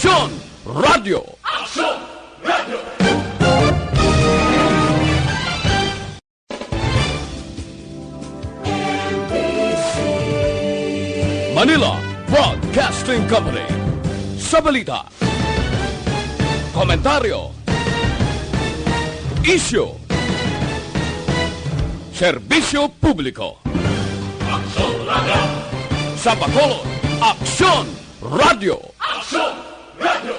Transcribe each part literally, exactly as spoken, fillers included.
Aksyon Radio. Aksyon Radio. Manila Broadcasting Company. Sa balita, komentaryo, isyu, serbisyo publiko. Aksyon Radio. Sa Bacolod, Aksyon Radio. Aksyon Radio.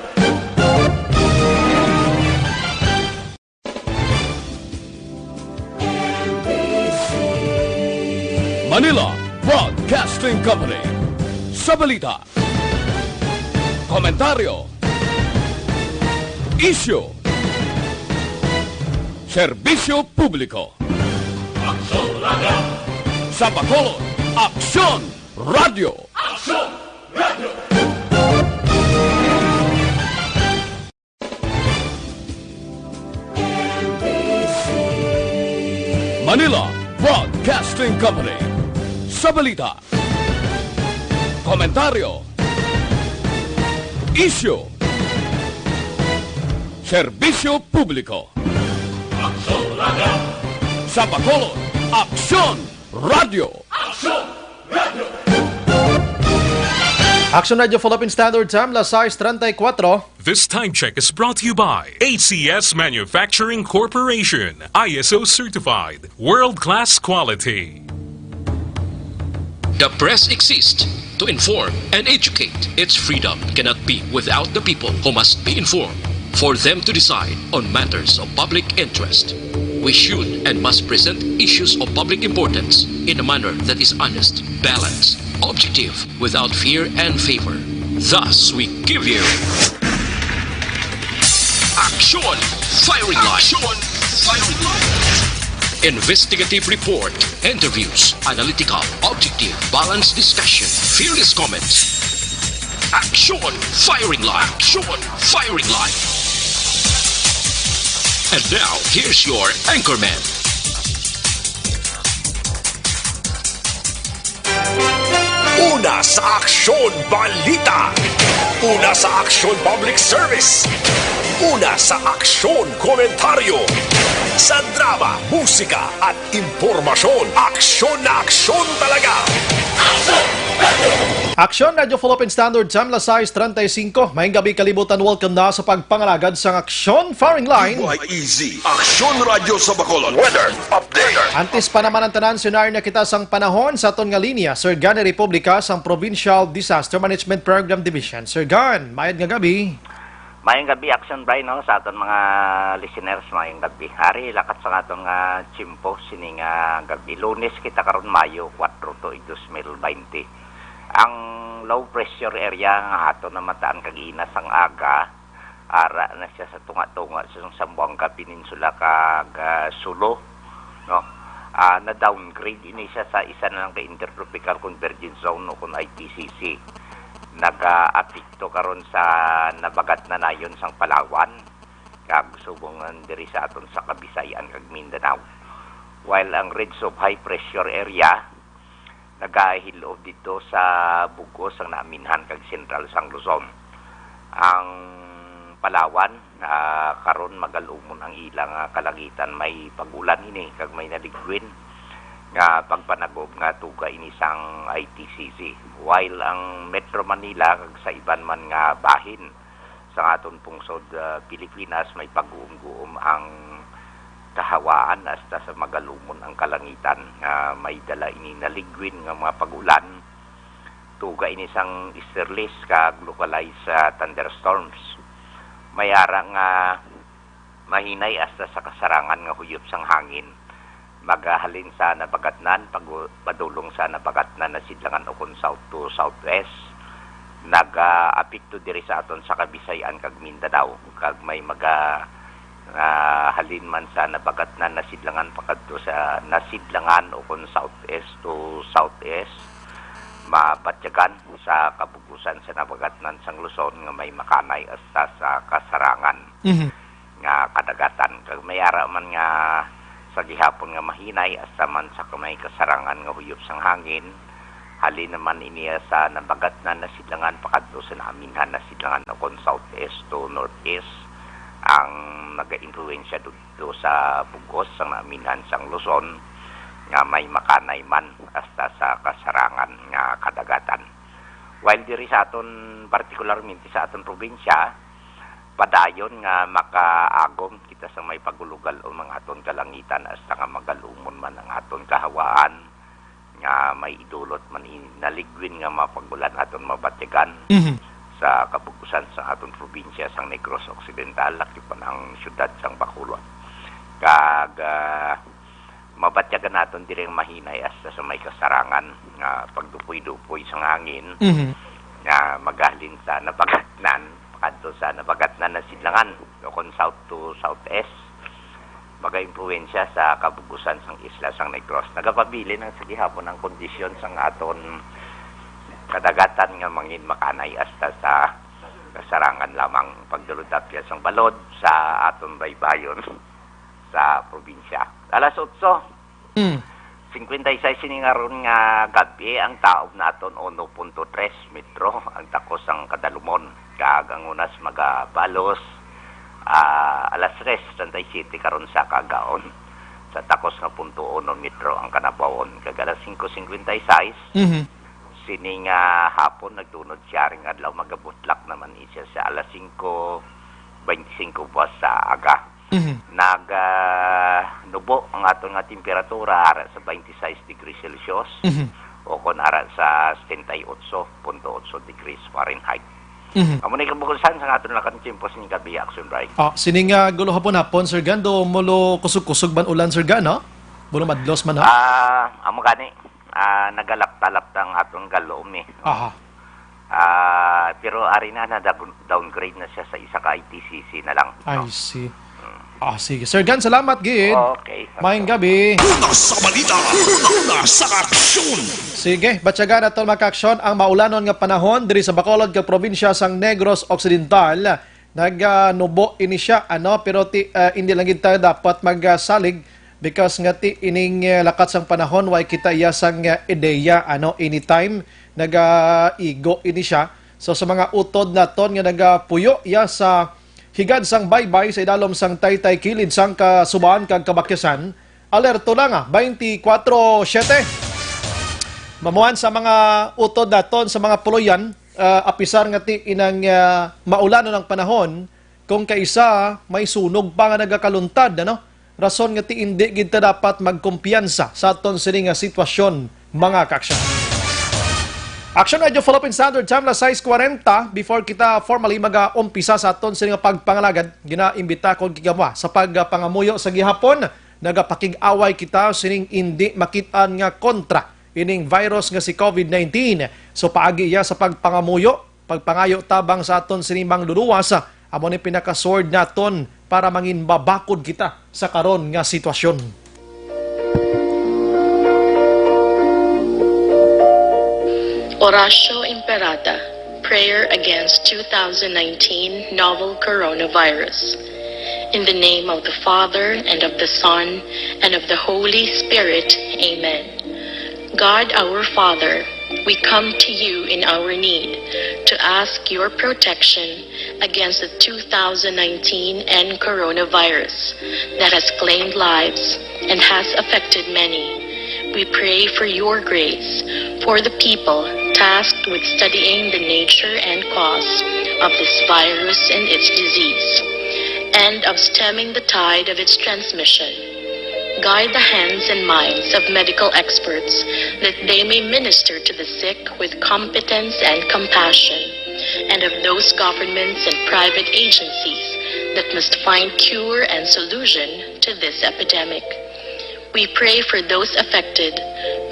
Manila Broadcasting Company. Sa balita, komentaryo, isyu, serbisyo publiko. Aksyon Radio. Sa Bacolod, Aksyon Radio. Aksyon Radio. Manila Broadcasting Company. Sa balita, komentaryo, isyu, serbisyo publiko. Aksyon Radio. Sa Bacolod, Aksyon Radio. Aksyon Radio. Aksyon Radio Philippine Standard Time, las sais treinta y cuatro. This time check is brought to you by A C S Manufacturing Corporation, I S O certified, world-class quality. The press exists to inform and educate. Its freedom cannot be without the people who must be informed for them to decide on matters of public interest. We should and must present issues of public importance in a manner that is honest, balanced, objective, without fear and favor. Thus, we give you Aksyon Firing Line. Aksyon Firing Line. Investigative report, interviews, analytical, objective, balanced discussion, fearless comments. Aksyon Firing Line. Aksyon Firing Line. And now, here's your anchorman. Una sa aksyon, balita. Una sa aksyon, public service. Una sa aksyon, komentaryo. Sa drama, musika, at impormasyon, aksyon na aksyon talaga. Aksyon Radio Philippine Standard Time, las sais treinta y cinco. Maayong gabi, kalibutan. Welcome na sa pagpangalagad sang Aksyon Firing Line. D Y E Z, Aksyon Radio sa Bacolod. Weather update. Antes pa naman ang tanan, senaryo na kita sang panahon sa aton nga linya, Sir Gan Republica sang Provincial Disaster Management Program Division. Sir Gan, mayad nga gabi. Mayong gabi, Action Brian, no, sa aton mga listeners, mayong gabi. Ari, lakat sa aton nga tiyempo, sini nga gabi. Lunes kita karon, Mayo kuwatro tuig dos mil baynte. Ang low pressure area nga aton namataan kag ina sang aga, ara na siya sa tunga-tunga sa Zamboanga Peninsula kag, ah, Sulu, no? Ah, na-downgrade ini siya sa isa na lang ka Intertropical Convergence Zone o kon I T C C. Nagaapekto karon sa nabagatnanayon sang Palawan kag subong diri sa aton sa Kabisayan kag Mindanao. While ang ridge of high pressure area nagahilob didto sa bug-os sang naaminhan kag sentral sang Luzon. Ang Palawan, ah, karon magalumon ang ilang, ah, kalangitan. May pag-ulan ini kag may naligwin nga pagpanagob nga tuga ini sang I T C C. While ang Metro Manila kag sa iban man nga bahin sa aton pungsod, ah, Pilipinas, may pag-uumguom ang kahawaan hasta sa magalumon ang kalangitan nga may dala ini naligwin nga mga pag-ulan, tuga ini sang easterlies kag localized, ah, thunderstorms. May ara nga mahinay hasta sa kasarangan nga huyop sang hangin. Magahalin sa nabagatnan, pagu-, padulong sa nabagatnan na sidlangan ukon south to southwest. Nagaapekto diri sa aton sa Kabisayan kag Mindanao, kag may maga-, ah, halin man sa nabagatnan na sidlangan pakadto sa nasidlangan ukon southeast to southeast, mabatyagan sa kabugusan sa nabagatnan sang Luzon nga may makanay hasta sa kasarangan Mhm. nga kadagatan. Kag may ara man nga sa gihapon nga mahinay, hasta man sa may kasarangan nga huyop sang hangin, Halin naman ini sa nabagatnan na sidlangan pakadto sa naaminhan na sidlangan, o kon southeast to northeast, ang nagaimpluwensya didto sa bug-os sang naaminhan sang Luzon, nga may makanay man hasta sa kasarangan nga kadagatan. While diri sa aton, partikularmente sa aton probinsya, padayon nga makaagom kita sa may pagulugal o mga aton kalangitan, hasta nga magalumon man ang aton kahawaan, nga may idulot man ini naligwin nga mapagulan aton mabatyagan Mhm. sa kabug-usan sa aton probinsya sang Negros Occidental, lakip man ang siyudad sang Bacolod. Kag, ah, mabatyagan naton diri ang mahinay hasta sa may kasarangan nga pagdupoy-dupoy sang hangin Mhm. nga magahalin sa nabagatnan pakadto sa nabagatnan na sidlangan, o kon south to southeast, magaimpluwensya sa kabug-usan sang isla sang Negros. Nagapabilin ang sa gihapon ang kondisyon sang aton kadagatan nga mangin makanay hasta sa kasarangan lamang pagdulod-apyas sang balod sa aton baybayon sa probinsya. Alas otso, Hmm. singkwenta y seis ini nga ron nga gab-i, ang taob naton uno punto tres metro ang takos sang kadalumon, kag ang unas magabalos, ah, alas tres treinta y siete karon sa kaagaon, sa takos nga punto uno metro ang kanabawon, kag alas singko singkwenta y seis, Mhm. sini nga hapon nagtunod siya, ring adlaw magabutlak naman siya sa alas singko beintisinko buwas sa aga. Mhm. Nag, ah, nubo ang aton nga temperatura ara sa twenty-six degrees Celsius Mhm. o kon ara sa setenta y ocho punto ocho degrees Fahrenheit. Mhm. Amo na kabug-usan sang aton lakang tiyempo sining gab-i, Action Bright. Ah, sining, ah, gulo hapon hapon, Sir Gan, do mulo kusog-kusog ban ulan, Sir Gan, no? Mulo madlos man, ha? Ah, amo gani. Ah, nagalapta-lapta ang aton galom, eh. Aha. Ah, pero ari na, na dag-, downgrade na siya sa isa ka I T C C na lang, I no? see. Mm. Ah, sige. Sir Gan, salamat gid. Okay. Maayong gabi. Una sa balita, una sa aksyon. Sige, batyagan naton, mga kaaksyon, ang maulanon nga panahon diri sa Bacolod kag probinsya sang Negros Occidental. Nag, ah, nubo ini siya, ano, pero ti, ah, hindi lang gid ta dapat magsalig because nga ti ining, ah, lakat sang panahon, way kita iya sang, ah, ideya, ano, anytime nagaigo ini siya. So, sa mga utod naton nga nagapuyo iya sa higad sang baybay sa idalom sang taytay kilid sang Kasuban kag Kabakyasan, alerto lang, ah, twenty-four seven. Mamuhan sa mga utod naton sa mga puloy-an, ah, apisar nga ti inang, ah, maulanon ang panahon, kung kaisa may sunog pa nga nagakaluntad, ano? Rason nga ti indi gid ta dapat magkumpiyansa sa aton sini nga sitwasyon, mga kaaksyon. Action Radio Philippine Standard Time, alas sais kwarenta. Before kita formally mag-umpisa sa aton sini nga pagpangalagad, ginaimbita ko gid kamo sa pagpangamuyo sa gihapon. Nagapakig-away kita sining indi makit-an nga kontra ining virus nga si covid nineteen. So, paagi iya sa pagpangamuyo, pagpangayo tabang sa aton sini mangluluwas, amo ni pinaka-sword naton para mangin mabakod kita sa karon nga sitwasyon. Oratio Imperata, prayer against two thousand nineteen novel coronavirus. In the name of the Father, and of the Son, and of the Holy Spirit. Amen. God our Father, we come to you in our need to ask your protection against the two thousand nineteen N coronavirus that has claimed lives and has affected many. We pray for your grace for the people tasked with studying the nature and cause of this virus and its disease, and of stemming the tide of its transmission. Guide the hands and minds of medical experts that they may minister to the sick with competence and compassion, and of those governments and private agencies that must find cure and solution to this epidemic. We pray for those affected.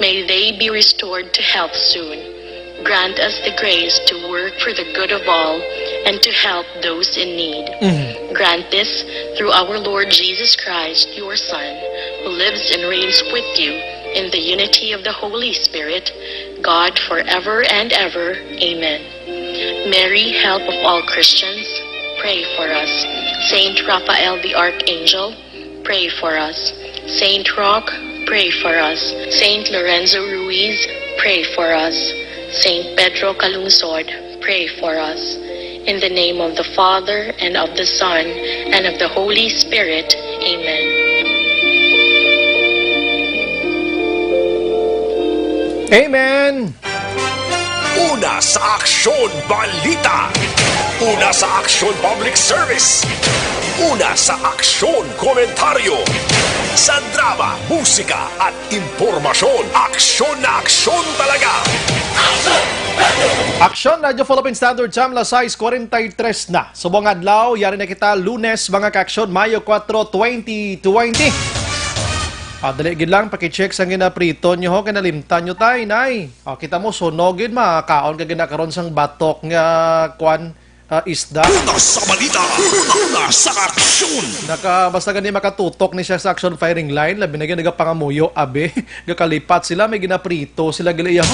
May they be restored to health soon. Grant us the grace to work for the good of all and to help those in need. Mhm. Grant this through our Lord Jesus Christ, your Son, who lives and reigns with you in the unity of the Holy Spirit, God, forever and ever. Amen. Mary, help of all Christians, pray for us. Saint Raphael the Archangel, pray for us. Saint Roch, pray for us. Saint Lorenzo Ruiz, Pray for us. Saint Pedro Calungsod, pray for us. In the name of the Father, and of the Son, and of the Holy Spirit. Amen. Amen. Una sa Aksyon Balita. Una sa Aksyon Public Service. Una sa Aksyon Komentaryo. Sa drama, musika at impormasyon, aksyon na aksyon talaga. Aksyon Radyo Philippine Standard Time, las sais cuarenta y tres na. Subong adlaw, yari na kita Lunes, mga kaaksyon, Mayo kuwatro, twenty twenty. Ah, dali gid lang, pakicheck sang ginaprito nyo ho, kay nalimtan nyo tay, nay. Oh, kita mo, sunog yun, makakaon ka gina karon sang batok nga, kwan, ah, isda. Una sa balita, una sa aksyon. Naka, basta gani makatutok ni siya sa action firing line, labi na gid nagapangamuyo, abi. Gakalipat sila, may ginaprito sila gali iya.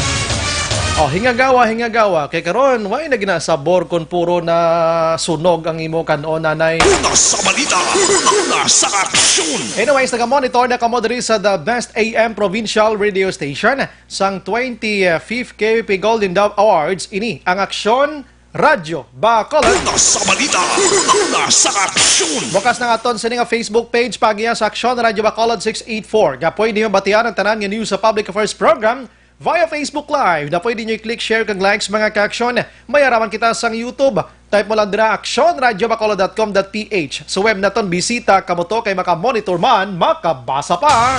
Oh, hingagawa, hingagawa. Kay karon, way na ginasabor kon puro na sunog ang imo kan-on, nanay. Una sa balita, una sa aksyon. Anyways, nagamonitor na kamo diri sa The Best A M Provincial Radio Station sang twenty-fifth K P P Golden Dove Awards. Ini ang aksyon Radyo Bacolod. Una sa balita, una sa aksyon. Bukas na aton sini nga Facebook page, pagiya sa Aksyon Radyo Bacolod six eight four. Nga pwede mo batian ang tanan nga news sa Public Affairs Program via Facebook Live. Na pwede nyo i-click, share, kag likes, mga ka-aksyon. May araman kita sang YouTube. Type mo lang dira, aksyon radyo bacolod dot com dot P H. Sa web naton, bisita kamo to kay maka-monitor man, makabasa pa.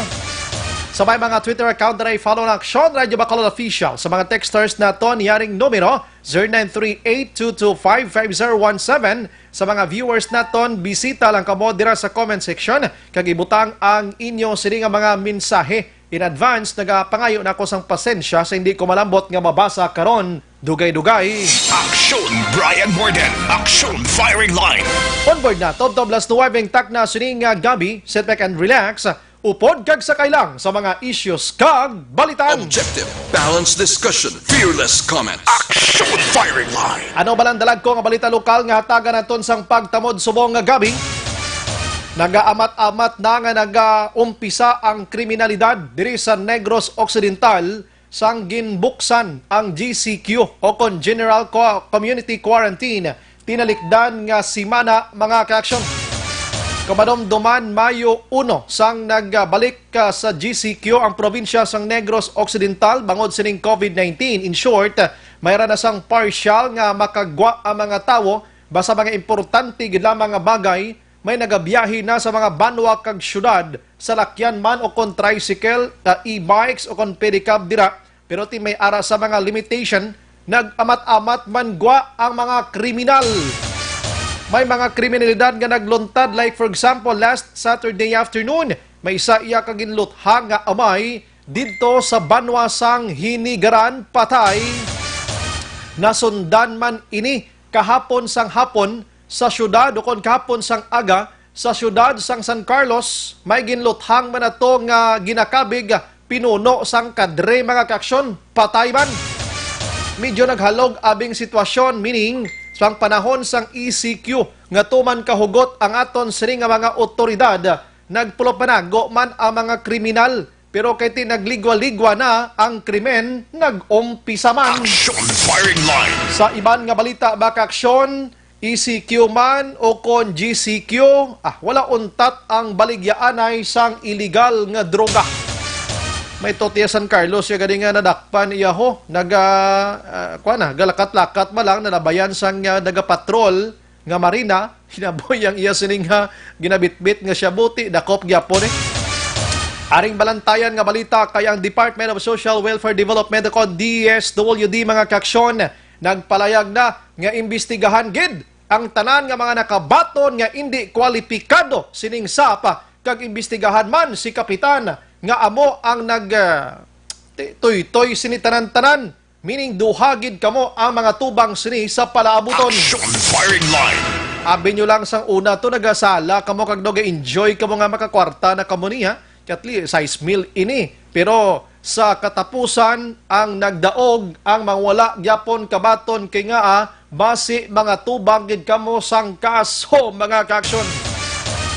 Sa may mga Twitter account na i-follow na Aksyon Radyo Bacolod Official. Sa mga texters naton, yaring numero, zero nine three eight two two five five zero one seven. Sa mga viewers naton, bisita lang kamo dira sa comment section kag ibutang ang inyo sini nga mga mensahe. In advance, nagapangayo na ako sang pasensya sa hindi ko malambot nga mabasa karon. Dugay-dugay. Aksyon Brian Morden, Aksyon Firing Line. Onboard na, tubtob las nuwebe ang takna sining, ah, gabi. Sit back and relax. Upod kag sakay lang sa mga issues kag balitan. Objective, balanced discussion, fearless comment. Action Firing Line! Ano ba lang dalag ko nga balita lokal nga hatagan naton sang pagtamod subong nga gabi? Nagaamat-amat na nga nagaumpisa ang kriminalidad diri sa Negros Occidental sang ginbuksan ang G C Q o kon General Co-, Community Quarantine tinalikdan nga semana, mga kaaksyon. Kamadumduman, Mayo uno, sang nagbalik, ah, sa G C Q ang probinsya sang Negros Occidental bangod sining COVID nineteen. In short, mayra na sang partial nga makagwa ang mga tawo basta mga importante gid lamang nga bagay, may nagabiyahe na sa mga banwa kag syudad, salakyan man o kon tricycle, ah, e-bikes o kon pedicab dira. Pero ti may ara sa mga limitation, nag-amat-amat man gwa ang mga kriminal. May mga kriminalidad nga nagluntad, like for example, last Saturday afternoon, may isa iya ka ginluthang nga amay didto sa banwa sang Hinigaran, patay. Nasundan man ini kahapon sang hapon sa siyudad, ukon kahapon sang aga, sa siyudad sang San Carlos, may ginluthang man ato nga ginakabig pinuno sang kadre, mga kaaksyon, patay man. Medyo naghalog abing sitwasyon, meaning, sang panahon sang E C Q nga tuman kahugot ang aton sini nga mga otoridad, nagpulopanago man ang mga kriminal. Pero kay ti nagligwa-ligwa na ang krimen, nag-umpisa man. Action Firing Line. Sa iban nga balita, mga kaaksyon, E C Q man o kon G C Q, ah, wala untat ang baligyaanay sang iligal nga droga. May totya San Carlos ya gani nga nadakpan iya ho. Naga, ah, kuwan na, galakat-lakat man lang, nalabayan sang, ah, nagapatrol nga Marina, hinaboy ang iya sining, ah, ginabitbit nga siya buti, dakop gyapon eh. Aring balantayan nga balita kay ang Department of Social Welfare Development o kon D S W D, mga kaaksyon, nagpalayag na nga imbestigahan gid ang tanan nga mga nakabaton nga indi kwalipikado sining sapa, kag imbestigahan man si kapitan nga amo ang nag, ah, ti-, tuytoy sini tanan-tanan, meaning duha gid kamo ang mga tubang sini sa palaabuton. Action Firing Line. Abi nyo lang, sang una to nagasala kamo kag nag-enjoy kamo nga makakwarta na kamo niya. Katli, sais mil ini. Pero sa katapusan, ang nagdaog, ang mga wala gyapon kabaton kay nga, ah, basi mga tubang gid kamo sang kaso, mga kaaksyon.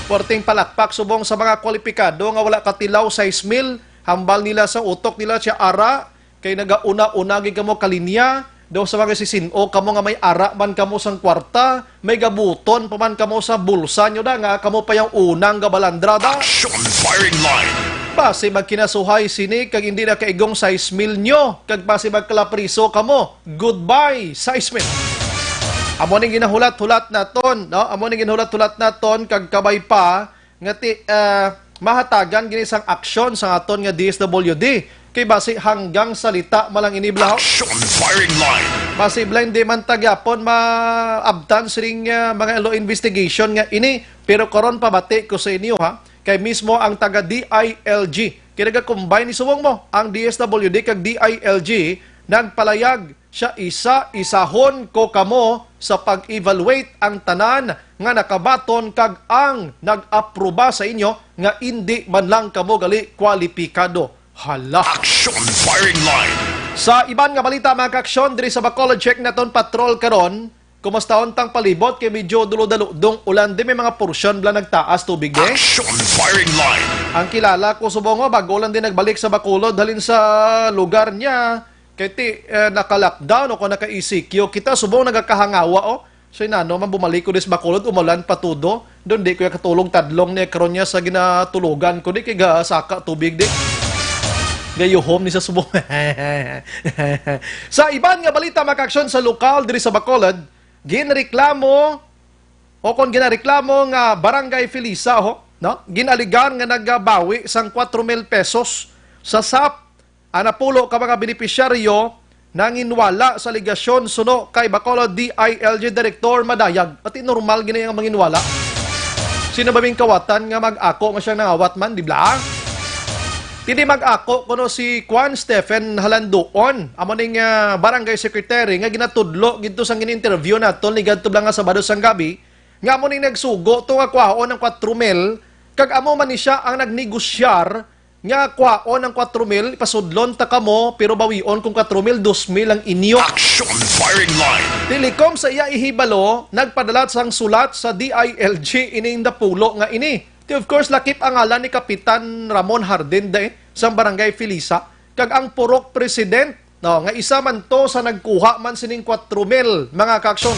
Perting palakpak subong sa mga kwalipikado nga wala katilaw sais mil, hambal nila sa utok nila siya ara, Kay nagauna-una gid kamo kalinya, daw sa mga sisin-o kamo nga may ara man kamo sang kwarta, may gabuton pa man kamo sa bulsa nyo da, nga kamo pa yung unang gabalandra da. Action firing line. Basi magkinasuhay sini kag hindi na kaigong sais mil nyo, kag basi magkalapriso kamo. Goodbye, sais mil. Amo ning ginahulat-hulat naton, no? Amo ning ginahulat-hulat naton kag kabay pa nga ti, ah, mahatagan gini sang aksyon sa aton nga D S W D. Kay basi hanggang salita man lang ini, blaho. Action firing line. Basi blind di man ta gyapon maabtan sining, ah, mga law investigation nga ini. Pero karon pabati ko sa inyo, ha. Kay mismo ang taga D I L G, kay nagakumbay ni subong mo, ang D S W D kag D I L G nagpalayag siya, isa-isahon ko kamo sa pag-evaluate ang tanan nga nakabaton kag ang nag-aproba sa inyo nga indi man lang kamo gali kwalipikado. Hala. Action firing line. Sa iban nga balita, mga kaaksyon, diri sa Bacolod, check naton patrol karon. Kumusta untang palibot kay medyo dulodaludong ulan di, may mga porsyon bala nagtaas tubig di? Action firing line. Ang kilala ko subong, oh, bago lang din nagbalik sa Bacolod halin sa lugar niya. Kay ti, eh, naka-lockdown o kung naka-E C Q kita, subong nagakahangawa, oh. So, inano man bumalik ko dis Bacolod, umulan pa tudo. Doon di ko ya katulog tadlong ni karon niya sa ginatulogan ko, di kay gasaka tubig di. Gayuhom ni sa subong. Sa iban nga balita, mga kaaksyon, sa lokal diri sa Bacolod, ginreklamo o kon ginareklamo nga Barangay Felisa, ho, no? Ginaligar nga nagabawi sang kwatro mil pesos sa sap ang napulo ka mga benepisyaryo nanginwala sa aligasyon suno kay Bacolod D I L G Director Madayag. Ati normal gini ang manginwala. Sino ba ming kawatan nga mag-ako nga siyang nangawat man, di bla? Ti di mag-ako kuno si Juan Stephen Halanduon, amo ning, ah, barangay secretary nga ginatudlo gidto sang gin-interview naton ni gadto bala nga Sabado sang gabi, nga amo ning nagsugo to nga kwaon ang kwatro mil, kag amo man ni siya ang nagnegosyar nga kwaon ang kwatro mil, ipasudlon ta kamo, pero bawion kung kwatro mil, dos mil ang inyo. Action firing line. Tilikom sa iya ihibalo, nagpadala sang sulat sa D I L G ining napulo nga ini. Ti, of course, lakip ang ngalan ni Kapitan Ramon Hardin, day, sang Barangay Felisa, kag ang purok president, no, nga isa man to sa nagkuha man sining kwatro mil, mga kaaksyon.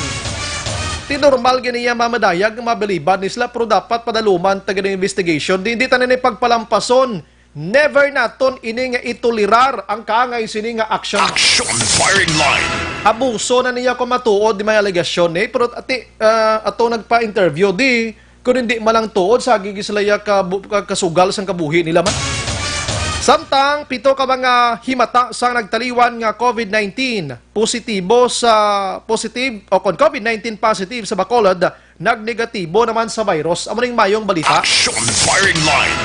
Ti normal gini iya mamadayag nga mabiliban ni sila, pero dapat padaluman ta gid ang investigation. Di, di tanan ni pagpalampason. Never naton ini nga itolerar ang kaangay sini nga aksyon. Action firing line. Abuso na niya kung matuod di may alegasyon, eh. Pero ati, ah, ato nagpa-interview, di, kung hindi man lang tuod, sa gigi sila ya ka, ka, kasugal sang kabuhi nila man. Samtang pito ka mga himata sang nagtaliwan nga COVID nineteen positibo sa, positive, o kon COVID nineteen positive sa Bacolod, nagnegatibo naman sa virus. Amo ning mayong balita. Action firing line.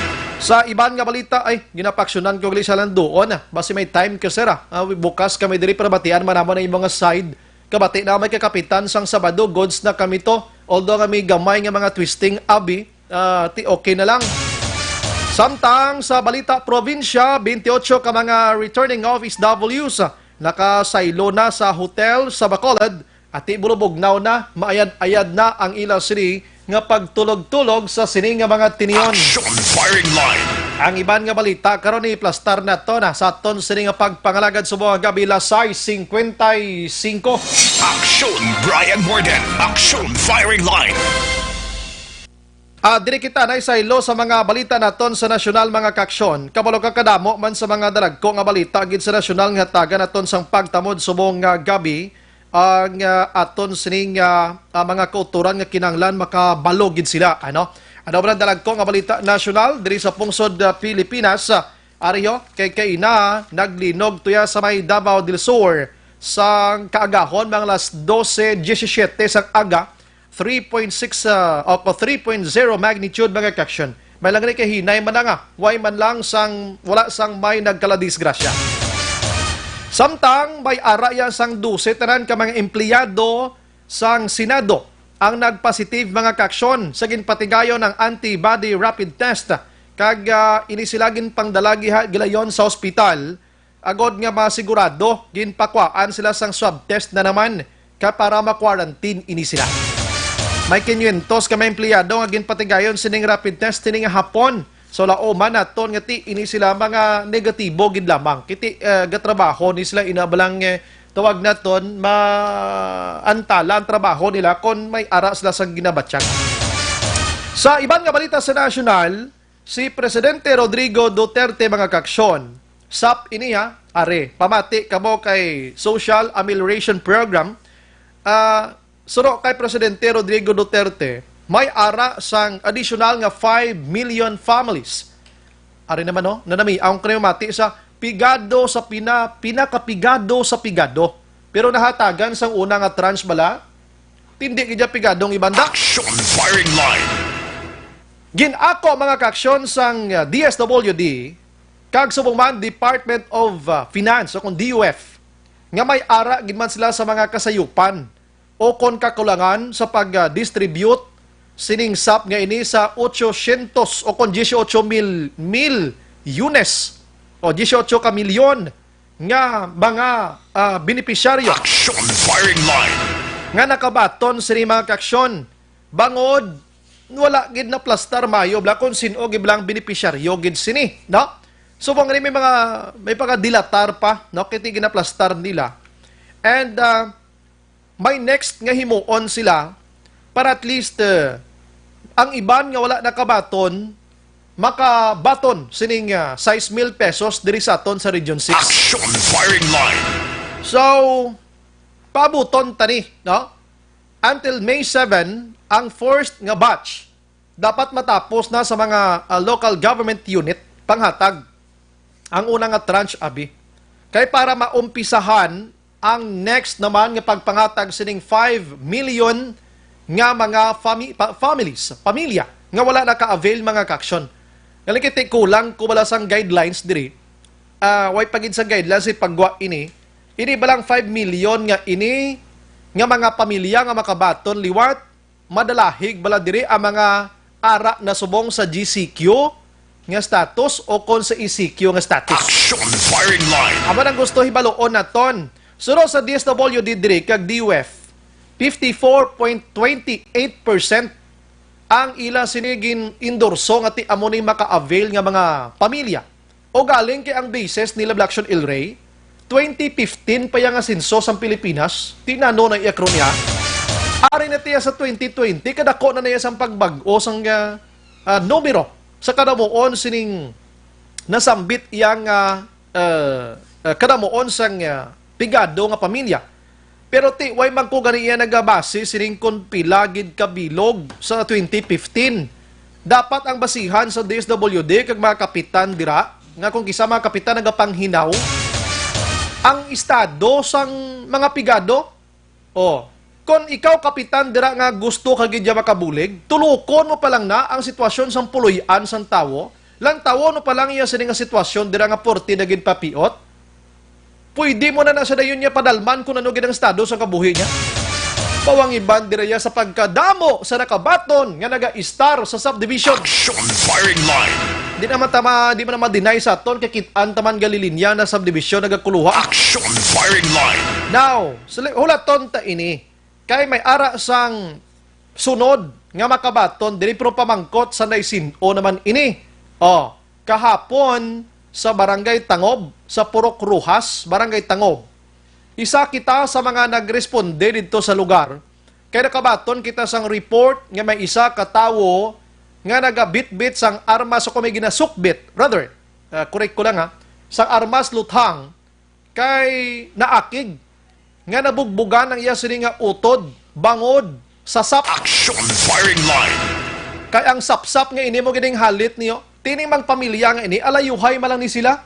Sa iban nga balita, ay, ginapaaksyonan ko gali sa Landuon, ah. Basi may time ka, sir, ah. Ah, bukas kami diri para batian man namon ang imong nga side. Kabati na may kakapitan sang Sabado, goods na kami to. Although nga may gamay nga mga twisting, abi, ah, ti okay na lang. Samtang sa balita probinsya, twenty-eight ka mga returning O F Ws, ah, nakasaylo na sa hotel sa Bacolod. Ati bulubugnaw na, maayad-ayad na ang ila sini nga pagtulog-tulog sa sini nga mga tinion. Action firing line. Ang iban nga balita karon, iplastar nato na sa aton sini nga pagpangalagad subong nga gabi, las sais cincuenta y cinco. Action Brian Morgan. Action firing line. Ah, diri kita na isaylo sa mga balita naton sa nasyonal, mga kaaksyon. Kabalo ka kadamo man sa mga dalagko nga balita gid sa nasyonal nga hatagan naton sang pagtamod subong nga gabi. Ang, ah, aton sining, ah, ah, mga kauturan nga kinahanglan makabalo gid sila, ano? Ano ba ang dalagko nga balita nasyonal diri sa pungsod, ah, Pilipinas? Ah, ariho, kay kaina, naglinog tuya sa may Davao del Sur sang kaagahon, mga alas doce diecisiete sang aga, three point six, ah, o three point zero magnitude, mga kaaksyon. May lang ni kahinay man lang, ah. Way man lang sang, wala sang may nagkaladisgrasya. Samtang may ara ya sang dose tanan ka mga empleyado sang Senado ang nagpositive, mga kaaksyon, sa ginpatigayon ang antibody rapid test, kag, ah, ini sila ginpangdala giha-, gilayon sa ospital. Agod nga masigurado, ginpakuhaan sila sang swab test na naman ka para ma-quarantine ini sila. May kinyentos ka mga empleyado nga ginpatigayon sining rapid test sining hapon So, laoman naton nga ti ini sila mga negatibo gid lamang. Kiti, eh, gatrabaho ni sila, ina ba lang, eh, tawag naton, maantala ang trabaho nila kon may ara sila sa ginabatyag. Sa iban nga balita sa nasyonal, si Presidente Rodrigo Duterte, mga kaaksyon, sap ini, ha, are, pamati kamo kay Social Amelioration Program, ah, suno kay Presidente Rodrigo Duterte, may ara sang additional nga five million families. Ari naman, no? Nanamiaw kami mati sa pigado sa pina-, pinakapigado sa pigado. Pero nahatagan sang una nga tranche bala, tindi gid ya pigadong ibanda. Action firing line. Gin-ako, mga kaaksyon, sang, uh, D S W D kag subong man Department of, uh, Finance o kung D O F nga may ara gid man sila sa mga kasayupan o kon kakulangan sa pag-distribute sining sap nga ini sa otsosyentos o kon dieciocho mil, milyones o dieciocho ka milyon nga mga, ah, benepisyaryo Action firing line. Nga nakabaton sini, mga kaaksyon, bangod wala gid naplastar mayo bala kon sin-o gid bala ang benepisyaryo gid sini, no? So, kung may mga, may pagkadilatar pa, no, kiti ginaplastar nila. And, ah, may next nga himuon sila para at least, eh, ang iban nga wala nakabaton makabaton sining, ah, sais mil pesos diri sa aton sa Region six. Action firing line. So, paabuton ta ni, no? Until May seven, ang first nga batch dapat matapos na sa mga, ah, local government unit panghatag. Ang una nga tranche, abi. Kay para maumpisahan ang next naman nga pagpangatag sining five million nga mga fami-, pa-, families, pamilya nga wala naka-avail, mga kaaksyon. Nga nakita, kulang ko bala sang guidelines diri. Ah, way pa gid sa guidelines si pagwa ini. Ini balang five million nga ini nga mga pamilya nga makabaton liwat, madalahig bala diri ang mga ara na subong sa G C Q nga status o kon sa E C Q nga status? Action firing line. Amo nang gusto hibaluon naton. Suno sa D S W D diri kag D O F, fifty-four point twenty-eight percent ang ila sini gin-endorso nga ti amo ni maka-avail nga mga pamilya. O galing kay ang basis nila, Blackshot El Rey, twenty fifteen pa iya nga senso sang Pilipinas, ti nano na iya karon niya. Ari na tiya sa twenty twenty, kadako na niya sang pagbag-o sang, ah, ah, numero sa kadamuon sining nasambit iya nga, ah, ah, kadamuon sang, ah, pigado nga pamilya. Pero ti, way man ko gani iya nagabase sining kon pila gid ka bilog sa twenty fifteen. Dapat ang basihan sa D S W D kag mga kapitan dira, nga kung kisa mga kapitan nagapanghinaw, ang estado sang mga pigado. O, kon ikaw kapitan dira nga gusto ka gid ya makabulig, tulokon mo pa lang na ang sitwasyon sang puloy-an sang tawo, lantawon mo pa lang iya sini nga sitwasyon dira nga porti na gid papiot. Pwede mo na na sa dayon niya padalman kung ano gid ang estado sa kabuhi niya. Pawangiban dira iya sa pagkadamo sa nakabaton nga naga-istar sa subdivision. Action firing line. Di naman tama, di man na ma-deny sa aton kay kit-an taman galilinya na subdivision nagakuluha. Action firing line. Now, suli-, hulaton ta ini. Kay may ara sang sunod nga makabaton diri, pero pamangkot sa naisin-o naman ini. O, kahapon sa Barangay Tangob, sa Purok Rojas, Barangay Tangob. Isa kita sa mga nagresponde didto sa lugar, kay nakabaton kita sang report nga may isa ka tawo nga nagabitbit sang armas, o kung may ginasukbit, rather, ah, correct ko lang ha, sang armas luthang, kay naakig nga nabugbugan ang iya sini nga utod bangod sa sap. Action firing line. Kay ang sapsap nga ini mo gining halit niyo, tining mga pamilya nga ini, alayuhay man lang ni sila.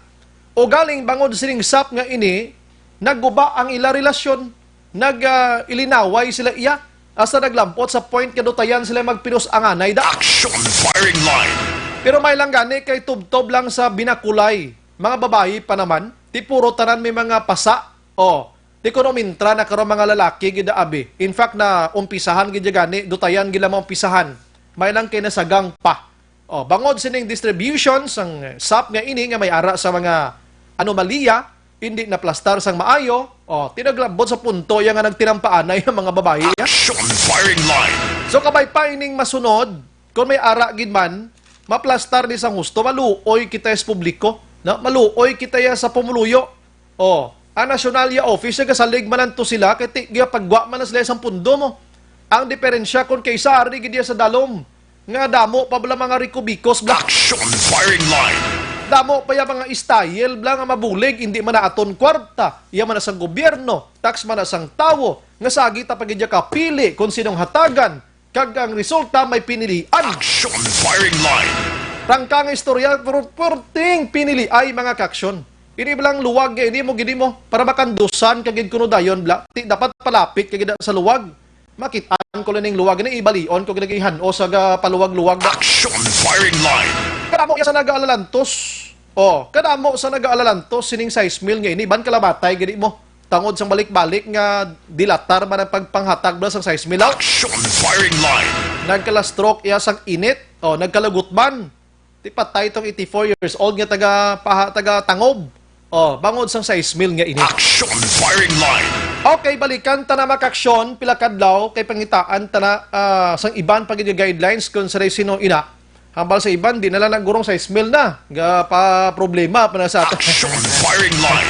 O galing bangod sining sap nga ini, nagguba ang ila relasyon, nag, ah, ilinaway sila iya, hasta naglampot sa point nga dutayan sila magpinus-anganay da. Action firing line. Pero may lang gani kay tubtob lang sa binakulay, mga babayi pa naman, ti puro tanan may mga pasa. O, ti kuno mintra na karon mga lalaki gid abi. In fact, na umpisahan gid gani, dutayan gid lang maumpisahan. May lang kay nasagang pa. O, bangod sining distribution sang sap nga ini nga may ara sa mga anomalya, hindi naplastar sang maayo, o, tinaglambot sa punto iya nga nagtinampaanay ang mga babayi iya. Action firing line. So, kabay pa ining masunod, kung may ara gid man, maplastar ni sang husto, maluoy kita sa publiko, no? Maluoy kita ya sa pumuluyo. Oh, ang National ya office, nagasalig man lang to sila, kay ti-, gapagwa man lang sila sang pundo mo. Ang diferensya kung kaysa ari gid ya sa dalom, nga damo pa bala mga rikubikos bala. Action firing line. Damo pa ya mga style bala nga mabulig, hindi man na aton kwarta, iya man na sang gobyerno, tax man na sang tawo, nga sagi ta pa gid ya kapili kung sinong hatagan, kag ang resulta may pinilian. Action firing line. Rangka nga istorya, pero perting pinili ay mga kaaksyon. Ini bala ang luwag nga ini mo gid mo para makandusan ka gid kuno dayon bala. Ti dapat palapit ka gid sa luwag. Makit-an ko lang ning luwag ni ibalion ko gid han-o sa ga paluwag-luwag. Action firing line. Kadamo ya sa nagaalalantos. Oh, kadamo sa nagaalalantos sining sais mil nga ini ban kalamatay gid mo. Tangod sang balik-balik nga dilatar man ang pagpanghatag bala sang sais mil. Action firing line. Nagkala-stroke iya sang init, o nagkalagot man. Ti patay tong eighty-four years old nga taga paha, taga Tangob. O, bangod sang sais mil nga init. Action firing line. Okay, balikan ta na, mga kaaksyon, pila kadlaw kay pangitaan ta na, ah, sang iban pa gid nga guidelines kung sa sino ina. Hambal sa iban, di na lang nagurong sais mil na. Ga pa problema pa na sa ato. Action firing line.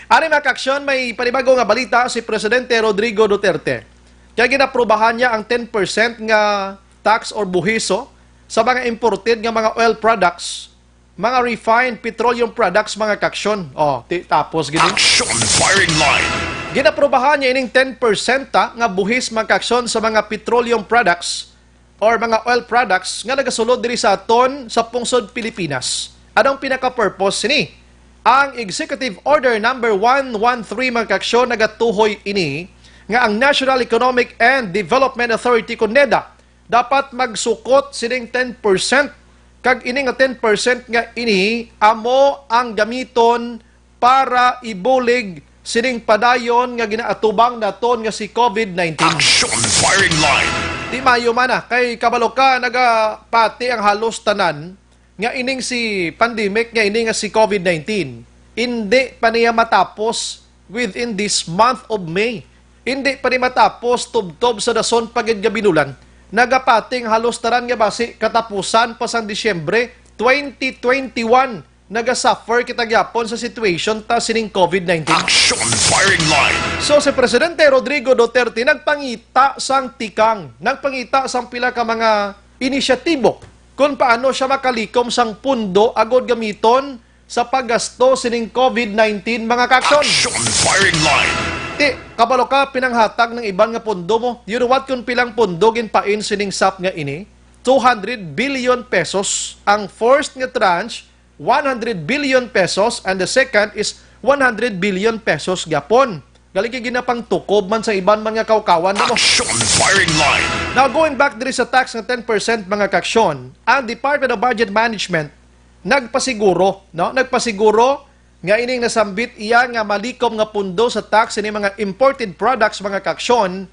Ari, mga kaaksyon, may panibago nga balita si Presidente Rodrigo Duterte. Kaya ginaprubahan niya ang ten percent nga tax or buhiso sa mga imported nga mga oil products, mga refined petroleum products, mga kaaksyon. Oh, ti tapos gid. Action firing line. Ginaprubahan niya ining ten percent ta nga buhis, mga kaaksyon, sa mga petroleum products or mga oil products nga nagasulod diri sa aton sa pungsod Pilipinas. Anong pinaka-purpose sini? Ang Executive Order number one one three, mga kaaksyon, nagatuhoy ini nga ang National Economic and Development Authority, kun NEDA, dapat magsukot sining ten percent, kag ini nga ten percent nga ini amo ang gamiton para ibulig sining padayon nga ginaatubang naton nga si covid nineteen. Action firing line. Di maayo man na, kay kabalo ka, nagapati ang halos tanan nga ining si pandemic nga ini nga si covid nineteen, indi pa niya matapos within this month of May. Indi pa ni matapos tubtob sa dason pa gid nga binulan. Nagapati ang halos tanan nga basi katapusan pa sang Disyembre twenty twenty-one, nagasuffer kita gyapon sa situation ta sining covid nineteen. Action firing line. So, si Presidente Rodrigo Duterte nagpangita sang tikang, nagpangita sang pila ka mga inisyatibo kung paano siya makalikom sang pundo agod gamiton sa paggasto sining covid nineteen, mga kaaksyon. Action firing line. Ti, kabalo ka, pinanghatag ng iban nga pundo mo. You know what, kung pilang pundo ginpain sining sap nga ini? Two hundred billion pesos. Ang first nga tranche, one hundred billion pesos, and the second is one hundred billion pesos gyapon. Galing kay ginapangtukob man sa iban man nga kawkawan na mo. Action firing line. Now, going back diri sa tax nga ten percent, mga kaaksyon, ang Department of Budget Management nagpasiguro, no? Nagpasiguro nga ining nasambit iya nga malikom nga pundo sa tax ini mga imported products, mga kaaksyon,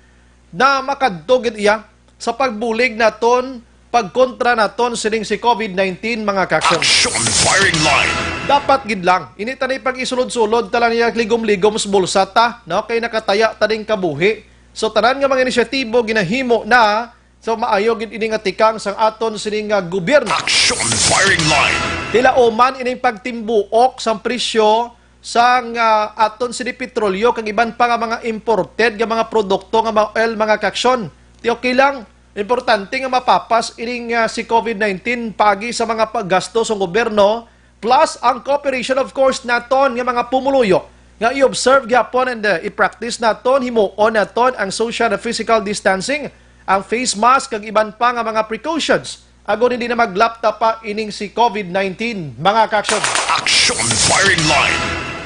na makadto gid iya sa pagbulig naton, pagkontra naton sining si covid nineteen, mga kaaksyon. Action firing line. Dapat gid lang, ini ta ni pag-isulod-sulod ta lang niya ligom-ligom sa bulsa ta, no? Kay nakataya ta ding kabuhi. So, tanan nga mga inisyatibo ginahimo na, so maayo gid ini nga tikang sang aton sining nga gobyerno. Action firing line. Tila uman ining pagtimbuok sang presyo sang, ah, aton sini petrolyo kag iban pa nga mga imported nga mga produkto nga mga oil, mga kaaksyon. Ti okay lang, importante nga mapapas ining, ah, si covid nineteen paagi sa mga paggasto sang gobyerno, plus ang cooperation, of course, naton nga mga pumuluyo nga i-observe gyapon and, ah, i-practice naton, himuon naton ang social and physical distancing, ang face mask kag iban pa nga mga precautions. Agod hindi na maglapta pa ining si covid nineteen, mga kaaksyon. Action firing line.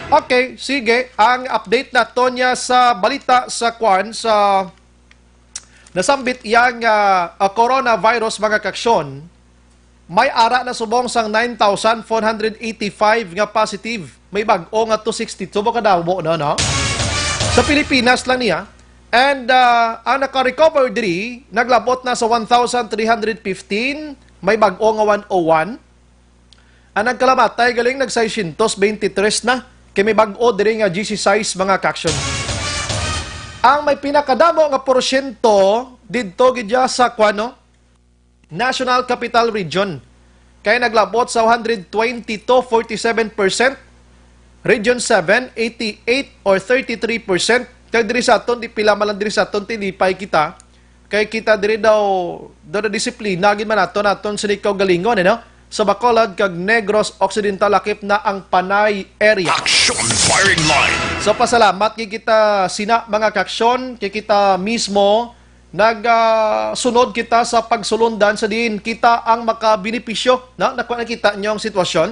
Okay, sige. Ang update naton niya sa balita sa kwan, sa nasambit yang, ah, ah, coronavirus, mga kaaksyon. May ara na subong sang nine thousand four hundred eighty-five nga positive. May bag-o nga two sixty-two mo kadamo, no, no? Sa Pilipinas lang niya. And, ah, ang naka-recover diri, naglabot na sa one thousand three hundred fifteen, may bag-o nga one oh one. Ang nagkalamatay galing nag six hundred twenty-three na, kay may bag-o diri nga sixteen, mga kaaksyon. Ang may pinakadamo nga porsyento didto gid ya sa, kuwan, no? National Capital Region, kay naglabot sa one hundred twenty-two, forty-seven percent. Region seven, eighty-eight or thirty-three percent. Kag diri sa aton, di pila man lang diri sa aton, tinipay kita. Kay kita diri daw, daw na disiplina, gid man naton, naton sini kaugalingon, eh, no? Sa Bacolod kag Negros Occidental, lakip na ang Panay area. Action firing line. So, pasalamat gid kita sina, mga kaaksyon, kay kita mismo nag, ah, sunod kita sa pagsulundan sa diin kita ang makabenepisyo, no? Nakuha, nakita nyo ang sitwasyon.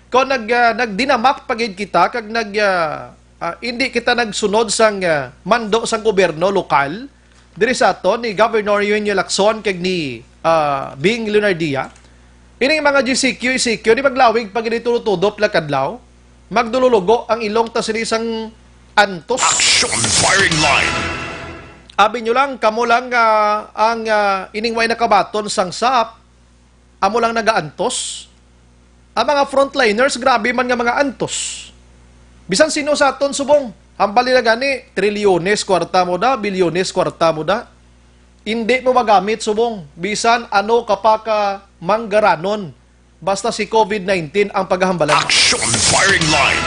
Kung nag, ah, nagdinamak pa gid kita, kag nag, ah, ah, hindi kita nagsunod sang, ah, mando sang gobyerno lokal, diri sa aton ni Governor Eugenio Lacson kag ni, ah, Bing Leonardia, ining mga G C Q, E C Q, di maglawig pa gid tudo-tudo pila kadlaw, magdululugo ang ilong ta sini sang antos. Action firing line. Abi nyo lang, kamo lang, ah, ang, ah, ining way nakabaton sang sap, amo lang nagaantos. Ang mga frontliners, grabe man nga mga antos. Bisan sino sa aton subong, hambal nila gani, trilyones kwarta mo da, bilyones kwarta mo da. Hindi mo magamit subong, bisan ano ka pa ka manggaranon. Basta si covid nineteen ang paghahambalan. Action firing line.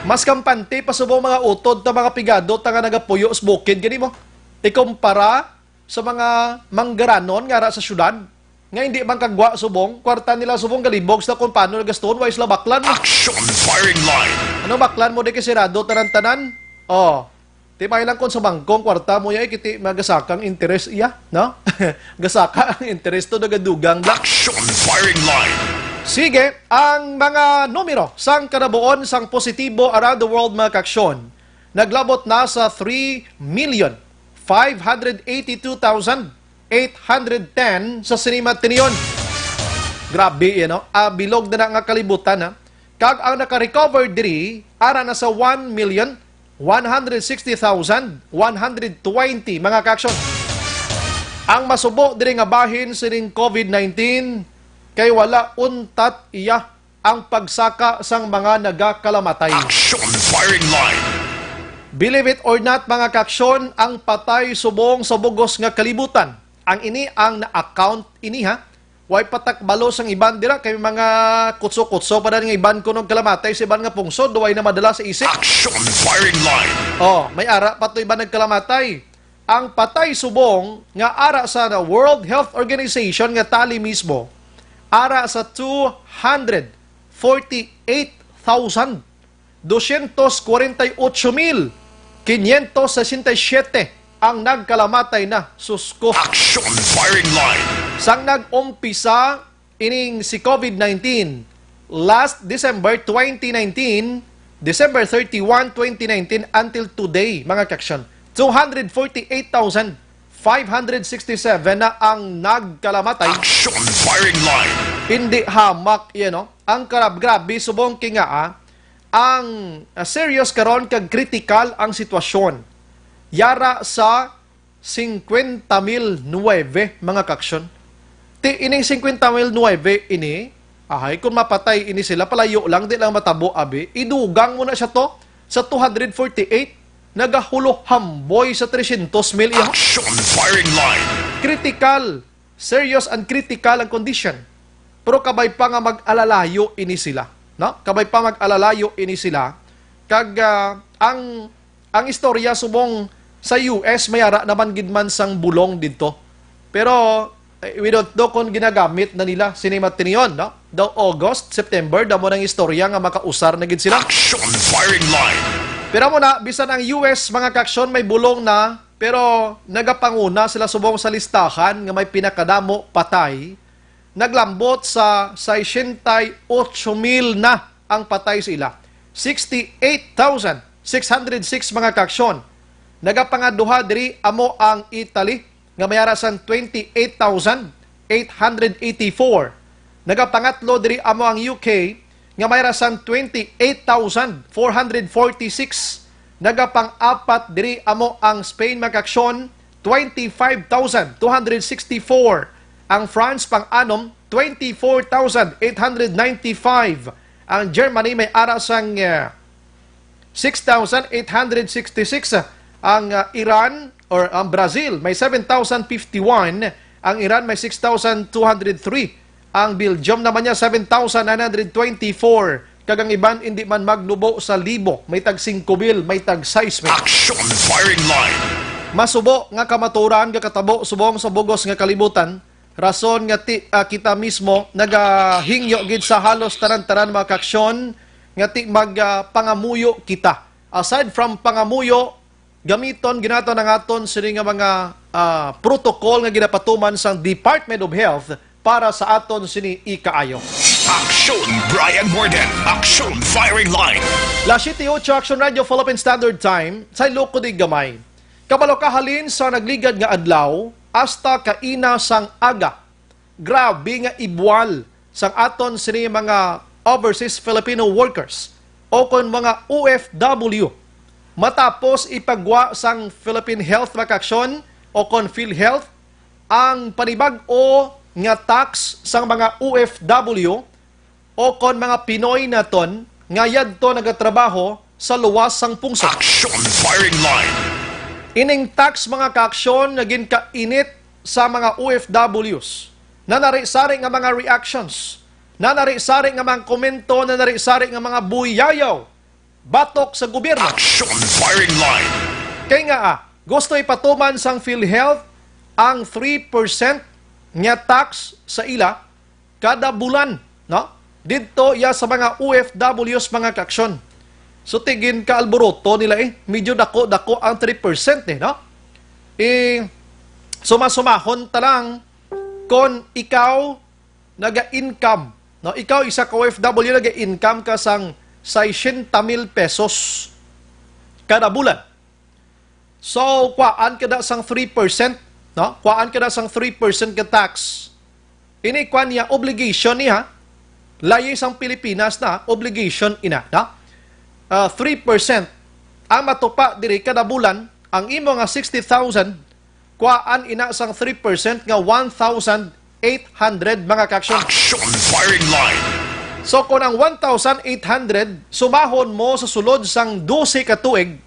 Mas kampante pa subong mga utod ta mga pigado ta nga nagapuyo sa bukid gani mo. Ikumpara sa mga manggaranon nga ara sa syudad, nga hindi man kagwa subong, kwarta nila subong galibog sila kung paano nagastuhon, way sila baklan. Action firing line. Ano baklan mo, di kay sirado tanan-tanan? Oh. Ti may lang kung sa bangkong kwarta mo, ya, kiti magasakang interes iya, no? Gasaka ang interes to, nagadugang lang. Action firing line. Sige, ang mga numero sang kanabuon sang positibo around the world, mga kaaksyon, naglabot na sa three million five hundred eighty-two thousand eight hundred ten sa sini matinion. Grabe, you know? Ah, bilog na na nga kalibutan, ha? Kag ang naka-recover diri, ara na sa one million one hundred sixty thousand one hundred twenty, mga kaaksyon. Ang masubo diri nga bahin sining covid nineteen, kay wala untat iya ang pagsaka sang mga nagakalamatay. Action firing line. Believe it or not, mga kaaksyon, ang patay subong sa bugos nga kalibutan. Ang ini ang na-account ini, ha. Way patakbalo sang iban dira, kay mga kutso-kutso pa na nga iban kuno nagkalamatay sa iban nga pungsod, way na madala sa isip. Action firing line. Oh, may ara pa to iban nagkalamatay. Ang patay subong nga ara sa World Health Organization nga tally mismo, ara sa two hundred forty-eight thousand dosyentos kwarenta y ocho mil kinyentos sesenta y siyete ang nagkalamatay na, sus ko. Action firing line. Sang nag-umpisa ining si covid nineteen, last December twenty nineteen, December thirty-one, twenty nineteen, until today, mga kaaksyon, two hundred forty-eight thousand five hundred sixty-seven na ang nagkalamatay. Action firing line. Hindi hamak, you know, ang karab-, grabe subong kay nga, ah, ang, ah, serious karon kag critical ang sitwasyon. Yara sa singkwenta mil nuwebe, mga kaaksyon. Ti ining singkwenta mil nuwebe ini, ahay, kung mapatay ini sila, palayo lang, di lang matabo, abi, idugang mo na siya to sa two hundred forty-eight, nagahulo hamboy sa tresyentos mil iya. Action firing line. Critical, serious and critical ang condition. Pero kabay pa nga mag-alalayo ini sila, no? Kabay pa mag-alalayo ini sila. Kag, ah, ang, ang istorya subong sa U S, may ara naman gid man sang bulong didto. Pero, eh, we don't know kung ginagamit na nila sini matinion, no? Daw August, September, damo nang istorya nga makausar na gid sila. Action firing line. Pero mo na, bisan ang U S, mga kaaksyon, may bulong na, pero nagapanguna sila subong sa listahan nga may pinakadamo patay. Naglambot sa sesenta y ocho mil na ang patay sa ila. Sixty-eight thousand six hundred six, mga kaaksyon. Nagapangaduha diri amo ang Italy, nga may ara sang twenty-eight thousand eight hundred eighty-four. Nagapangatlo diri amo ang U K, nga may ara sang twenty-eight thousand four hundred forty-six. Nagapang-apat diri amo ang Spain, mga kaaksyon, twenty-five thousand two hundred sixty-four. Ang France, pang-anom, twenty-four thousand eight hundred ninety-five. Ang Germany may ara sang, eh, six thousand eight hundred sixty-six. Ang, ah, Iran or ang Brazil may seven thousand fifty-one. Ang Iran may six thousand two hundred three. Ang Belgium naman niya, seven thousand nine hundred twenty-four. Kag ang iban indi man magnubo sa libo, may tag singko mil, may tag sais mil. Action Firing Line. Masubo nga kamaturan nga katabo subong sa bugos nga kalibutan, rason nga ti, ah, kita mismo nagahingyo gid sa halos tanan-tanan mga kaaksyon nga ti mag, ah, pangamuyo kita. Aside from pangamuyo, gamiton ginaton ang aton sini nga mga, ah, protocol nga ginapatuman sang Department of Health para sa aton sini ikaayo. Action Brian Warden. Action Firing Line. Las siete ocho, Action Radio Philippine Standard Time, sa Ilocos di gamay. Kabalo ka, halin sa nagligad nga adlaw hasta kaina sang aga, grabe nga ibwal sang aton sini mga overseas Filipino workers o kon mga O F W. Matapos ipagwa sang Philippine Health Makaksyon o kon PhilHealth ang panibag-o nga tax sang mga O F W o kon mga Pinoy naton nga yadto nagatrabaho sa luwas sang pungsod. Action Firing Line. Ining tax, mga kaaksyon, nga ginkainit sa mga O F Ws, nanari-sari nga mga reactions, nanari-sari nga mga komento, nanari-sari nga mga buyayaw batok sa gobyerno. Action Firing Line. Kay nga, ah, gusto ipatuman sang PhilHealth ang three percent nga tax sa ila kada bulan, no? Didto iya sa mga O F Ws, mga kaaksyon. So, ti ginkaalburuto nila, eh. Medyo dako-dako ang three percent, eh, no? Eh, suma-sumahon ta lang, kon ikaw naga-income, no? Ikaw, isa ka O F W, naga-income ka sang sesenta mil pesos kada bulan. So, kuhaan ka na sang three percent, no? Kuhaan ka na sang three percent ka tax. Ini, kuan niya, obligation niya. Layi sang Pilipinas na, obligation ina, no? Ah, three percent ang matupa diri kada bulan, ang imo nga sixty thousand, kuhaan ina sang three percent nga one thousand eight hundred, mga kaaksyon. Action Firing Line. So, kung ang one thousand eight hundred, sumahon mo sa sulod sang dose ka tuig,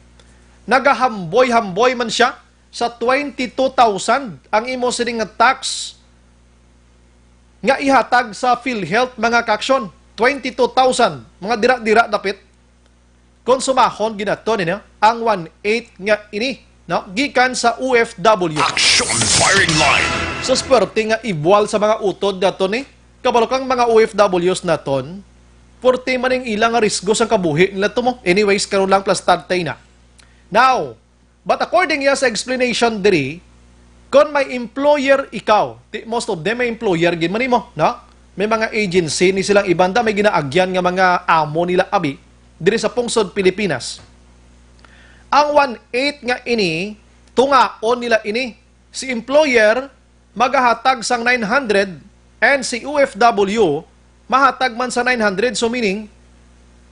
nagahamboy-hamboy man siya sa twenty-two thousand ang imo sining nga tax nga ihatag sa PhilHealth, mga kaaksyon. Twenty-two thousand, mga dira-dira dapit. Konsumahon ginato ninyo ang one-eighth nga ini, no? Gikan sa O F W. Action Firing Line. Sa swerte nga ibwal sa mga utod naton ni, kabalo kang mga O F Ws naton, purti man ang ila nga risgo sang kabuhi nila to mo. Anyways, karon lang plastarte na. Now, but according niya sa explanation diri, kon may employer ikaw, ti, most of them may employer gid man nimo, no? May mga agency ni silang iban da, may ginaagyan nga mga amo nila abi diri sa pungsod Pilipinas. Ang one-eighth nga ini, tungaon nila ini. Si employer magahatag sang nine hundred and si O F W mahatag man sa nine hundred. So meaning,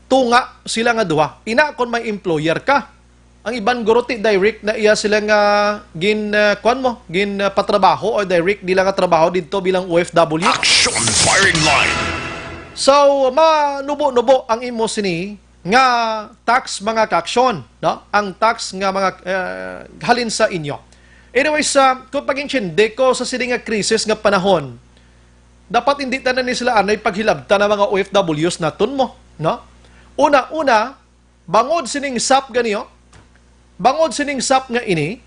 tunga sila nga duha. Ina kon may employer ka. Ang iban guro ti direct na iya sila nga gin, ah, kuan mo, gin, ah, patrabaho o direct nila nga trabaho didto bilang O F W. Action Firing Line. So, manubo-nubo ang imo sini nga tax, mga kaaksyon, no? Ang tax nga mga, ah, halin sa inyo. Anyways, ah, kung pag-intindi ko sa sini nga krisis nga panahon, dapat hindi tanan ni sila anay paghilabtan ang mga O F Ws naton mo, no? Una-una, bangod sining sap ganiyo, bangod sining sap nga ini,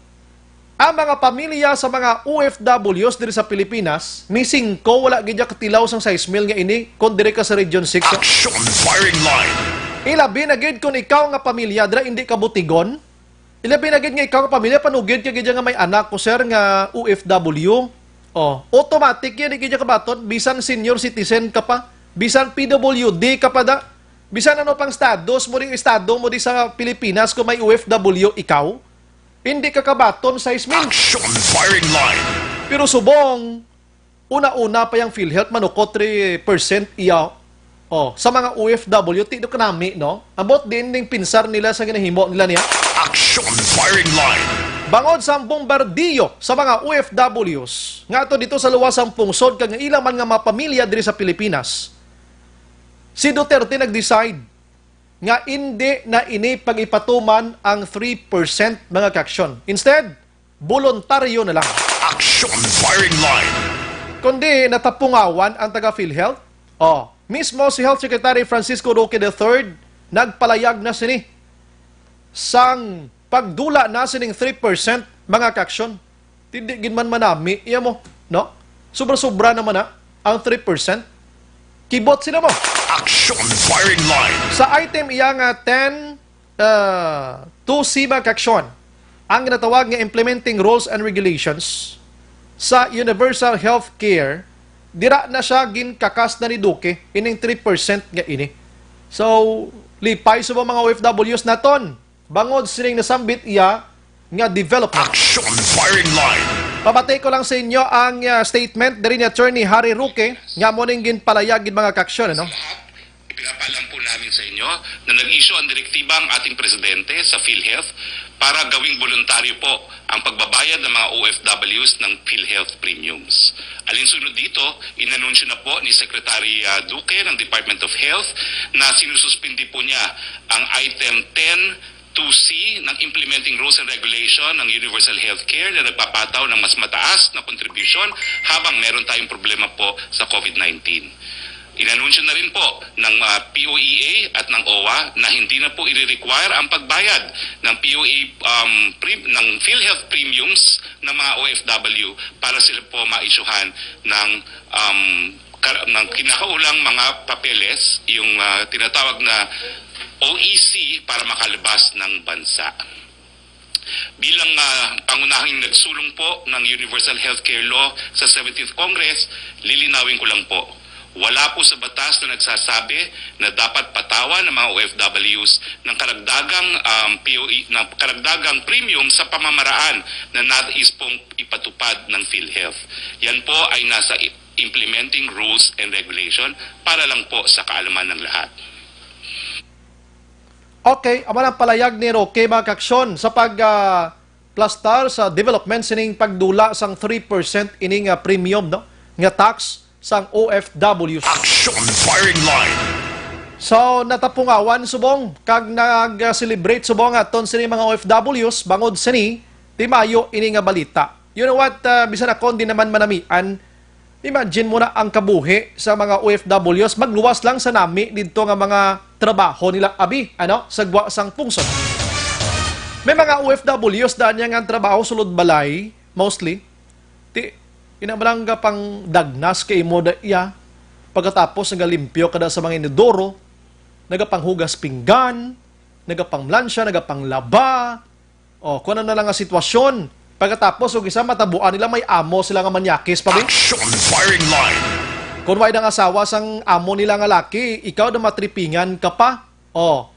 ang mga pamilya sa mga O F Ws diri sa Pilipinas, misingko wala gid ya katilaw sang sais mil nga ini kon diri ka sa Region six. Action Firing Line. Ilabi na gid kon ikaw nga pamilya dira indi ka butigon, ilabi na gid nga ikaw nga pamilya, panugid ka gid ya nga may anak ko, sir, nga O F W. Oh, automatic yan, di gid ya kabaton, bisan senior citizen ka pa, bisan P W D ka pa da, bisan ano pang status mo di, estado mo di sa Pilipinas, kung may O F W ikaw, hindi ka kabaton sais mil. Action Firing Line. Pero subong, una-una pa yang PhilHealth, manukot three percent iya, oh, sa mga O F W, ti do kanami, no? Ambot din ning pinsar nila sa ginahimo nila niya. Action Firing Line. Bangod sa bombardiyo sa mga O F Ws nga ato dito sa luwas sang pungsod kag nga ila man nga mga pamilya diri sa Pilipinas, si Duterte nag-decide nga indi na ini pag-ipatuman ang three percent, mga kaaksyon. Instead, boluntaryo na lang. Action Firing Line. Kundi natapungawan ang taga PhilHealth. Oh, mismo si Health Secretary Francisco Roque the third nagpalayag na sini sang pagdula na sining three percent, mga kaaksyon. Hindi gid man manami, iya mo, no? Sobra-sobra naman na ang three percent. Kibot sila mo. Action Firing Line. Sa item iya nga ten, ah, two C, mga kaaksyon, ang ginatawag nga implementing rules and regulations sa universal health care, dira na siya ginkakas na ni Duque ining three percent nga ini. So, lipay sa mga O F Ws naton bangod sining nasambit iya nga development. Action Firing Line. Pabati ko lang sa inyo ang, ah, statement diri ni Attorney Harry Roque nga mo ning ginpalayag gid, mga kaaksyon, ano? Sa lahat, ipinapaalam po namin sa inyo na nag-issue ang direktiba ang ating presidente sa PhilHealth para gawing voluntaryo po ang pagbabayad ng mga O F Ws ng PhilHealth premiums. Alinsunod dito, inanunsyo na po ni Secretary, ah, Duque ng Department of Health na sinususpindi po niya ang item ten two C ng implementing rules and regulation ng universal healthcare na nagpapataw ng mas mataas na kontribusyon habang meron tayong problema po sa COVID nineteen. Inanunsyo na rin po ng, ah, P O E A at ng O W A na hindi na po i-require ang pagbayad ng P O E, um, pre-, ng PhilHealth premiums ng mga O F W para sila po maisyuhan ng, um, kar-, ng kinakaulang mga papeles, yung, ah, tinatawag na O E C, para makalabas ng bansa. Bilang, ah, pangunahing nagsulong po ng Universal Healthcare Law sa seventeenth Congress, lilinawin ko lang po, wala po sa batas na nagsasabi na dapat patawan ng mga O F Ws ng karagdagang, um, P O E, ng karagdagang premium sa pamamaraan na nais pong ipatupad ng PhilHealth. Yan po ay nasa i-, implementing rules and regulation para lang po sa kaalaman ng lahat. Okay, amo ang palayag ni Roque, mga kaaksyon, sa pag, ah, plastar sa development sining pagdula sang three percent ining, ah, premium, no, nga tax sang O F Ws. Action Firing Line. So, natapungawan subong kag nag-celebrate subong aton sini mga O F Ws bangod sini, ti maayo ini nga balita. You know what, ah, bisan ako hindi naman manamian, imagine mo na ang kabuhi sa mga O F Ws, magluwas lang sa nami didto nga mga trabaho nila, abi, ano, sa gwa sang pungsod. May mga O F Ws daan niya nga ang trabaho sulod balay, mostly. Ti, ina mo lang nga pang dagnas kay imo da iya. Pagkatapos nagalimpyo ka da sa mga inodoro, nagapanghugas pinggan, nagapangmlansya, nagapanglaba. O, kung ano na lang ang sitwasyon. Pagkatapos, og isa, matabuan nila may amo sila nga manyakis pa, bi? Action Firing Line. Kung way nang asawa sang amo nila nga laki, ikaw na matripingan ka pa. O,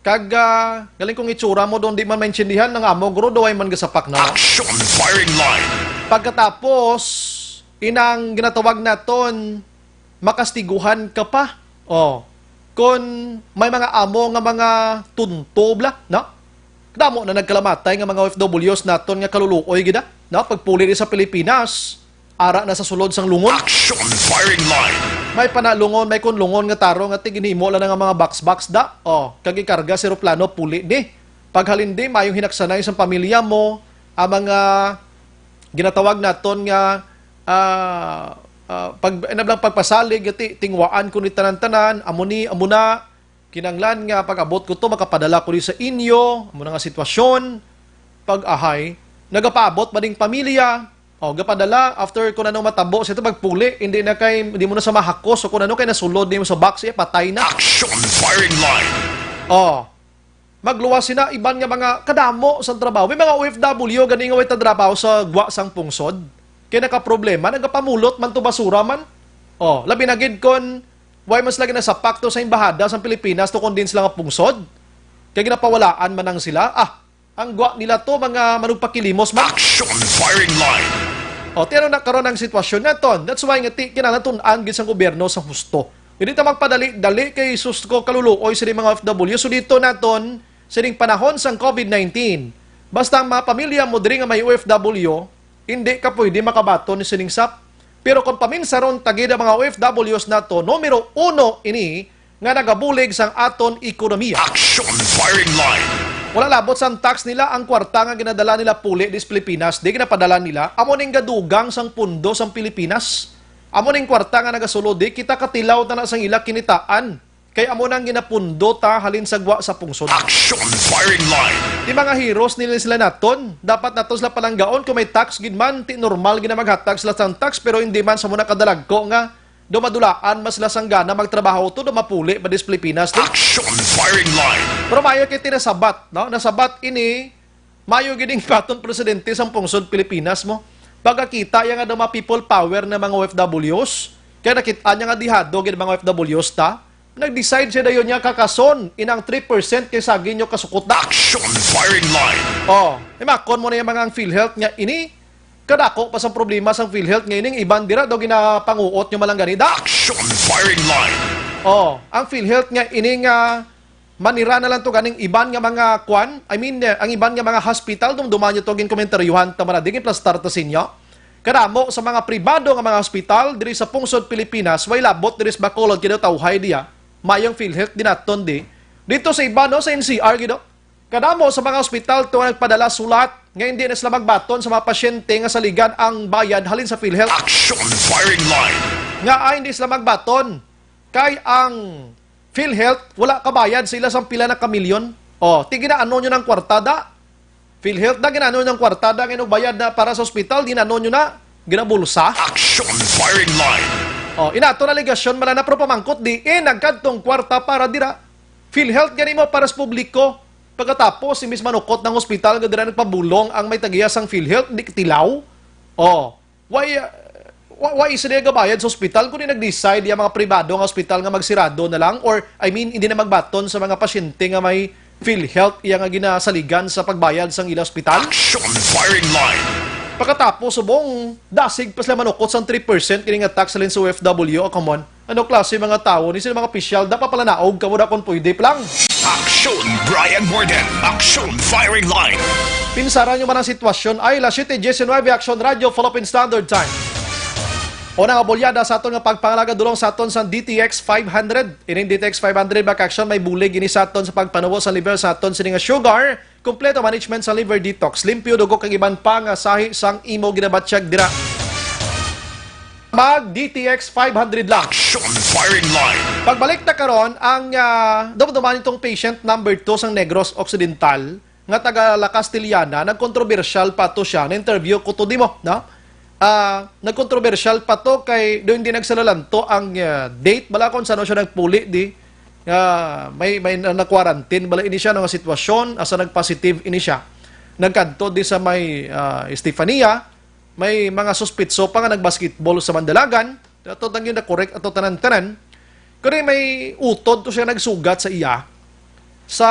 kag, ah, galing kung itsura mo doon, di man maintindihan ng amo, guro, do way man gasapak na, no? Action Firing Line. Pagkatapos, inang ginatawag naton, makastiguhan ka pa. O, kung may mga amo nga mga tunto bla, no? Damo na nagkalamatay nga mga O F Ws naton nga kaluluoy gid, ah, no? Pagpuli di sa Pilipinas, ara na sa sulod sang lungon. Action Firing Line. May panalungon, may kunlungon nga tarong nga tiginhimo lang nga mga box-box da. O, kag ikarga sa eroplano, puli ni. Paghalin di, mayong hinaksanay sa pamilya mo, ang mga ginatawag naton nga, ah, ah, pag, ano lang, pagpasalig, ti, tingwaan ko ni tanan-tanan, amo ni, amo na, kinanglan nga pag-abot ko to, makapadala ko ni sa inyo, amo na nga sitwasyon, pag-ahay, nagapaabot ba ding pamilya? O, gapadala, after kung ano matabo, sa ito pagpuli, hindi na kay, hindi mo na sa mahakos, o kung ano kay nasulod nimo sa box, eh, patay na. Action Firing Line. O, magluwas sina iban nga mga kadamo sang trabaho. May mga O F W gani nga way trabaho sa gwa sang pungsod. Kay nakaproblema, nagapamulot man to basura man. O, labi na gid kon way man sila ginasapak to sa embahada sang Pilipinas to kon din sila nga pungsod. Kay ginapawalaan man nang sila. Ah, ang gwa nila to, mga manugpakilimos man. Action Firing Line. O, tiro na karon ang sitwasyon naton. That's why nga ti, kinahanglan tun-an gid sang gobyerno sa husto. Hindi ta magpadali-dali kay sus ko kaluluoy sini mga O F W. So dito naton, sining panahon sang COVID nineteen, basta ang mga pamilya mo diri nga may O F W, hindi ka pwede makabaton sining sap. Pero kung paminsaron ta gid ang mga O F Ws nato, numero uno ini nga nagabulig sang aton ekonomiya. Action Firing Line. Wala labot sang tax nila ang kwarta nga ginadala nila puli dis Pilipinas, di ginapadala nila. Amo ning gadugang sang pundo sang Pilipinas. Amo ning kwarta nga nagasulod, di kita katilaw na, na sang ila kinitaan. Kay amo nang ginapundo ta halin sa gwa sa pungsod. Action Firing Line. Ti mga heroes nila sila naton. Dapat nato sila palanggaon kung may tax gid man, ti normal gid na maghatag sila sang tax, pero hindi man sa muna kadalagko nga dumadulaan mas sila sang gana magtrabaho to dumapuli pa dis Pilipinas, no? Action Firing Line. Pero maayo kay tinasabat, no? Nasabat ini, maayo gid ing paton presidente sang pungsod Pilipinas mo. Pagkakita iya nga daw mga people power na mga O F Ws, kaya nakita niya nga dihado gid mga O F Ws ta. Nag-decide siya dayon niya kakason inang three percent kay sagi niyo kasukot na. Action Firing Line. Oh, imakon mo na yung mga ang PhilHealth nga ini, kadako pa sang problema sang PhilHealth nga ining iban dira daw ginapanguot nyo malanggani da. Action Firing Line. Oh, ang PhilHealth nga ini nga manira na lang to ganing iban nga mga kwan, I mean, eh, ang iban nga mga hospital, dumduman nyo to, ginkomentaryuhan ta man na, di ginplastar ta sa inyo. Kadamo sa mga pribado nga mga hospital diri sa pungsod Pilipinas, way labot diri sa Bacolod, kay daw tawhay diya, mayong PhilHealth din naton di. Dito sa iba, no, sa N C R, gid, no? Kadamo sa mga ospital to nga nagpadala sulat nga hindi na sila magbaton sa mga pasyente nga saligan ang bayad halin sa PhilHealth. Action Firing Line. Nga ay hindi sila magbaton kay ang PhilHealth wala kabayad sa ila sang pila na kamilyon. Oh, ti ginaano nyo ng kwarta da? PhilHealth na ginaano ng kwarta da nga bayad na para sa ospital, ginaano nyo na? Ginabulsa? Action Firing Line. Oh, inato na alegasyon man na, pero pamangkot diin nagkadtong kwarta para dira. PhilHealth gani mo para sa publiko. Pagkatapos, imbis manukot ng ospital nga dira nagpabulong ang may tagiya sang PhilHealth, di tilaw. Oh, why, uh, why, why sila gabayad sa ospital kung di nag-decide yung mga pribado nga ospital nga magsirado na lang, or, I mean, hindi na magbaton sa mga pasyente nga may PhilHealth iya nga ginasaligan sa pagbayad sang ila ospital? Action Firing Line. Pagkatapos, subong, dasig pa sila manukot sang three percent kini nga tax halin sa O F W. Oh, come on. Ano klase mga tawo ni sila, mga opisyal? Dapat pala naog kamo na kung pwede pa lang. Action Brian Warden. Action Firing Line. Pinsaran nyo man ang sitwasyon ay las siete diecinueve, Action Radio, Philippine Standard Time. Una nga bulyada sa aton nga pagpangalaga dulong sa aton sa D T X five hundred. Ining D T X five hundred, mga ka-action, may bulig ini sa aton sa pagpanubo sa level sa aton sini nga sugar. Kompleto management sa liver detox, limpyo dugo kag iban pa nga sahi sang imo ginabatyag dira. Mag D T X five hundred lang. Action Firing Line. Pagbalik na karon ang, ah, dumduman itong patient number two sang Negros Occidental nga taga La Castellana, nagkontrobersyal pa to siya. Na-interview ko to, di mo, no? Ah, nagkontrobersyal pa to kay do hindi nagsalalanto ang, ah, date bala kung sano siya nagpuli di. Ah, may, may na, na-quarantine bala ini siya nga sitwasyon, asa nagpositive ini siya. Nagkadto di sa may, ah, Estefania, may mga suspitso pa nga nagbasketball sa Mandalagan. Ato tang yun na correct, ato tanan-tanan. Kani may utod to siya nagsugat sa iya sa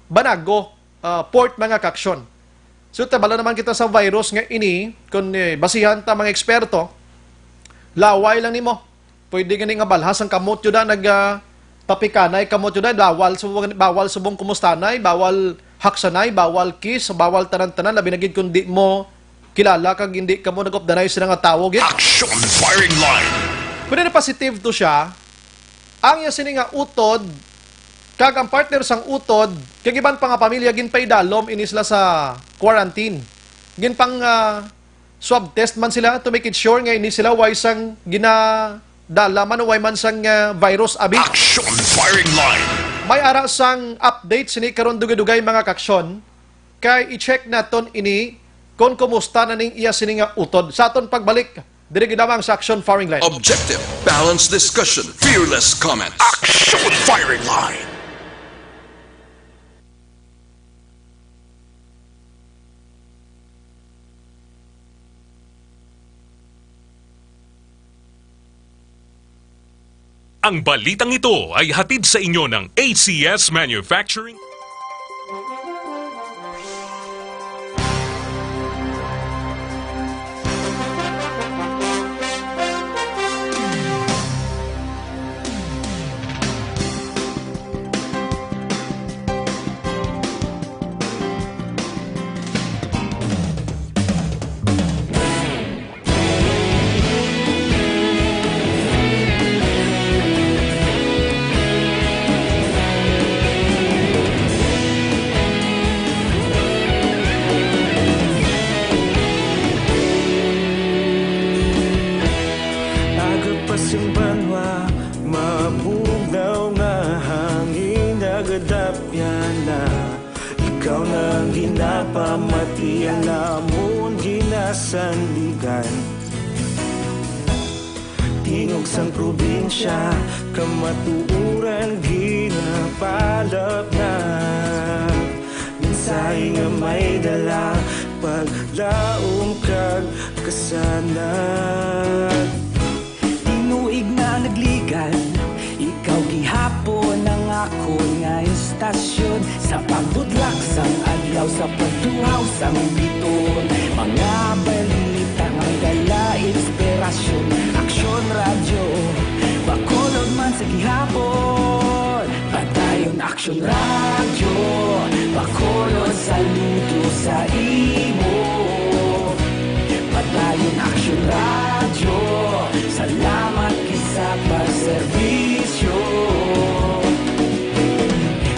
Banago, ah, port, mga ka-action. So, tabala naman kita sa virus nga ini, kung, eh, basihan ta mga eksperto, laway lang nimo. Pwede gani nga balhas ang kamot yun na nag, ah, papikanay kamot yun na, bawal subong, bawal subong kumustanay, bawal haksanay, bawal kiss, bawal tanan-tanan, labi na gid kung di mo kilala kag hindi kamo nag-updanay sila nga tawo gid. Action Firing Line. Pwede na positive to siya, ang iya sini nga utod, kag ang partner sang utod, kag iban pa nga pamilya, ginpaidalom ini sila sa quarantine. Ginpang, ah, swab test man sila to make it sure nga ini sila way sang ginadala man o way man sang, ah, virus abi. Action Firing Line. May ara sang update sini karon dugay-dugay, mga ka-action. Kay i-check naton ini kung kumusta na ning iya sini nga utod. Sa aton pagbalik, diri gid lamang sa Action Firing Line. Objective, balanced discussion, fearless comments. Action Firing Line. Ang balitang ito ay hatid sa inyo ng A C S Manufacturing. Sing banwa, mabugnaw nga hangin nagadapyan na. Ikaw na ang ginapamati, ang amon ginasandigan. Tingog sang probinsya, kamatuoran ginapalapnag. Mensahe nga may dala, paglaom kag kasanag. Tinuig na nagligan, ikaw gihapon ang akon nga istasyon. Sa pagbudlak sang adlaw, sa pagtuhaw sang bituon, mga balita nga may dala inspirasyon. Aksyon Radyo, Bacolod man sa gihapon. Padayon Aksyon Radyo, Bacolod, saludo sa imo. Padayon Aksyon Radyo, salamat gid sa pagserbisyo.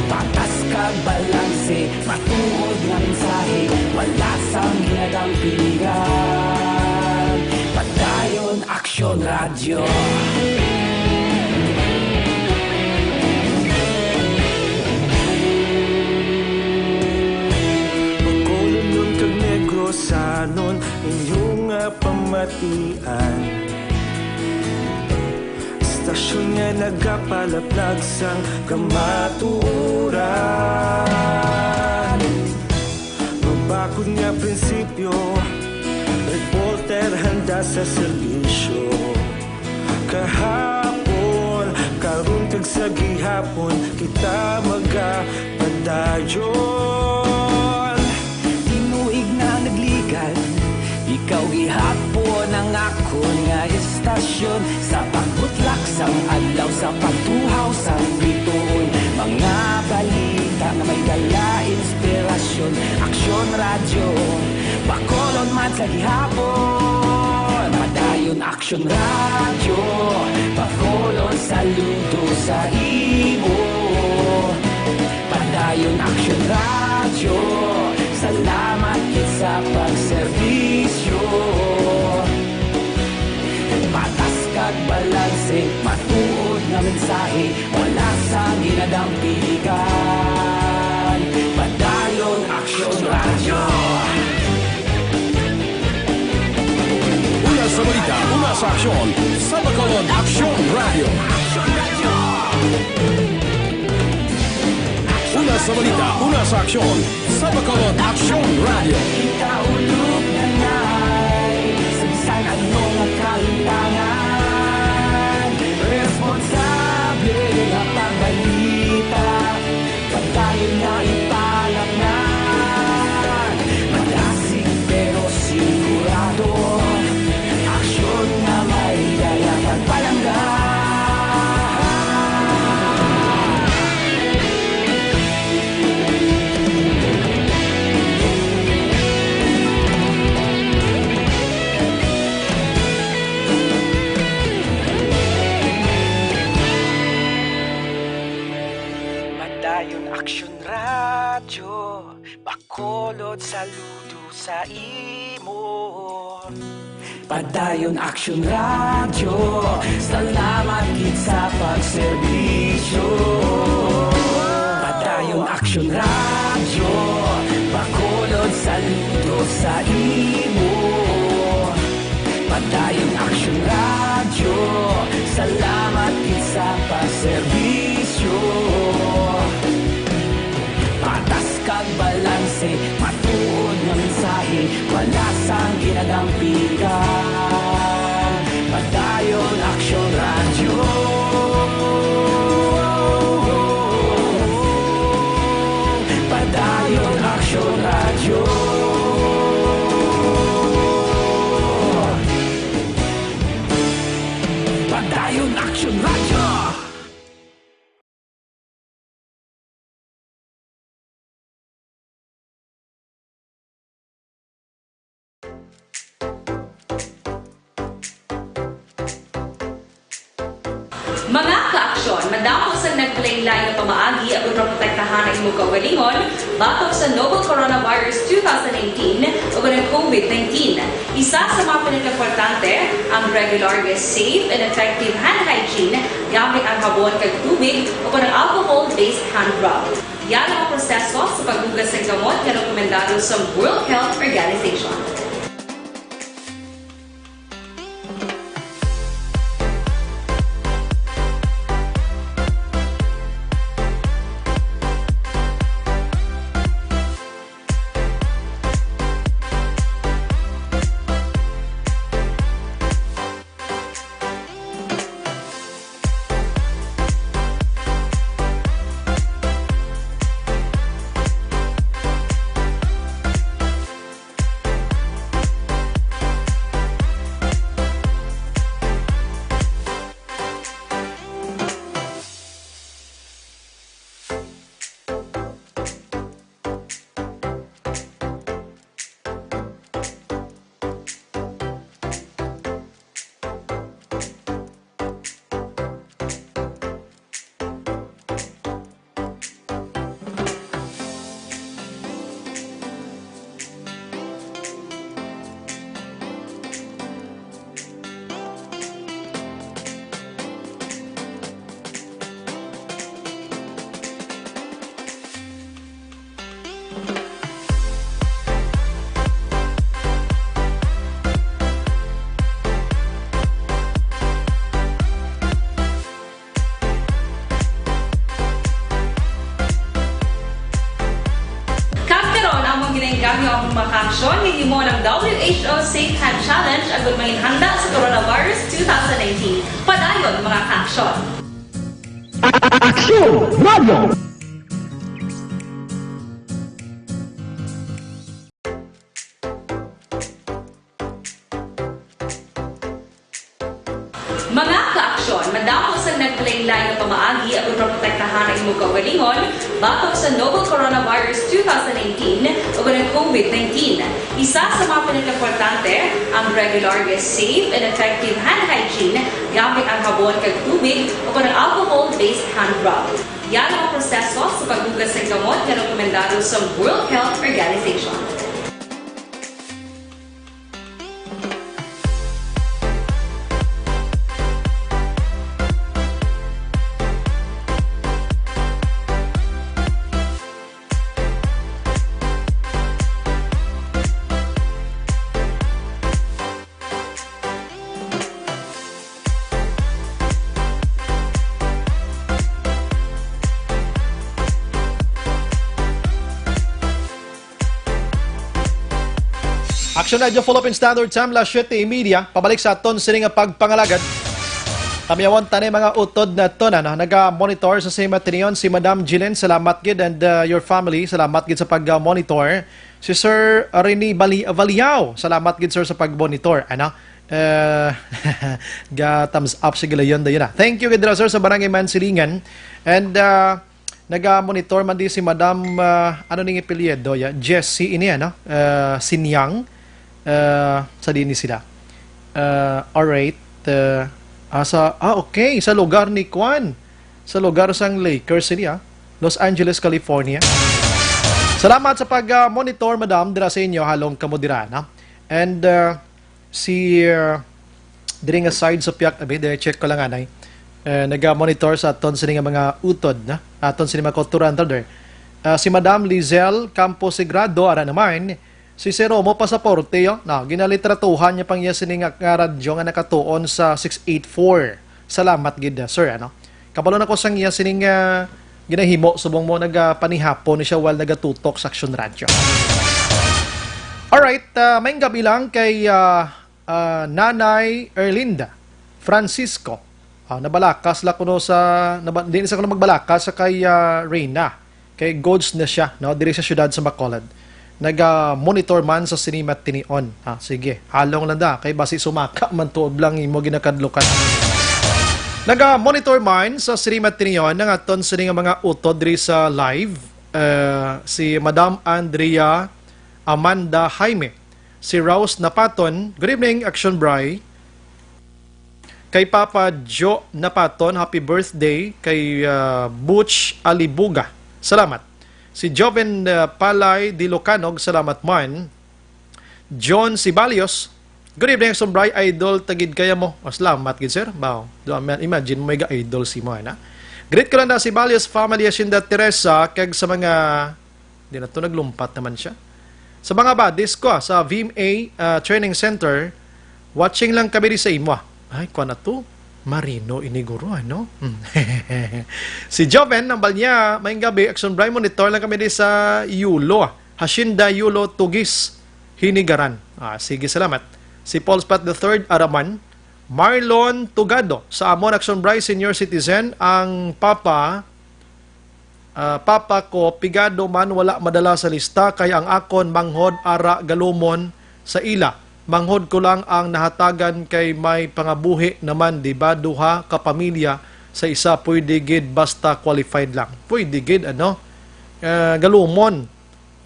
Patas kag balanse, matuod nga mensahe, wala sang ginadampigan. Padayon Aksyon Radyo. Bacolodnon kag Negrosanon, inyo nga pamatian. Istasyon nga nagapalaplag sang kamatuoran. Mabakod nga prinsipyo, reporter handa sa serbisyo. Kahapon, karon kag sa gihapon, kita magapadayon. Tinuig na nagligan, ikaw gihapon ang akon nga istasyon. Sa pagbutlak sang adlaw, sa pagtuhaw sang bituon, mga balita nga may dala inspirasyon. Aksyon Radyo, Bacolod man sa gihapon. Padayon Aksyon Radyo, Bacolod, saludo sa imo. Padayon Aksyon Radyo, salamat gid sa pagserbisyo. Patas kag balanse, matuod nga mensahe, wala sang ginadampigan. Padayon Aksyon Radyo. Una sa balita, una sa aksyon, sa Bacolod Aksyon Radyo. Una sa balita, una sa aksyon, sa Bacolod Aksyon Radyo. Ikaulog na nay, sa bisan ano nga kahitangan, responsable nga pagbalita. Padayon na ipalapngan, madasig pero sigurado, aksyon nga may dala kag palangga. Padayon Aksyon Radyo, Bacolod, saludo sa imo. Padayon Aksyon Radyo, salamat gid sa pagserbisyo. Padayon Aksyon Radyo, Bacolod, saludo sa imo. Padayon Aksyon Radyo, salamat gid sa pagserbisyo. Patas kag balanse, matuod nga mensahe, wala sang ginadampigan. Padayon Aksyon Radyo. Padayon Aksyon Radyo. Padayon Aksyon Radyo. Mga kaaksyon, madamo sang naglain-lain nga pamaagi agud maprotektahan ang imong kaugalingon batok sa novel coronavirus two thousand nineteen ug ang COVID nineteen. Isa sa mga pinakaimportante, ang regular nga safe and effective hand hygiene gamit ang habon kag tubig o ang alcohol-based hand rub. Yan ang proseso sa paghugas sa kamot nga rekomendado sa World Health Organization. Kag karon, among ginaengganyo ang mga kaaksyon nga himo ng W H O Safe Hand Challenge agud manginhanda sa coronavirus two thousand nineteen. Padayon, mga kaaksyon. Aksyon Radio! Mga kaaksyon, madamo sang naglain-lain nga pamaagi agud maprotektahan ang imong kaugalingon batok sa novel coronavirus two thousand nineteen ug ang COVID nineteen. Isa sa mga pinakaimportante, ang regular nga safe and effective hand hygiene gamit ang habon kag tubig ug ang alcohol-based hand rub. Yan ang proseso sa paghugas sa kamot nga rekomendado sa World Health Organization. Action Radio Philippine Standard Time, las siete y media. Pabalik sa aton sini nga pagpangalagad. Amyawan tani mga utod na to na, no? Naga-monitor sa same tinion si Madam Jillian. Salamat gid, and, uh, your family. Salamat gid sa pag-monitor. Si Sir Rene Bali-, Valiao. Salamat gid, sir, sa pag-monitor. Ano? Uh, ga thumbs up, sige, layon dayon na. Thank you gid, sir, sa Barangay Mansilingan. And, uh, naga-monitor man di si Madam, ah, ano ning apelyido, ya? Jessie ini, ano? Ah, Sinyang, ah, sa din ni sila. Ah, alright. Ah, ah, sa, ah, okay. Sa lugar ni Kwan. Sa lugar sang Lakers ini, ah. Los Angeles, California. Salamat sa pag, ah, monitor, Madam, dira sa inyo. Halong kamo dira, no? And, ah, si, uh, diri nga side sa Piak, abi, diri, check ko lang anay. Eh, naga-monitor sa aton sini nga mga utod, na? Aton sini mga kultura, brother. Ah, si Madam Lizelle Campo Sigrado, ara naman, si Sir Romo Pasaporte, yo, na, ginalitratuhan niya pang iya sini nga, nga radyo nga nakatuon sa six eight four. Salamat gid, sir, ano? Kabalo na ko sang iya sining, ah, ginahimo subong mo nagapanihapon ni siya while nagatutok sa Aksyon Radyo. Alright, ah, maayong gabi lang kay, ah, ah, Nanay Erlinda Francisco. Ah, nabalakas la kuno sa, naba-, di na sa kuno magbalaka sa kay, ah, Reyna. Kay goods na siya, no, diri sa siyudad sa Bacolod. Naga-monitor man sa Cinema Tinion. Ha, sige, halong lang da, kay basi sumaka man tuod lang imo ginakadlukan. Naga-monitor man sa Cinema Tinion ang aton sini nga mga utod diri sa live, eh, si Madam Andrea Amanda Jaime, si Rose Napaton. Good evening, Action Bri. Kay Papa Joe Napaton, happy birthday. Kay, ah, Butch Alibuga, salamat. Si Joven, ah, Palay Dilocanog, salamat man. John Sibalios, good evening, Sombray, idol, tagid kaya mo. Oh, salamat gid, sir. Wow. Do, ima-, imagine mo, may ga-idol si mo, na? Greet ko lang na si Balios family, Hacienda Teresa, kag sa mga, di na to, naglumpat naman siya. Sa mga buddies ko, ah, sa V M A, ah, Training Center, watching lang kami di sa imo, ah. Ay, kwa na to. Marino ini guro, ano? Hmm. Si Joven, nambal niya, "Maayong gabi, Action Bray, monitor lang kami di sa Yulo, ah. Hacienda Yulo, Tugis, Hinigaran." Ah, sige, salamat. Si Paul Spat the third, Araman. Marlon Tugado, sa amon, Action Bray, senior citizen, ang papa, ah, papa ko, pigado man, wala madala sa lista, kay ang akon manghod ara Galumon sa ila. Manghod ko lang ang nahatagan kay may pangabuhi naman, di ba? Duha ka pamilya sa isa, pwede gid basta qualified lang. Pwede gid, ano? Ah, Galumon.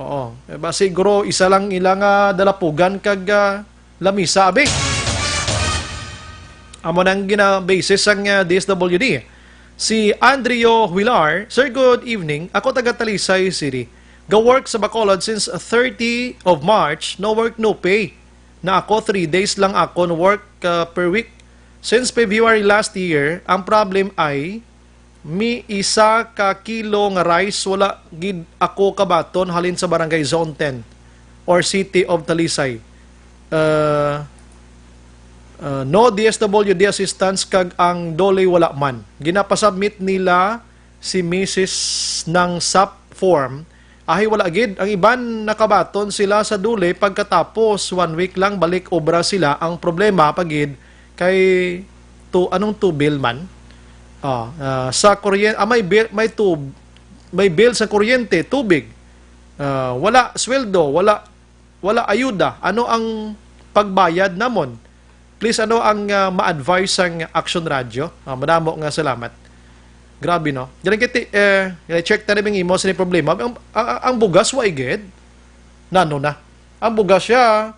Oo. Eh, ba, siguro isa lang ila nga dalapugan kag, ah, lamisa, abi. Amo nang gina-basis sang, ah, D S W D. Si Andrio Huilar, "Sir, good evening. Ako taga Talisay City. Ga-work sa Bacolod since thirty of March, no work, no pay. Na ako, three days lang akon work, ah, per week. Since February last year, ang problem ay may isa ka kilo nga rice wala gid ako kabaton halin sa Barangay Zone ten or City of Talisay. Uh, uh, no D S W D assistance kag ang DOLE wala man. Ginapasubmit nila si Missus ng sap form. Ahi, wala gid. Ang iban nakabaton sila sa DOLE pagkatapos one week lang balik obra sila. Ang problema pa gid kay to, anong two bill man? Ah, ah, sa kuryen-, ah, may bill, may tub-, may bill sa kuryente, tubig. Ah, wala sweldo, wala, wala ayuda. Ano ang pagbayad namon? Please, ano ang, ah, ma-advise sang Action Radio? Ah, madamo nga salamat. Grabe, no? Galing kiti, eh, check ta rin imo sa ni problema. Ang, ang, ang bugas, wa igid. Nano na? Ang bugas siya,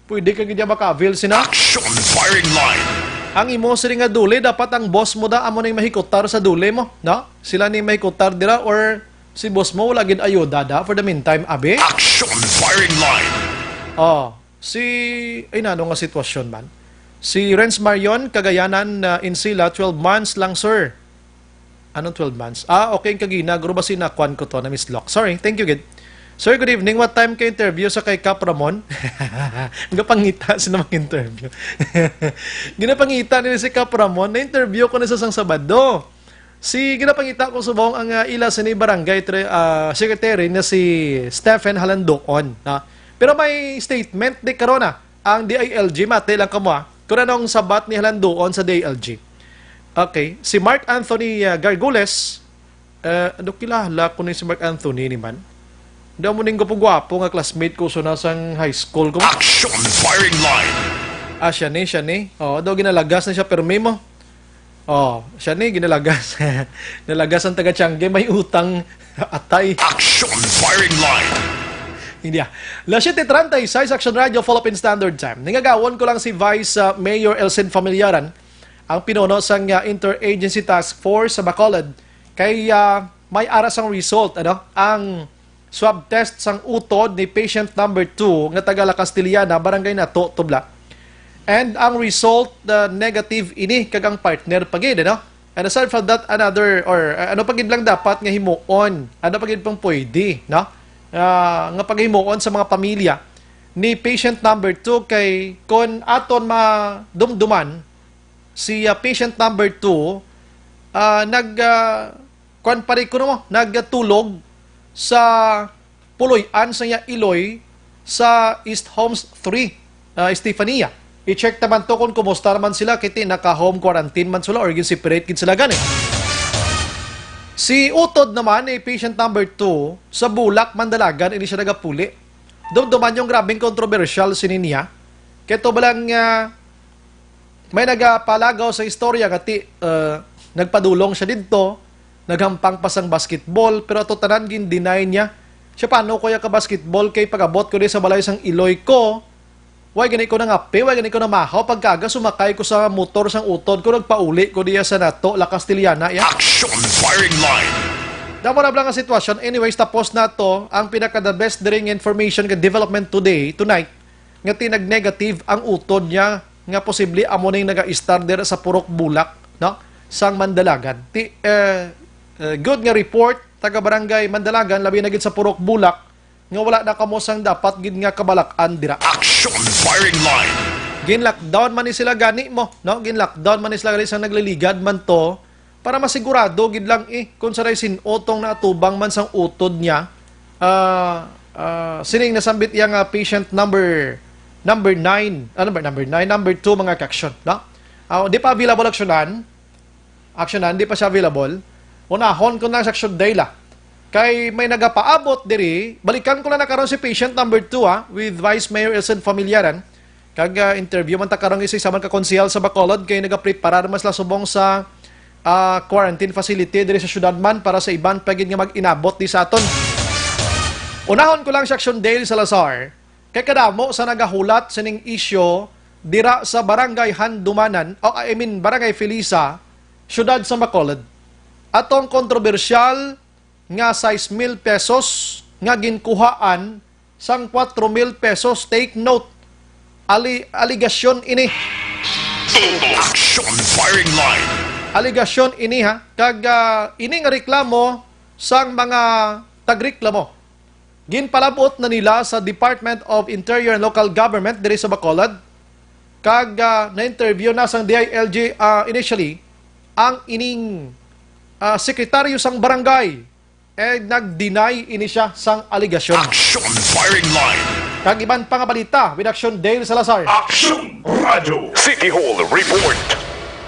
pwede ka gid maka-avail sina. Action Firing Line. Ang imo sini nga DOLE, dapat ang boss mo da, amo ning mahikutar sa DOLE mo, no? Sila ni mahikutar dira, or si boss mo, wala gid ayuda da for the meantime, abi? Action Firing Line. Oh, si, ay, nano nga sitwasyon man? Si Renz Marion, Kagayanan, uh, Insila, twelve months lang, sir. Anong twelve months? Ah, okay, ang kagina, guro ba si nakwan ko to, na-miss lock. Sorry, thank you, gid. Sir, good evening. What time ka interview sa kay Kap Ramon? Gapangita sila mag-interview. Ginapangita nila si Kap Ramon. Na-interview ko na sa sang Sabado. Si ginapangita ko subong ang, ah, ila sini barangay tre-, ah, secretary na si Stephen Halandoon, no? Pero may statement di karon, ah, ang D I L G, mati lang kamo, ah, kung anong sabat ni Halandoon sa D I L G. Okay, si Mark Anthony, ah, Gargules, eh, ano, kilala ko ni si Mark Anthony ni man. Daw mo ning gwapo-gwapo nga classmate ko sa nasang high school ko. Action Firing Line. Ah, siya ni, siya ni. Oh, daw ginalagas na siya, pero may mo. Oh, siya ni, ginalagas. Nalagas ang taga Tiangge, may utang atay. Action Firing Line. Hindi, ah. Las siete treinta y seis, Action Radio, Philippine Standard Time. Ningagawon ko lang si Vice, ah, Mayor Elcin Familiaran, ang pinuno sang, ah, Interagency Task Force sa Bacolod, kay, ah, may ara sang result, ano, ang swab test sang utod ni patient number two nga taga La Castellana, Barangay Nato, Tubla. And ang result, uh, negative ini kag ang partner pa gid, ano? And aside from that, another, or, uh, ano pa gid lang dapat nga himuon? Ano pa gid pang pwede, no? Ah, nga paghimuon sa mga pamilya ni patient number two, kay kon aton madumduman, si, ah, patient number two, ah, nag, ah, kwan pa rin kuno mo, nagtulog sa puloy-an sa iya iloy sa East Homes three, ah, Estefania. I-check naman to kung kumusta naman sila, kiti naka-home quarantine man sila or gin-separate gid sila gani. Si utod naman ni patient number two, sa bulak man dalagan ini siya nagapuli. Dumduman yung grabing kontrobersyal sini niya. Kay to ba lang, ah, may nagapalagaw sa istorya nga ti, ah, nagpadulong siya didto, naghampang pa sang basketball, pero ato tanan gin-deny niya. Siya, "Paano ko ya ka basketball kay pag-abot ko di sa balay sang iloy ko, Way gani ko nangape, way gani ko namahaw pagkaaga sumakay ko sa motor sang utod ko, nagpauli ko diya sa nato, La Castellana, ya. Action firing line. Damo na bala nga sitwasyon. Anyways, tapos na to ang pinaka the best diri nga information nga development today, tonight, nga tinag-negative ang utod niya nga posible amo ning naga-istar dira sa Purok Bulak, no? Sang Mandalagan. Ti, eh, eh, good nga report, taga Barangay Mandalagan, labi na gid sa Purok Bulak, nga wala na kamo sang dapat gid nga kabalak-an dira. Action firing line. Gin-lockdown man ni sila gani mo, no? Gin-lockdown man ni sila gani sang nagliligad man to para masigurado gid lang, eh, kung saray sin-o tong naatubang man sang utod niya. Ah, ah, sining nasambit iya nga patient number, number nine, ah, number, number nine, number two, mga ka-action, no? Ah, di pa available aksyonan. Action na, hindi pa siya available. Unahon ko na sa action day la. Kay may nagapaabot diri, balikan ko na na karon si patient number two, ha, with Vice Mayor Elson Familiaran. Kag, ah, interview man ta karon isa man ka konsehal sa Bacolod kay nagapreparar man sila subong sa, ah, quarantine facility diri sa syudad man para sa iban pa gid nga mag-inabot di sa aton. Unahon ko lang si Action Dale Salazar. Kay kadamo sa nagahulat sining isyu dira sa Barangay Handumanan, o, I mean, Barangay Felisa, siyudad sa Bacolod. Atong kontrobersyal nga sais mil pesos nga ginkuhaan sang kwatro mil pesos. Take note, ali-, aligasyon ini. Action firing line. Aligasyon ini, ha, kag, ah, ini nga reklamo sang mga tagreklamo. Ginpalabot na nila sa Department of Interior and Local Government diri sa Bacolod, kag, ah, na-interview na sang D I L G, ah, initially ang ining, ah, sekretaryo sang barangay, eh, nag-deny ini siya sang aligasyon. Action firing line. Kag iban pa nga balita with Action Dale Salazar. Action Radyo. City Hall Report.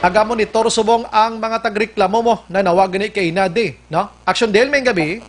Nagamonitor subong ang mga tagreklamo mo na nawag ni kay Nadi, no? Action Dale, may gabi.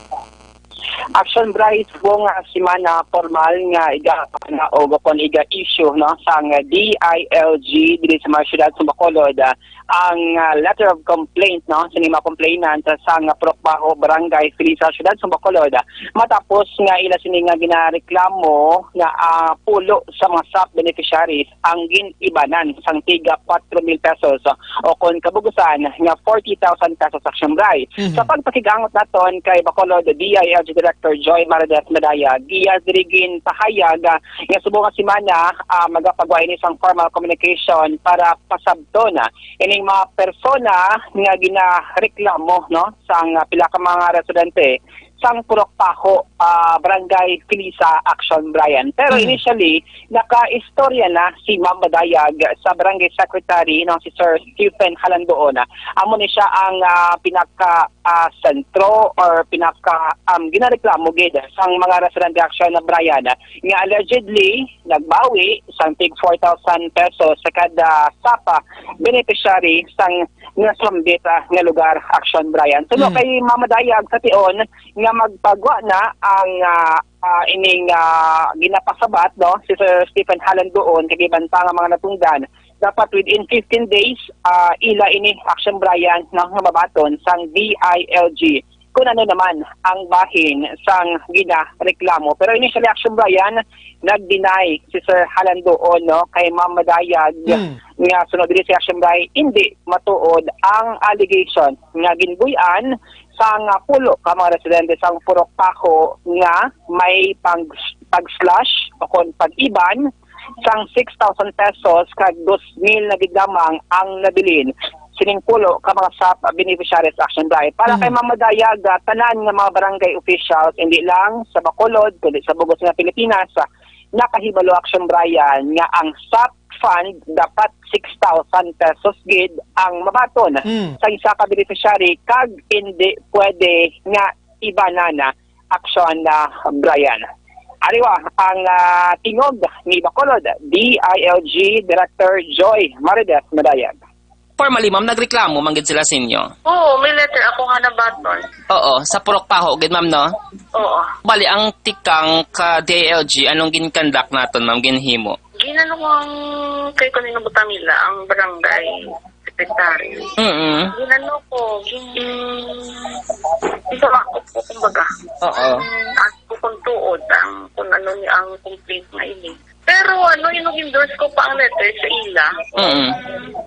Action Bryce, subong nga semana, formal nga iga na o gapon iga issue, no, sang D I L G diri sa mga syudad sa Bacolod, ah, ang, ah, letter of complaint, no, sini mga complainant sa nga Purok Baho, Barangay Felisa, syudad sa Bacolod, ah, matapos nga ila sini nga ginareklamo nga, ah, pulo sa mga sap beneficiaries ang gin-ibanan sang tiga kwatro mil pesos, o kon kabugusan nga forty thousand pesos, Action Bryce. Mhm. Sa pagpakigangot naton kay Bacolod D I L G Director Joy Marides Madayag, iya diri ginpahayag, ah, nga subong nga semana, ah, magapagwa ini sang formal communication para pasabton, ah, ining mga persona nga ginareklamo, no, sang, ah, pila ka mga residente sang Purok Paho, ah, Barangay Felisa, Action Bryce. Pero, mm, initially, nakaistorya na si Ma'am Madayag sa Barangay Secretary, no, si Sir Stephen Halandoon. Amo ni siya ang, ah, pinaka, ah, sentro or pinaka, um, ginareklamo gid sang mga residente, Action Bryce, nga allegedly nagbawi sang tig four thousand pesos sa kada sapa beneficiary sang nasambit, ah, nga lugar, Action Bryce. So, mm, kay Ma'am Madayag sa tion, nga magpagwa na ang, ah, ah, ining, ah, ginapasabat, no, si Sir Stephen Halandoon, kag iban pa nga mga natungdan, dapat within fifteen days, ah, ila ini, Action Bryce, no, nga mabaton sang D I L G kung ano naman ang bahin sang ginareklamo. Pero initially, Action Bryce, nag-deny si Sir Halandoon, no, kay Ma'am Madayag, hmm, nga sunod diri si Action Bryce, hindi matuod ang allegation nga ginbuy-an sang pulo ka mga residente sang Purok Paho nga may pang, pag-slash o kon pag-iban sang six thousand pesos kag dos mil na gid lamang ang nabilin sining pulo ka mga sap beneficiaries, Action Bryce. Para kay, mm, Ma'am Madayag, ah, tanan nga mga barangay officials, hindi lang sa Bacolod, kundi sa bug-os nga Pilipinas, ah, nakahibalo, Action Bryce, nga ang sap fund dapat six thousand pesos gid ang mabaton, mm, sa isa ka beneficiary kag hindi pwede nga ibanan na, Action Bryce. Ari wa ang, ah, tingog ni Bacolod D I L G Director Joy Marides Madayag. Formally, ma'am, nagreklamo man gid sila sa inyo? Oo, may letter ako nga nabaton. Oo, sa Purok Paho gid, ma'am, no? Oo. Bali, ang tikang ka D I L G, anong gin-conduct naton, ma'am, ginhimo? Ginano ko ang kay kanino butang nila, ang barangay secretary. Mm-mm. Ginano ko, gin-, ginsawa ko po, kumbaga. Oo. Ang, ang ko kung tuod, ang kung ano niya ang complaint na ini. Pero ano, inendorse ko pa ang letter sa ila. Mm.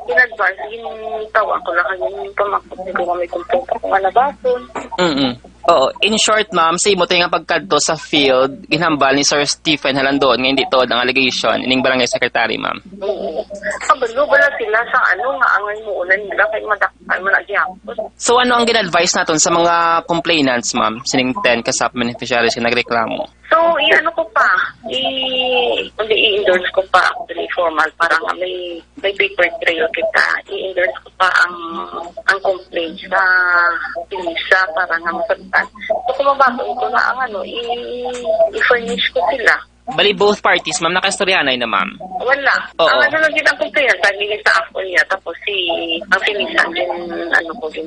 In advance, yung tawag ko lang yung pamangkot ko kami kung po ako nga nabaton. Mm. Oo. In short, ma'am, sa imo tayo nga pagkadto sa field, ginhambal ni Sir Stephen Halandon nga hindi tuod ang allegation ining barangay secretary, ma'am. Oo. Kabalo bala sila sa ano nga angay mo unan nila kay madakpan man ang gihapon. So, ano ang gin-advise naton sa mga complainants, ma'am, sining ten ka SAP beneficiaries nga nagreklamo? So, i-ano ko pa, i-, hindi, i-endorse ko pa actually formal para nga may, may paper trail kita. I-endorse ko pa ang, ang complaint sa P I S A para nga masabtan. So, kung mabaton ko na ang ano, i-, i-furnish ko sila. Bali, both parties, ma'am, nakaistoryahanay na, ma'am? Wala. Oo. Ang ano lang din ang complaint, sabi niya sa ako niya, tapos si, ang P I S A din, ano ko, din,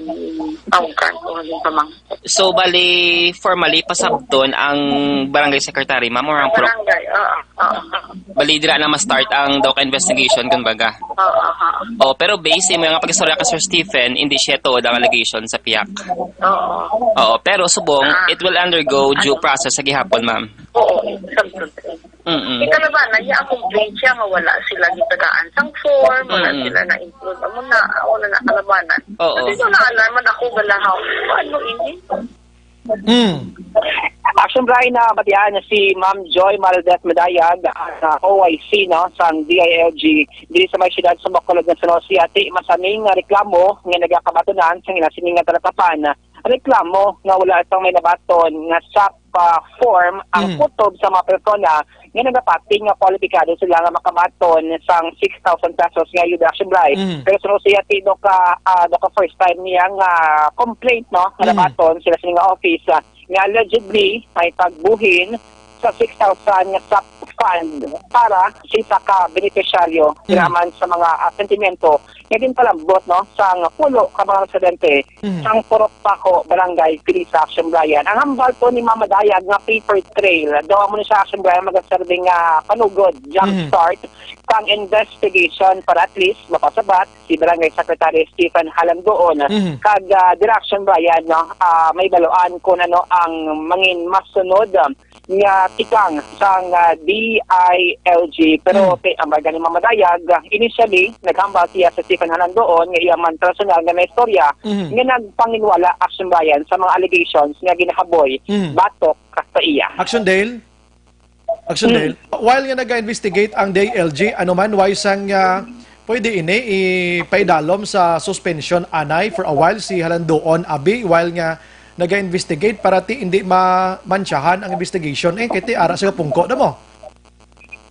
tawag ko, din pamang. So, bali, formally, pasabton ang barangay secretary, ma'am, or ang pro- Barangay, oo, oo. Bali, dira na ma-start ang DOCA investigation, kumbaga. Oo, oo. Oh, pero based sa imo nga pag-istorya ka, Sir Stephen, hindi siya tuod ang allegation sa piyak. Oo. Oo, pero subong, Ah. it will undergo due Ano? process sa gihapon, ma'am. Oo, sabton. Mm-mm. Ikalabanan niya, ang complaint siya nga wala sila gitagaan sang form, wala Mm-mm. sila na-include. Amo na, amo na nakalabanan. Oo. Kasi wala naman ako galahaw. Ano ini? Mm. Action Brian, na batian si Ma'am Joy Maldez Madayag, ang, ah, O I C, no, sang D I L G diri sa may siyudad sa Bacolod nga suno siya ti masaming nga reklamo nga nagakabatunan sa ila sini nga talatapan. Reklamo nga wala sang may nabaton nga SAP form ang Mm. kutob sa mga persona nga nagapati nga kwalipikado sila nga makabaton sang six thousand pesos nga ayuda, Action Brian. Mm. Pero suno siya ti DOCA, ah, DOCA first time niya nga complaint, no, nga Mm. nabaton sila sini nga office, ah, nga allegedly may pagbuhin sa six thousand nga SAP fund para sa isa ka benepisyaryo Mm. nga man sa mga, ah, sentimento nga ginpalambot, no, sang pulo ka mga residente Mm. sang Purok Pako, Barangay Kilisa, Action Brian. Ang hambal to ni Ma'am Madayag nga paper trail. Daw amo ni siya, Action Brian, magaserbi nga panugod, jump Mm. start, kang investigation para at least mapasabat si Barangay Secretary Stephen Halandoon. Mm. Kag, ah, dira, Action Brian, no, ah, may baluan kung ano ang mangin masunod, um, nga tikang sang, ah, D I L G. Pero Mm. ti-, ang baga ni Ma'am Madayag, ah, initially, naghambal siya sa Stephen Halandoon nga iya man personal nga naistorya Mhm. nga nagpanginwala, Action Brian, sa mga allegations nga ginahaboy Mhm. batok sa iya. Action Dale? Action Hmm. Dale? While nga naga-investigate ang D I L G, ano man, why sang, ah, pwede ini ipaidalom sa suspension anay for a while si Halandoon, abi, while nga naga-investigate para ti hindi ma-, mantsahan ang investigation, eh, kay ti ara sa pungko na mo.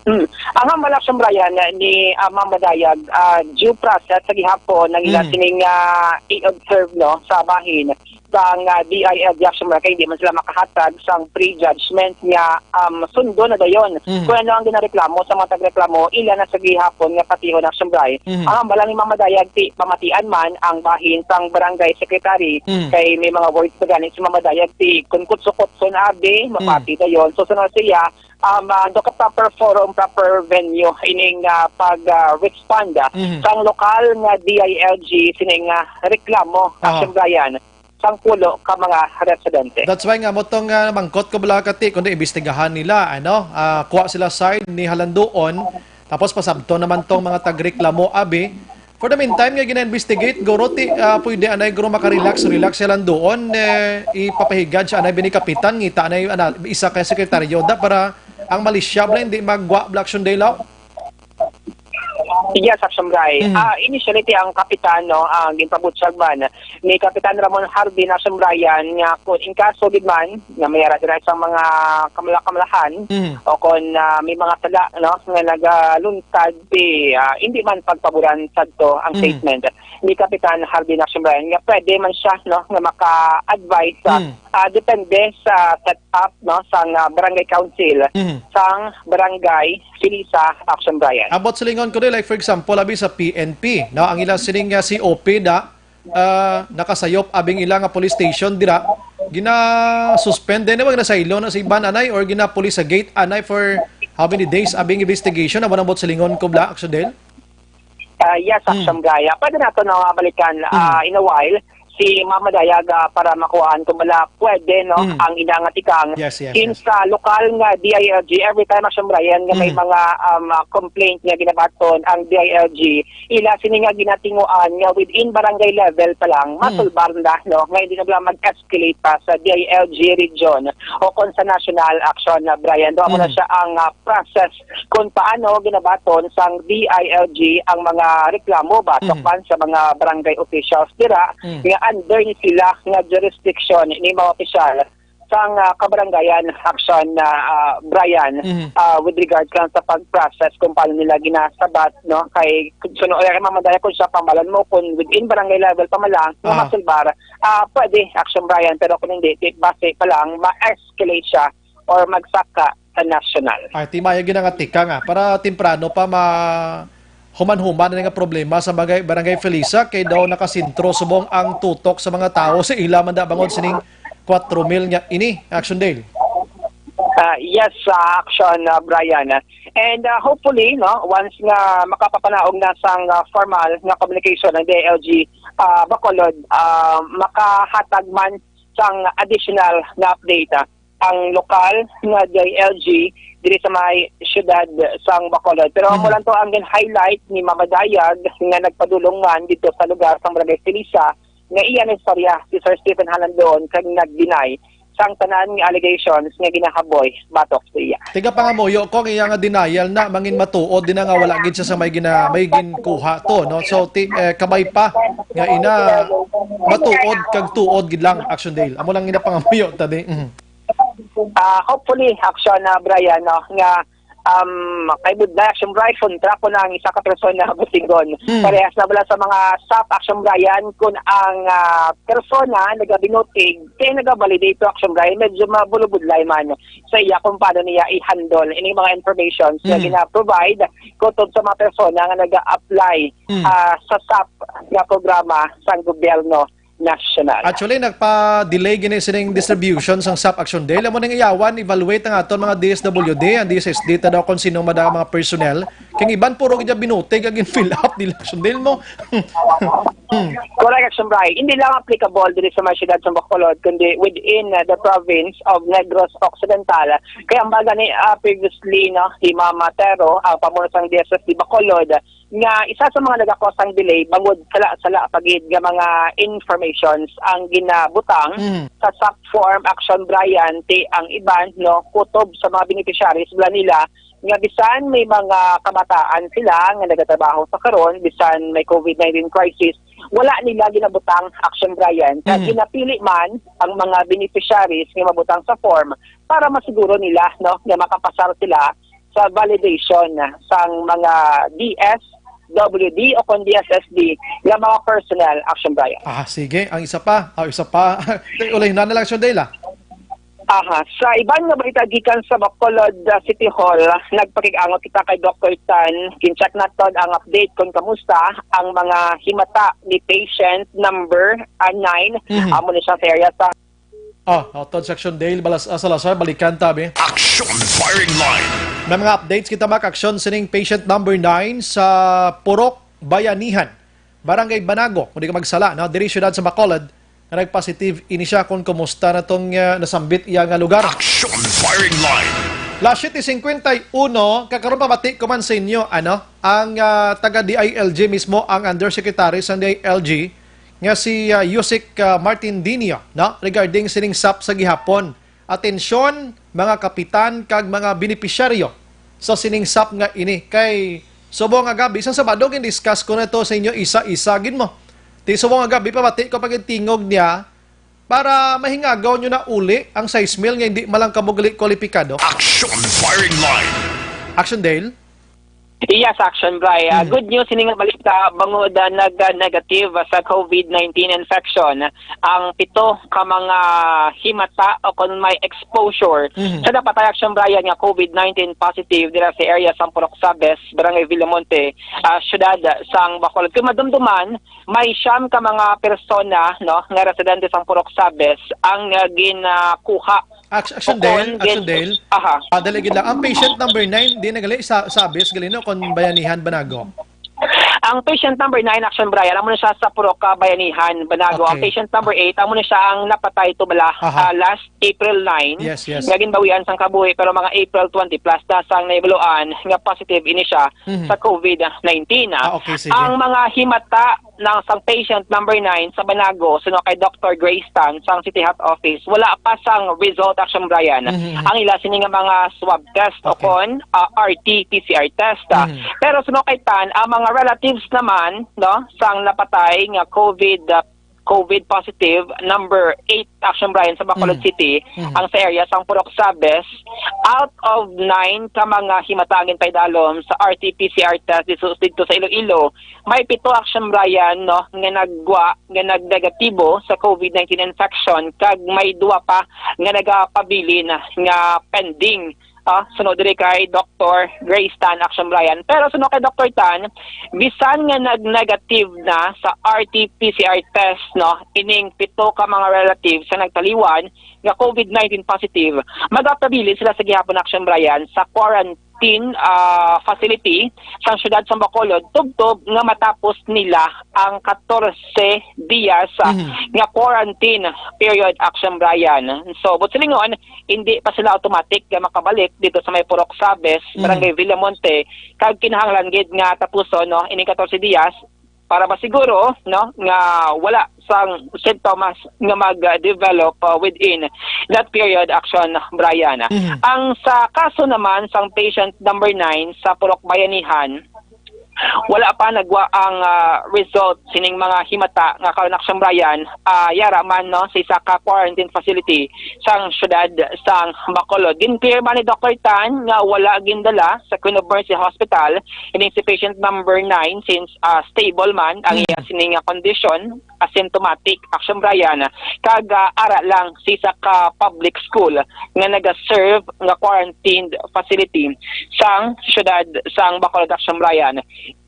Hmm. Ang hambal, Action Brian, ni, ah, Ma'am Madayag, ah, due process sa gihapon ang ila Hmm. sining, ah, i-observe, no, sa bahin sang, ah, D I L G, Action Brian, kay hindi man sila makahatag sang prejudgment nga, um, sundo na dayon. Hmm. Kung ano ang ginareklamo sa mga tagreklamo, ila na sa gihapon nga patihon, Action Brian. Hmm. Ang hambal ni Ma'am Madayag, ti pamatian man ang bahin sang barangay secretary, Hmm. kay may mga words pa gani si Ma'am Madayag, ti kun kutso-kutso na abi, Hmm. mapati dayon. So, sunod siya, um, ah, do ka proper forum, proper venue ining, ah, pag, ah, respond, ah, Mhm. sang lokal nga D I L G sining, ah, reklamo, Aha. Action Brian, sang pulo ka mga residente. That's why nga mo tong, ah, mangkot ko bala kati kundi imbestigahan nila, ano, ah, kuha sila side ni Halandoon, tapos pasabton naman tong mga tagreklamo, abi. For the meantime, nga gina-investigate, guro, ti, ah, pwede anay, guro, makarelax, relax siya lang doon, eh, ipapahigad siya anay bini kapitan, ngita anay, ana, isa kay sekretaryo da para ang malisya bala hindi magwa bala, Action Dale, oh. Yes, Action Brian. Mhm. Ah, initially, ti ang kapitan, no, ang ginpabutyag man ni Kapitan Ramon Harvey, Action Brian, nga kung in kaso gid man nga may ara dira sa mga kamala-kamalahan, Mhm. o kung, ah, may mga sala, no, nga nagaluntad, ti, ah, hindi man pagpaboran sadto ang Mhm. statement ni Kapitan Harvey, Action Brian, nga pwede man siya, no, nga maka-advise sa, Mhm. ah, depende sa setup, no, sang, ah, barangay council, Mhm. sang barangay Kilisa, Action Brian. About sa lingon ko di, like, for example, abi sa P N P, no, ang ila sining, ah, C O P da, ah, nakasayop abing ila nga police station dira, gina-suspend din, wag na sa ilo na sa iban anay, or gina-police sa gate anay for how many days abing investigation, amo nang bot sa lingon ko bala, Action Dale? Ah, yes, Hmm. Action Brian. Pwede nato na nga balikan, Hmm. ah, in a while. si Mama Dayag, ah, para makuhaan kung bala pwede, no, Mm. ang ina nga tikang. Yes, yes, Since yes. sa lokal nga D I L G, every time, Action Brian, nga may Mm. mga, um, ah, complaint nga ginabaton ang D I L G, ila sini nga ginatinguan nga within barangay level pa lang, Mm. masulbar na, no, nga hindi na bala mag-escalate pa sa D I L G region o kon sa national, Action Brian. Do amo na Mm. siya ang, ah, process kung paano ginabaton sang D I L G ang mga reklamo batok Mhm. man sa mga barangay officials dira Mm. nga under ni sila nga jurisdiction ni mga opisyal sang, ah, kabarangayan, Action, ah, ah, Brian, Mhm. ah, with regards lang sa pag-process kung paano nila ginasabat, no? Kay, kung suno, kay Mama Dayag, kung sa pamalan mo, kung within barangay level pa man lang, nga Aha. masulbar, ah, pwede, Action Brian, pero kung hindi, di, base pa lang, ma-escalate siya or magsaka sa national. Ay, timaya gid nga tikang, ah, para temprano pa ma-, human-human na nga problema sa bagay, Barangay Felisa, kay daw nakasentro subong ang tutok sa mga tawo sa ila man da bangod sining kwatro mil nga ini, Action Dale. Ah, yes, ah, Action, ah, Brian. And, ah, hopefully, no, once nga makapapanaog na sang, ah, formal nga communication ang D I L G, ah, Bacolod, ah, makahatag man sang additional nga update, ah, ang lokal nga D I L G diri sa may siyudad sang Bacolod. Pero amo Mhm. lang to ang gin-highlight ni Mama Dayag nga nagpadulong man dito sa lugar sang Barangay Felisa nga iya na istorya si Sir Stephen Halandon kag nag-deny sang tanan nga allegations nga ginahaboy batok sa iya. Tiga pangamuyo ko ang iya nga denial na mangin matuod din nga wala gid siya sa may gina-, may ginkuha to, no? So, ti-, eh, kabay pa nga ina matuod kag tuod gid lang, Action Dale. Amo lang ina pangamuyo tadi. Mhm. Ah, hopefully, Action, ah, Brian, no, nga, um, kay Budlay, Action Brian, kontra ko na ang isa ka persona, Busingon. Hmm. Parehas na bala sa mga S A P, Action Brian, kung ang, ah, persona nagabinutig, kaya nagabalidate to, Action Brian, medyo mabulubudlay man sa iya kung paano niya i-handle ining mga informations nga Hmm. gina-provide kutob sa mga persona nga naga-apply, Hmm. ah, sa S A P nga programa sa gobyerno nasyonal. Actually, nagpa-delay gini sining distribution sang S A P, Action Dale. Amo ning iyawan, evaluate ang aton mga D S W D, ang D S S D, ta daw kung sino mada mga personnel. Kay iban puro gid binutig ang fill up nila, Action Dale mo. Hmm. Correct, Action Brian. Hindi lang applicable diri sa mga siyudad sa Bacolod, kundi within, uh, the province of Negros Occidental. Kaya ang baga ni, uh, previously, no, si Mama Tero, ang pamuno sang D S S D Bacolod, nga isa sa mga nagakos ang delay bangod sala-sala pa gid nga mga informations ang ginabutang Mm. sa S A P form, Action Brian, ti ang iban, no, kutob sa mga beneficiaries bala nila nga bisan may mga kabataan sila nga nagatrabaho sa karon, bisan may COVID nineteen crisis, wala nila ginabutang, Action Brian. Kaya Mm. ginapili man ang mga beneficiaries nga mabutang sa form para masiguro nila, no, nga makapasar sila sa validation sang mga D S W D o kon D S S D nga mga personnel, Action Brian. Ah, sige. Ang isa pa. Ang isa pa. Ulay na lang, Action Dale, ah. Aha. Sa iban nga balita gikan sa Bacolod, uh, City Hall, nagpakig-angot kita kay Doctor Tan. Kin-check naton ang update kung kamusta ang mga himata ni patient number, uh, nine. Mhm. Amo ni siya sa area sa Oh, oh, Todd Section Dale Balas-, ah, Salazar, balikan ta, bi. Action Firing Line. May mga updates kita, Mac. Action sining patient number nine sa Purok Bayanihan, Barangay Banago, kung di ka magsala, no? Diri siyudad sa Bacolod, nga nag-positive ini siya kung kumusta na tong, ah, nasambit iya nga lugar. Action Firing Line. Las siete cincuenta y uno, kakaron pabati ko man sa inyo, ano, ang, ah, taga D I L G mismo, ang undersecretary sa D I L G, nga si, ah, Yusik, ah, Martin Dinio, no? Regarding sining S A P sa gihapon. Atensyon, mga kapitan kag mga benepisyaryo sa sining S A P nga ini. Kay subong nga gabi, sa Sabado, gin-discuss ko na to sa inyo isa-isa gid mo. Ti subong nga gabi, pabati ko pagtingog niya para mahingagaw nyo na uli ang sais mil nga hindi man lang kamo gali kwalipikado. Action Firing Line. Action Dale? Yes, Action Bri. Ah, Mm. good news ini nga balita, bangod, ah, nag-, ah, negative, ah, sa COVID nineteen infection ang pito ka mga himata o kon may exposure Mhm. sa napatay, Action Bri, nga COVID nineteen positive dira sa area sang Purok Sabes, Barangay Villamonte, ah, siyudad sang Bacolod. Kung madumduman, may siyam ka mga persona, no, nga residente sang Purok Sabes ang, ah, ginakuha Action, Action Dale, Action Dale. Aha. Ah, dali gid lang. Ang patient number nine, di na gali sa Sabes, gali, no, kon Bayanihan, Banago. Ang patient number nine, Action Brian, amo na siya sa Purok Kabayanihan, Banago. Ang Okay. patient number eight, amo na siya ang napatay to bala, Aha. ah, last April nine, Yes, yes. nga ginbawian sang kabuhi, pero mga April twenty plus na sang nahibaluan nga positive ini siya Mhm. sa covid nineteen. Ah, okay, sige. Ang mga himata ng sang patient number nine sa Banago, suno kay Doctor Grace Tan sang City Health Office, wala pa sang result, Action Brian. Mhm, mhm. Ang ila sini nga mga swab test o Okay. kon, ah, R T P C R test. Ah, Mhm. pero suno kay Tan, ang mga relatives naman, no, sang napatay nga covid, ah, covid positive number eight, Action Brian, sa Bacolod Mm. City, Mm. ang sa area sang Purok Sabes, out of nine ka mga himata ang ginpaidalom sa R T P C R test dito, dito sa Iloilo, may pito, Action Brian, no, nga naggwa, nga nagnegatibo sa covid nineteen infection, kag may duwa pa nga nagapabilin nga pending, ah, suno diri kay Doctor Grace Tan, Action Brian. Pero suno kay Doctor Tan, bisan nga nag-negative na sa R T P C R test, no, ining pito ka mga relatives sa nagtaliwan nga covid nineteen positive, magapabilin sila sa gihapon, Action Brian, sa quarantine, ah, facility sa siyudad sa Bacolod, tubtob nga matapos nila ang katorse dias, ah, Mhm. nga quarantine period, Action Brian. So, buot silingon, hindi pa sila automatic nga makabalik dito sa may Purok Sabes, Mhm. Barangay Villamonte, kag kinahanglan gid nga tapuson, no, ining katorse dias para masiguro, no, nga wala sang symptoms nga mag-develop, uh, within that period, Action Brian. Mhm. Ang sa kaso naman sang patient number nine sa Purok Bayanihan, wala pa nagwa ang, ah, result sining mga himata nga karon, Action Brian, ah, yara man, no, sa isa ka quarantine facility sang siyudad sang Bacolod. Ginpirma ni Doctor Tan nga wala gindala sa Queen of Mercy Hospital ining si patient number nine since, ah, stable man ang Mm. iya sini nga kondisyon, asymptomatic, Action Brian, kag, ah, ara lang sa isa ka public school nga nagaserve nga quarantined facility sang siyudad sang Bacolod, Action Brian.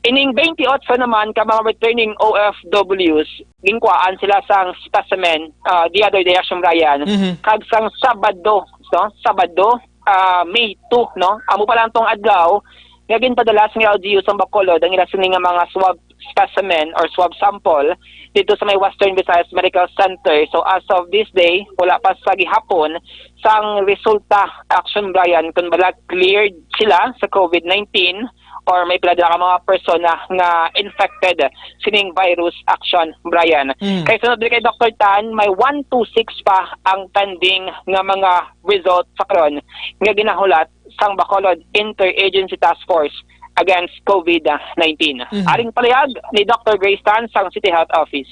Ining twenty-eight naman ka mga returning O F Ws, ginkuhaan sila sang specimen, ah, the other day, Action Brian, Mhm. kag sang Sabado, no? Sabado, ah, May two, no? Amo pa lang tong adlaw nga ginpadala sang L G U sang Bacolod ang ila sini nga mga swab specimen or swab sample dito sa may Western Visayas Medical Center. So, as of this day, wala pa sa gihapon sang resulta, Action Brian, kung bala cleared sila sa covid nineteen or may pila dira ka mga persona nga infected sining virus, Action Brian. Mm. Kay sunod diri kay Doctor Tan, may one two six pa ang pending nga mga result sa karon nga ginahulat sang Bacolod Interagency Task Force Against covid nineteen. Mhm. Aring palihag ni Doctor Grace Tan sang City Health Office.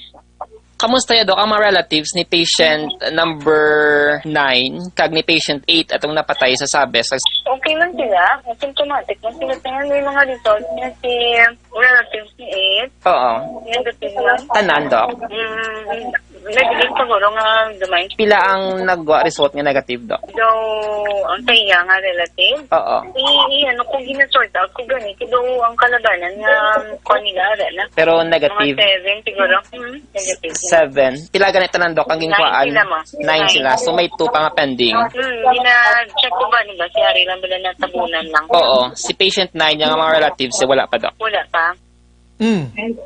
Kamusta ya, Doc, ang mga relatives ni patient number nine kag ni patient eight atong napatay sa Sabes? Okay man sila. Asymptomatic man sila. Kaya may mga results na si relatives ni eight. Oo. Negative lang. Tanan, Doc? Mm, nag-delete siguro nga gamay. Pila ang nagwa result nga negative, Doc? Daw, ang sa iya nga relative? Oo. I, i, ano, kung ginasort out ko gani, kay daw ang kalabanan nga, kuwan nila, ara na. Pero negative? Mga seven siguro. Hmm, negative. Seven. Pila gani tanan, Doc, ang ginkuhaan? Nine sila mo. Nine sila. So, may two pa nga pending. Hmm, gina-check ko ba, ano ba, si Ari lang ba na natabunan lang? Oo. Si patient nine, yung mga relatives, wala pa, Doc. Wala pa. Mm.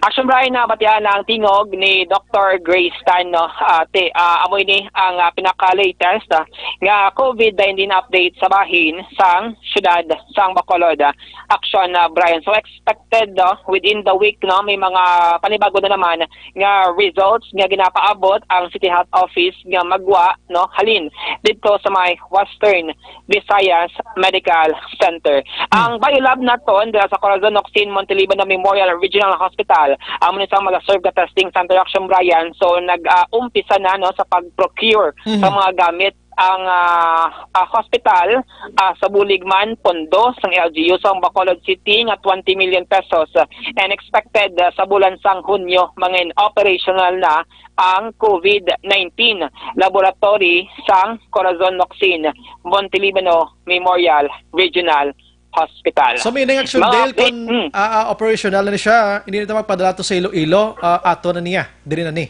Action Brian, nabatian na ang tingog ni Doctor Grace Tan, no? Ah, ti, ah, amo ini ang, ah, pinaka-latest, ah, nga covid nineteen update sa bahin sang siyudad sang Bacolod, ah, Action, ah, Brian. So, expected, no, within the week, no, may mga panibago na naman nga results nga ginapaabot ang City Health Office nga magwa, no, halin dito sa may Western Visayas Medical Center. Hmm. Ang biolab naton dira sa Corazon Nocsin Montelibano Memorial Regional Hospital, amo ni sang mag-serve nga testing center, Action Brian. So, nag, ah, umpisa na, no, sa pag-procure Mhm. sa mga gamit ang, ah, ah, hospital, ah, sa bulig man pondo sang L G U sang Bacolod City nga twenty million pesos, ah, and expected, ah, sa bulan sang Hunyo, mangin operational na ang covid nineteen laboratory sang Corazon Nocsin Montelibano Memorial Regional Hospital. So, meaning, Action Mga Dale, update, kung, mm. ah, ah, operational na ni siya, hindi na ta magpadala to sa Iloilo, ah, ato na niya, diri na ni.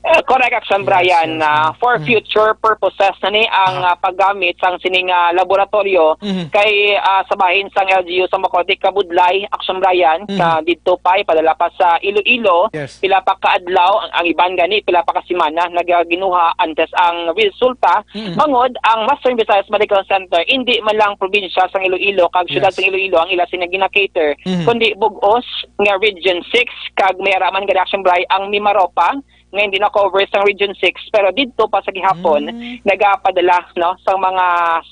Eh, correct, Action Yes, Brian, yes, na mm, for mm. future purposes na ni ang, Aha. ah, paggamit sang sining, ah, laboratorio Mhm. kay, ah, sa bahin sang L G U sa Makote, kabudlay, Action Brian, Mhm. na didto pa, ipadala pa sa Iloilo, Yes. pila pa ka adlaw, ang, ang iban gani, pila pa ka semana, nagaginuha antes ang resulta. Mhm. Bangod, ang Western Visayas Medical Center, hindi man lang probinsya sang Iloilo, kag syudad Yes. sang Iloilo, ang ila sina gina-cater, Mhm. kundi bug-os nga Region six, kag may ara man gani, Action Brian, ang Mimaropa, nga hindi na cover sang Region six, pero didto pa sa gihapon, Mm. nagapadala, no, sa mga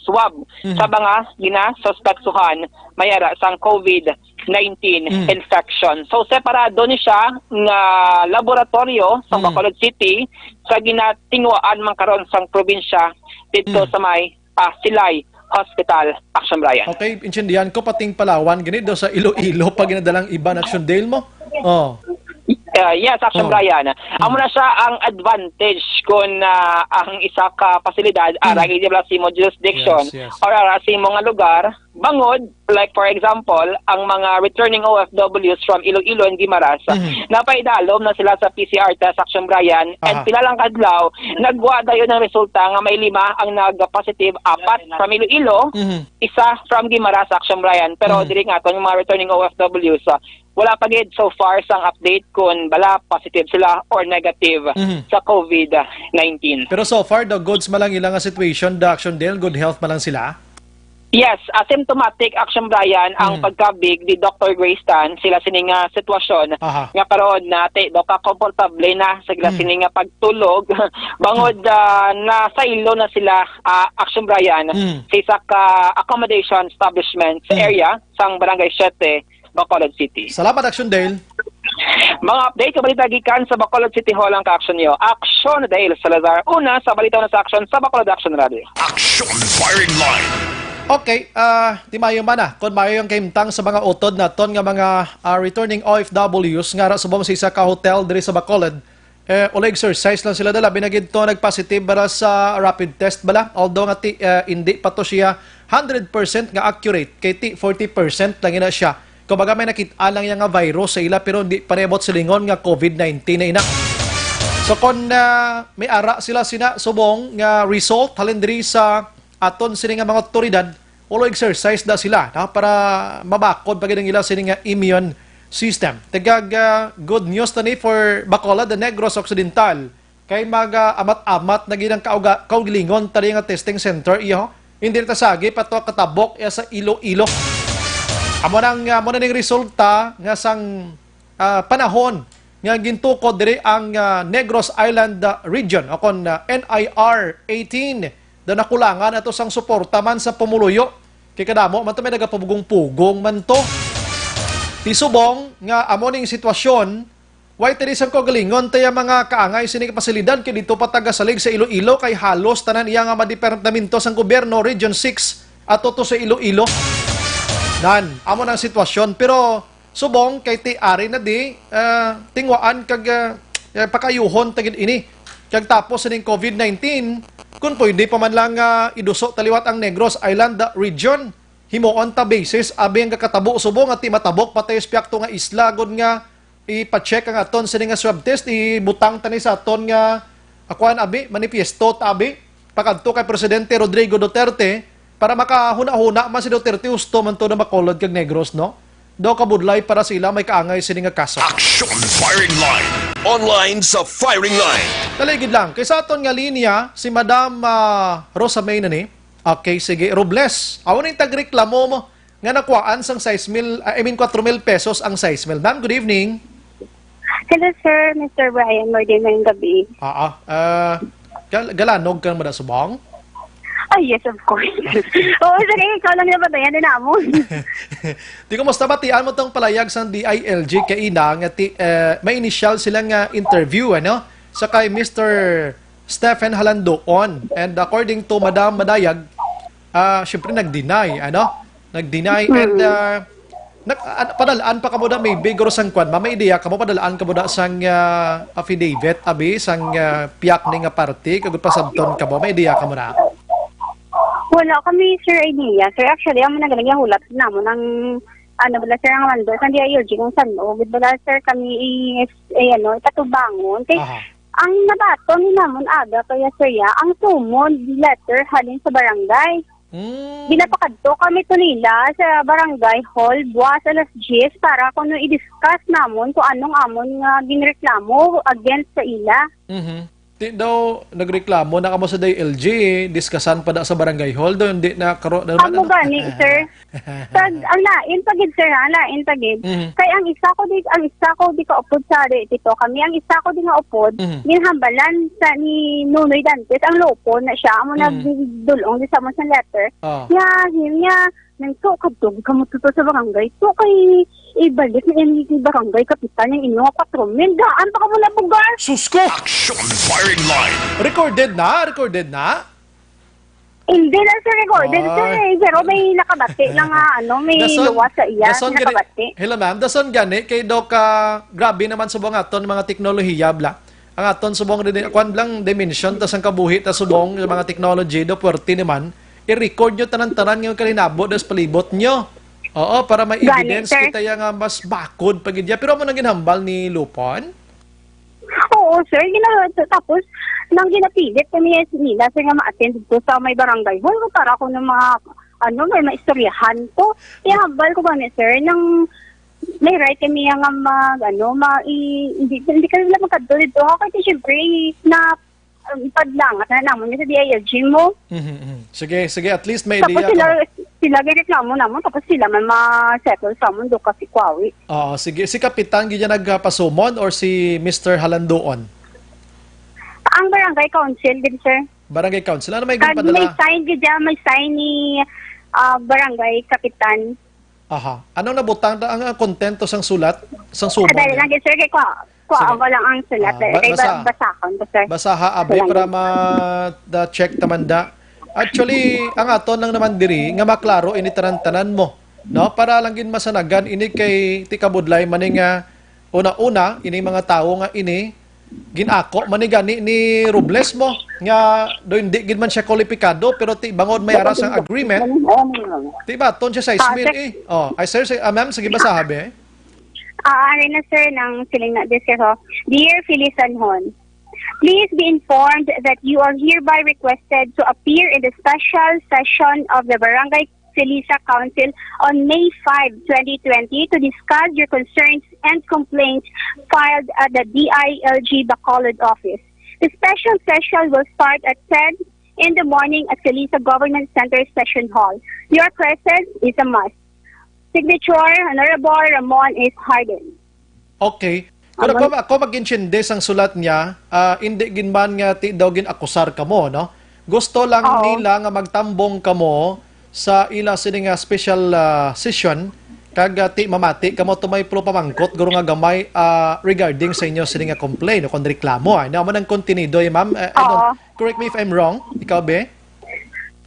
swab, Mhm. sa mga ginasuspeksuhan may ara sang COVID nineteen Mm. infection. So, separado ni siya nga laboratorio sa Mm. Bacolod City sa ginatinguhaan man karon sang probinsya didto Mm. sa may, ah, Silay Hospital, Action Brian. Okay, intindihan ko, pating Palawan, gani daw sa Iloilo pa ginadalang iban, Action Dale mo? Oh. Uh, yes, Action Oh. Brian. Amo Mm. na siya ang advantage kung, ah, ang isa ka pasilidad, Mm. ara gid bala sa imo jurisdiction Yes, yes. or ara sa imo nga lugar, bangod, like, for example, ang mga returning O F Ws from Iloilo and Guimaras, Mhm. napaidalom na sila sa P C R test, Action Brian, and Aha. pila lang kadlaw, nagwa dayon ang resulta nga may lima ang nag-positive, apat from Iloilo, Mhm. isa from Guimaras, Action Brian. Pero Mhm. diri nga, aton mga returning O F Ws, ah, wala pa gid so far sang update kung bala positive sila or negative Mhm. sa COVID nineteen. Pero so far, the goods man lang ila nga situation, the Action Dale, good health man lang sila? Yes, asymptomatic, Action Brian, ang Mm. pagkabig ni Doctor Grace Tan, sila sini nga sitwasyon Aha. nga karon na ti do ka komportable na sa sila Mm. sini nga pagtulog. Bangod, Mm. ah, nasaylo na sila, ah, Action Brian, Mm. sa isa ka accommodation establishment sa Mm. area sang Barangay Siete, Bacolod City. Salamat, Action Dale. Mga update sa balita gikan sa Bacolod City Hall ang ka-action niyo. Action Dale Salazar, una sa balita, una sa action sa Bacolod Action Radio. Action Firing Line. Okay, ah, di mayo man na. Kung mayo ang kahimtang sa mga utod naton nga mga, ah, returning O F Ws nga ara subong sa isa ka hotel diri sa Bacolod, eh, ulo exercise lang sila dala. Binagid to nagpositive bala sa rapid test bala. Although nga ti, eh, hindi pa to siya hundred percent nga accurate, kay ti forty percent lang ina siya. Kumbaga, may nakit-an lang iya nga virus sa ila, pero hindi pa niabot silingon nga COVID nineteen na ina. So, kung, ah, may ara sila sina subong nga result halin diri sa aton sini nga mga otoridad, ulo exercise da sila, no? Para mabakod pa gid ang ila sini nga immune system. Tagag, ah, good news na ni for Bacolod and Negros Occidental. Kay mag, ah, amat-amat na gid ang kauga-, kaugalingon tali nga testing center, iyo. Hindi ta sagi pa to katabok iya sa Iloilo. Amo nang, ah, amo na ning resulta nga sang, ah, panahon nga gintukod diri ang, ah, Negros Island, ah, Region o kon, ah, N I R eighteen. Daw nakulangan ato sang suporta man sa pumuluyo. Kay kadamo man to may nagapugong-pugong man to. Ti subong nga amo ning sitwasyon, Way tiri sang kaugalingon taya mga kaangay sini nga pasilidad kay dito pa tagasalig sa Iloilo kay halos tanan iya nga mga departamento sang gobyerno, Region six, ato to sa Iloilo. Nan, amo na ang sitwasyon. Pero subong kay ti ari na di, ah, tingwaan kag, ah, eh, pakayuhon ta gid ini. Kag tapos sining COVID nineteen, kung pwede pa man lang, ah, iduso taliwat ang Negros Island, ah, region. Himuon ta basis, abi ang kakatabo subong nga ti matabok pa tayo sa piyakto nga isla, gud nga ipa-check ang aton sini nga swab test, ibutang tani sa aton nga, akuan, abi, manifiesto ta, abi, pakadto kay Presidente Rodrigo Duterte para makahuna-huna man si Duterte, husto man to na Bacolod kag Negros, no? Daw kabudlay para sa ila may kaangay sini nga kaso. Action Firing Line. Online sa Firing Line. Taligid lang, kay sa aton nga linya, si Madam, ah, Rosa May na ni. Okay, sige. Robles, amo ning tagreklamo mo nga nakuhaan sang sais mil, ah, I mean, kwatro mil pesos ang sais mil. Ma'am, good evening. Hello, sir. Mister Brian, more din ngayong gabi. Ah, ah. Ah, gal-, galanog ka mo da subong? Ah, yes, of course. Oo, sir, eh, ikaw lang yung batayan din namon. Di, kumusta, batian mo tong palayag sang D I L G kaina nga ti-, eh, may initial sila nga interview, ano? Sa kay Mister Stephen Halandoon. And according to Madam Madayag, ah, syempre nag-deny, ano? Nag-deny and, Mm. ah, nag-, ah, padalaan pa kamo na maybe guro sang kwan, ma-, may ideya kamo, padalaan kamo na sang, ah, affidavit, abi, sang, ah, piyak ni nga party, kag pasabton kamo, may ideya kamo na? Wala kami, sir, idea. Sir, actually, amo na galing yung hulat namon ang, ano bala, sir, ang mando, sa D I L G kung saan, o, gid bala, sir, kami i-, eh, ano, ipatubangon. Kay, Aha. Ang nabaton ni namon aga kaya, sir, ya, ang summons letter halin sa barangay. Mm. Ginapakadto kami to nila sa barangay hall buwas alas diyes para kuno i-discuss namon kung anong amon nga ginreklamo against sa ila. Mhm. Ti daw nagreklamo na kamo sa D I L G, diskasan pa da sa barangay hall, daw hindi na karo, na, Amo na, gani, sir. Tag, ang lain pa gid, sir, ha? Lain pa gid. Mhm. Kay ang isa ko di, ang isa ko di ka upod sa di, dito kami. Ang isa ko di nga upod, Mhm. ginhambalan sa ni Nunoy Dantes, ang lupon na siya, amo Mhm. nagdulong di sa mo sa letter. Ah. Nga, him, nga, nang to, kadto, di ka mo tuto sa barangay. To kay ibalik na yung barangay kapitan yung inyo nga kwatro mil. Gaan pa ka mo na bugar. Sus ko! Action Firing Line. Recorded na? Recorded na? Hindi na siya recorded, sir, Ay. eh. Pero may nakabati lang nga, ano, may Dason, luwas sa iya, dason gani, nakabati. Hello, ma'am. Dason gani, kay Doc, ah, grabe naman sa mga aton, mga teknolohiya, bla. Ang aton subong din, kwan lang, dimension, tas ang kabuhi, tas subong, yung mga technology, do, puwerte naman. I-record nyo tanan-tanan nga kalinabo, das palibot nyo. Oo, para may Gani, evidence sir. kita ya nga mas bakod pa gid ya. Pero amo nang ginhambal ni Lupon? Oo, sir. Gina-, tapos, nang ginapilit kami nila, sir, nga ma-attend dito sa may barangay hall, para ako ng mga, ano, may maistoryahan ko. Ihambal ko ba ni sir, nang may right kami nga mag, ano, ma-, i-, hindi, hindi kami lang magkadto dito. Ako, kasi, siyempre, na, um, padlangat na naman sa D I L G mo. Mhm, mhm. Sige, sige, at least may Tapos idea sila, ka. sila gireklamo naman, tapos sila man ma-settle sa amin do kasi kwawi. Oo, sige. Si Kapitan gid yan nagpasumon or si Mister Halanduon? Ang barangay council, gid, sir. Barangay council. Ano may Kag may ginpadala? sign, gid yan, may sign ni, ah, barangay kapitan. Aha. Anong nabutang da ang, ah, kontento sang sulat? Sang sumon Kadali niya? lang, gid, sir, kay kwa, kwa Sige. ako lang ang sulat. Ah, ba-, Kay ba-, basa. basahon ko, sir. Basaha, abi, Salamat. para ma-, da-check ta man da. Actually, ang aton lang naman diri, nga maklaro ini tanan-tanan mo, no? Para lang gid masanagan ini kay ti kabudlay man ni nga una-una, ini mga tawo nga ini, gin-ako man ni gani ni Robles mo, nga do hindi gid man siya kwalipikado, pero ti bangod may ara sang agreement, ti baton siya sa Ah, Ismail, sir. eh. Oh, ay, sir, sir, ah, ma'am, sige, basaha, be. Ah, ari na, sir, nang siling na, this, sir, ho. Dear Phyllis Anhon, please be informed that you are hereby requested to appear in the special session of the Barangay Felisa Council on May five, twenty twenty, to discuss your concerns and complaints filed at the D I L G Bacolod office. The special session will start at ten in the morning at Felisa Government Center Session Hall. Your presence is a must. Signature, Honorable Ramon S. Hardin. Okay. Pero Amon- ako, ako mag-intindi sang sulat niya, ah, hindi gid man nga ti daw gin-akusar kamo, no? Gusto lang Oo. nila nga magtambong kamo sa ila sini nga special, ah, session, kag, ah, ti mamati kamo to may pulo pamangkot, guro nga gamay, ah, regarding sa inyo sini nga complaint o kon reklamo, ay. Amo nang kontenido, eh, ma'am. Eh, I don't, Oo. correct me if I'm wrong. Ikaw, be?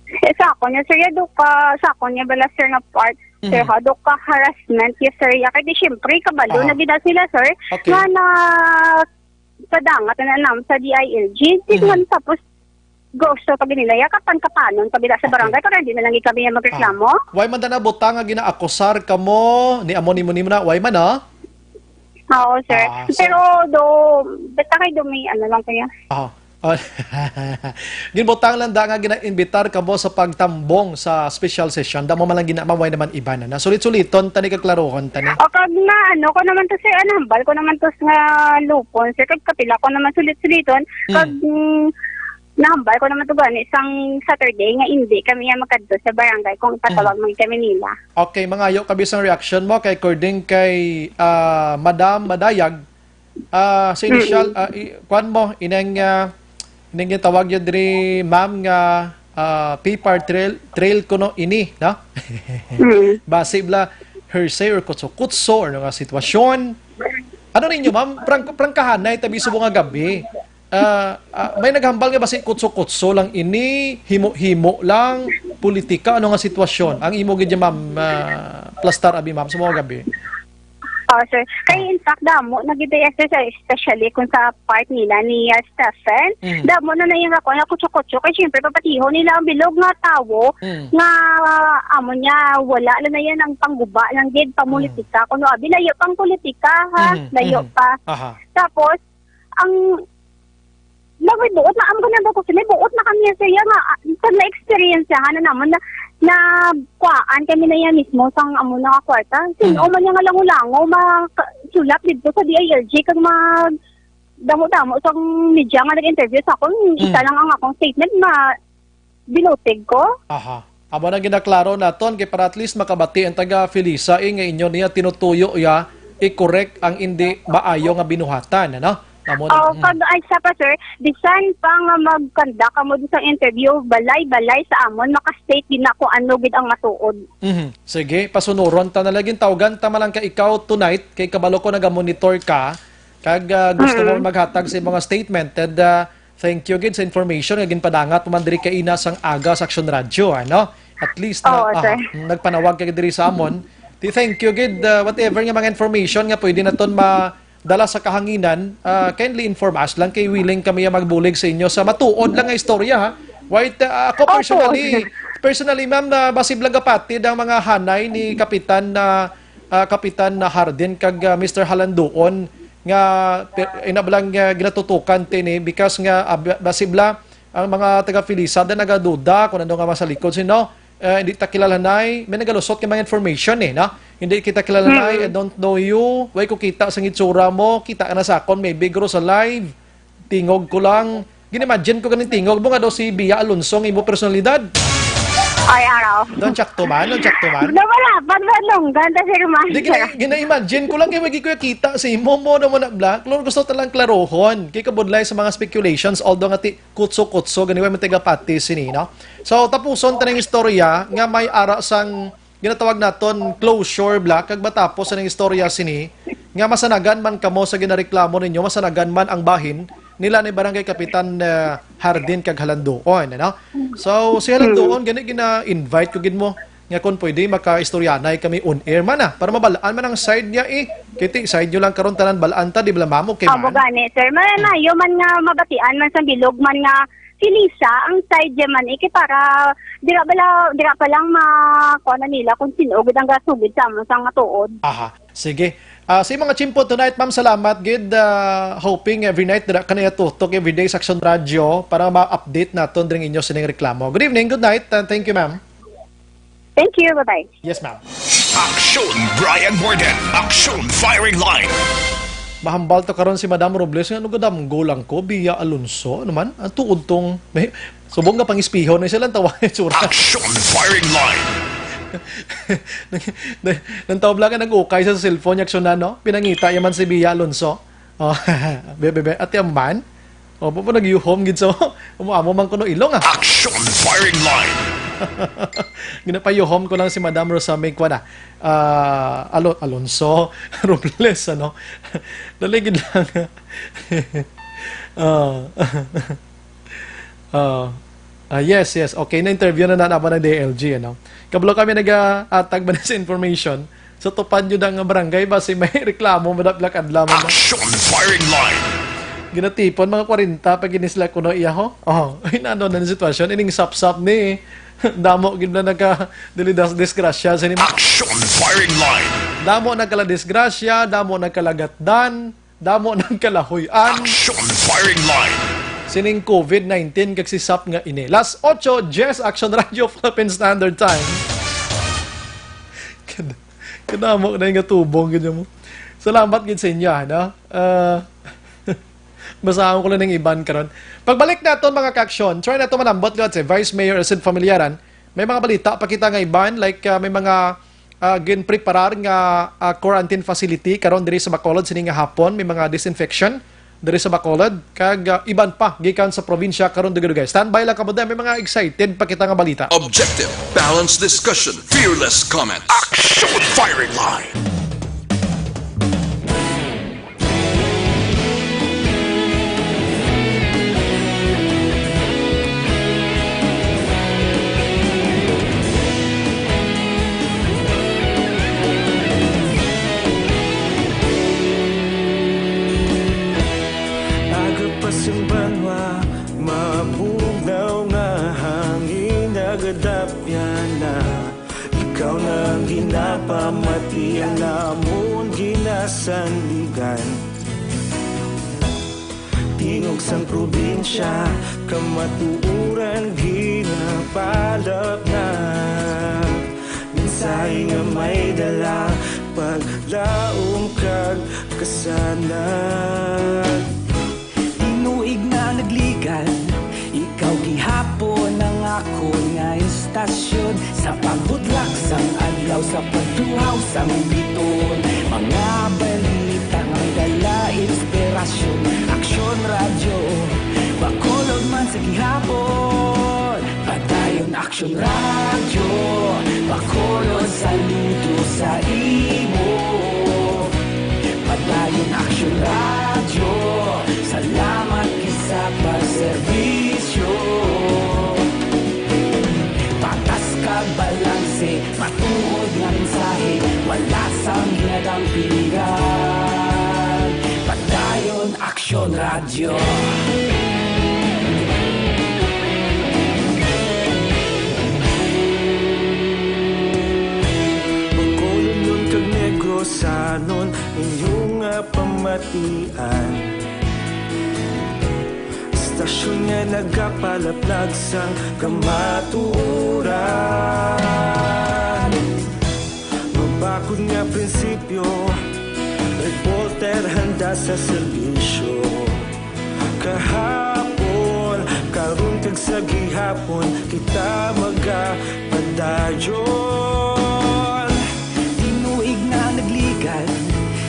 Eh, sa akon niya, sir, ya, do ka, sa akon niya bala, sir, nga part, sir, Mhm. ha, do ka harassment, yes, sir, ya. Kaya di, syempre, kabalo Aha. na gid na sila, sir, Okay. nga na, padangat na nam sa D I L G. Di Mhm. man tapos, gusto pa gid nila, ya, kapan-kapanon pa gid sa Oo. barangay, para hindi na lang gid kami yung magreklamo. Ah. Why man da na butang nga ginaakusar kamo, ni amo, nimo, nimo na, why man, ah? Oo, sir. Ah, so Pero do, basta kay do may ano lang kaya. Ah. Oh. Ginbutang lang da nga ginaimbitar kamo sa pagtambong sa special session. Damo man lang gina-, maway naman iba na. Nasulit-suliton tani, kaklarohon tani. O, kag na, ano ko naman to, sir, ano, hambal ko naman to nga lupon, sir. Kag kapila ko naman sulit-suliton. Kag, Mm. mm, nahambal ko naman to gani sang Saturday nga hindi kami nga magkadto sa barangay kung ipatawag Mm. man kami nila. Okay, mangayo ka bisang reaction mo kay according kay, ah, Madam Madayag, ah, sa initial, Mm-mm. ah, i-, kuwan mo, inang, ah, inang gitawag yun diri, ma'am, nga, ah, paper trail, trail kuno ini, no? Mm. Basi bala, hearsay or kutso-kutso or nga sitwasyon. Ano ninyo, ma'am? Prang-, prangkahanay, tabi subong nga gabi. Ah, ah, may naghambal nga basi kutso-kutso lang ini, himo-himo lang, politika, ano nga sitwasyon? Ang imo gid, ma'am, ah, plastar, abi, ma'am, sa mga gabi. Oh, sir. Kay Ah. in fact, damo na gid, eh, sir, especially kung sa part nila ni, ah, Stephen, Mm. damo na na yung ako, na kutso-kutso, kay syempre, papatiho nila ang bilog nga tawo Mm. nga, amo niya, wala na na yan ang pangguba lang gid, pamulitika. Mm. Kuno, abi, layo pang politika, ha? Mm, Layo mm. pa. Aha. Tapos, ang Na may buot na, amo na ba ko, may buot na kami sa iya nga, ah, sa na-experience na namon na, na kuhaan kami na iya mismo sang amo na nga kwarta. Sino Mm. man niya nga lango-lango, ma-, ka-, sulap dito sa D I L G, kag mag-, damo-damo sang media nga nag-interview sa akon, isa Mm. lang ang akong statement, ma-, binutig ko. Aha. Amo na ginaklaro naton kay para at least makabati ang taga Felisa, eh, nga inyo niya tinutuyo ya i-correct ang indi maayo nga binuhatan, ano? Amo na. Oh, Mm. kag, ay, siya pa, sir, bisan pa nga mag-conduct kamo sa interview, balay-balay sa amon, maka-state din na kung ano gid ang matuod. Mhm. Sige, pasunuron ta na lagi. Tawgan ta man lang ka ikaw tonight, kay kabalo ko naga-monitor ka, kag, ah, gusto mo Mm. maghatag sa imong statement. And, ah, thank you gid sa information nga ginpadangat mo man diri kaina sang aga sa Aksyon Radyo, ano? At least na, Oo, ah, sir. nagpanawag ka diri sa amon. Di, thank you gid, ah, whatever nga mga information nga pwede naton madala sa kahanginan, ah, kindly inform us lang kay willing kami nga magbulig sa inyo sa matuod lang nga istorya, ha. Wait, ah, ako Opo. personally, personally, ma'am, na basi lang gapatid ang mga hanay ni Kapitan na, ah, Kapitan na Hardin kag, ah, Mister Halanduon nga per-, ina ba lang nga ginatutukan tini because nga, ah, ba-, basi bala ang mga taga Felisa da nagaduda kung ano nga masalikod sino. Eh, hindi ta kilala nay, may nagalusot kay mga information eh, no? Hindi kita kilala nay, Mm. I don't know you, way ko kita sa itsura mo, kita ka na sa akon, maybe guro sa live, tingog ko lang. Gin-imagine ko ganing tingog mo nga daw si Bia Alonso ang imo personalidad. Ay, araw. Don Chakto man, Don Chakto man. Nawala, pag nanunggan, ta, sir, man. Di, gina-, gina-imagine ko lang kay wagi ko kita sa imo mo na mo na black. Lord, gusto ta lang klarohon. Kay kabudlay sa mga speculations, although nga ti-, kutso-kutso, gani wa man taga pati sini, no? So, tapuson ta ning istorya nga may ara sang ginatawag naton closure, Black, kag matapos sa ning istorya sini, nga masanagan man kamo sa ginareklamo ninyo, masanagan man ang bahin nila ni Barangay Kapitan, eh, Hardin kag Halanduon, ano? So, si Halanduon, gani gina-invite ko gid mo nga kung pwede, makaistoryanay kami on air man, ah, para mabalaan man ang side niya, eh. Kiti, side niyo lang karon tanan, balaan ta, di ba, ma'am? Okay Amo man? Gani, sir. Ma-, Mm. maayo man nga mabatian man sa bilog man nga si Lisa, ang side niya man, eh, kay para dira bala, dira pa lang ma-, kuha na nila kung sino gid ang gasugid sa amo sa nga tuod. Aha. Sige. Ah, sa mga chimpo tonight, ma'am, salamat gid. Ah, hoping every night dira ka na tutok every day sa Aksyon Radyo para ma-update naton diri inyo sining reklamo. Good evening, good night, and thank you, ma'am. Thank you, bye-bye. Yes, ma'am. Aksyon Brian Morgan, Aksyon Firing Line. Mahambal to karon si Madam Robles nga, "Ano gadamgo lang ko, Bia Alonso?" Ano man? Ang tuod tong, may, subong nga pang-espihon na sila, tawa nga itsura. Aksyon Firing Line. Nang, nang, nang tawag lang ka nag-ukay sa cellphone, yaksyon na, no? Pinangita yaman si Bia Alonso. Oh, be, be, be, ate Amban? O, po, po, nagyuhom gid sa amo, amo man kuno ilong, ah. Action Firing Line. Ginapayuhom ko lang si Madam Rosa May, kuwan, ah, ah, Alo-, Alonso Robles, ano? Dali gid lang. Ah. Ah, ah, yes, yes. Okay, na-interview na na naman ng D L G, ano? Kabalo kami nag-aatag ba na sa information? Sa tupad nyo na nga barangay, basi may reklamo, madapla kadlaw mo na. Action Firing Line. Ginatipon, mga kwarenta pa gini sila kuno iya, ho? Oh, ay, nano na ang sitwasyon? Ining sapsap ni, damo gid na nagka-, dili das-, disgrasya sa nimo. Action Firing Line. Damo nagkala disgrasya, damo nagkalagatdan, damo nagkalahuy-an. Action Firing Line. Sining covid nineteen kag si sap nga ini. Last ocho, Jess, Action Radio Philippine Standard Time. Kad-, kadamo na yung atubong, ganyan mo. Salamat gid sa inyo, ano? Ah, basahon ko lang ng iban karon. Pagbalik naton, mga ka-action, try nato manambot liwat si Vice Mayor Sid Familiaran. May mga balita pa kita nga iban, like, ah, may mga, ah, ginpreparar nga, ah, quarantine facility karon diri sa Bacolod sini nga hapon. May mga disinfection diri sa Bacolod, kag, ah, iban pa gikan sa probinsya karon dugay-dugay. Standby lang kamo, may mga excited pa kita nga balita. Objective, balanced discussion, fearless comment. Action Firing Line. Aga pa sing banwa, mabugnaw nga hangin, nagadapya na. Ikaw na ang ginapamati, ang amon ginasandigan. Di Tingog sang probinsya, kamatuoran ginapalapnag. Mensahe nga may dala, paglaom kag kasanag. Tinuig nga nagligan, ikaw gihapon ang akon nga istasyon. Sa pagbudlak sang adlaw, sa pagtuhaw sang bituon, mga balita nga may dala inspirasyon. Aksyon Radyo, Bacolod man sa gihapon. Padayon Aksyon Radyo, Bacolod, saludo sa imo. Padayon Aksyon Radyo, salamat gid sa pagserbisyo. Patas kag balanse, matuod nga mensahe, wala sang ginadampigan. Padayon Aksyon Radyo. Bacolodnon kag Negrosanon, inyo nga pamatian. Istasyon nga nagapalaplag sang kamatuoran. Mabakod nga prinsipyo, reporter handa sa serbisyo. Kahapon, karon kag sa gihapon, kita magapadayon. Tinuig nga nagligan,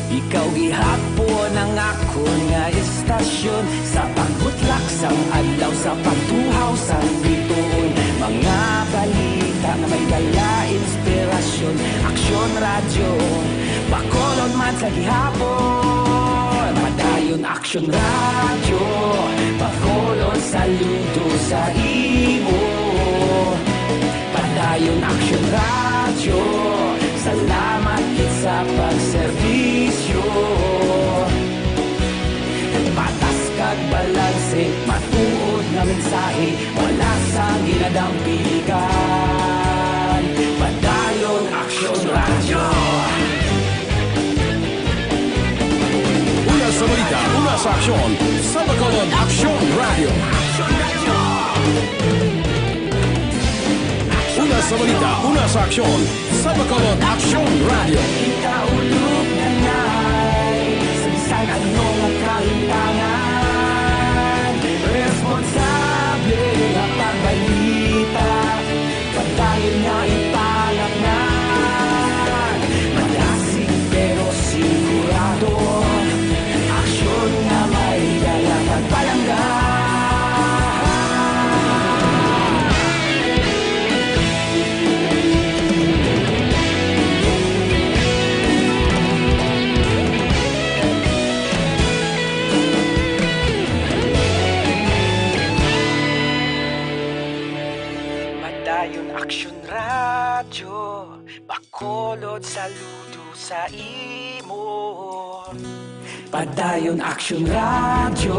ikaw gihapon ang akon nga istasyon. Sa pagbutlak sang adlaw, sa pagtuhaw sang bituon, mga balita nga may dala inspirasyon. Aksyon Radyo, Bacolod man sa gihapon. Padayon Aksyon Radyo, Bacolod, saludo sa imo. Padayon Aksyon Radyo, salamat gid sa pagserbisyo. Patas kag balanse, matuod nga mensahe, wala sang ginadampigan. Padayon Aksyon Radyo. Una sa balita, una sa aksyon, sa Bacolod Aksyon Radyo. Una sa balita, una sa aksyon, sa Bacolod Aksyon Radyo. Ikaulog na nay, sa bisan ano nga kahitangan, responsable nga pagbalita. Padayon nga ipalapngan, malasig pero sigurado. Aksyon nga may dala kag palangga. Padayon Aksyon Radyo, Bacolod, saludo sa imo. Padayon Aksyon Radyo,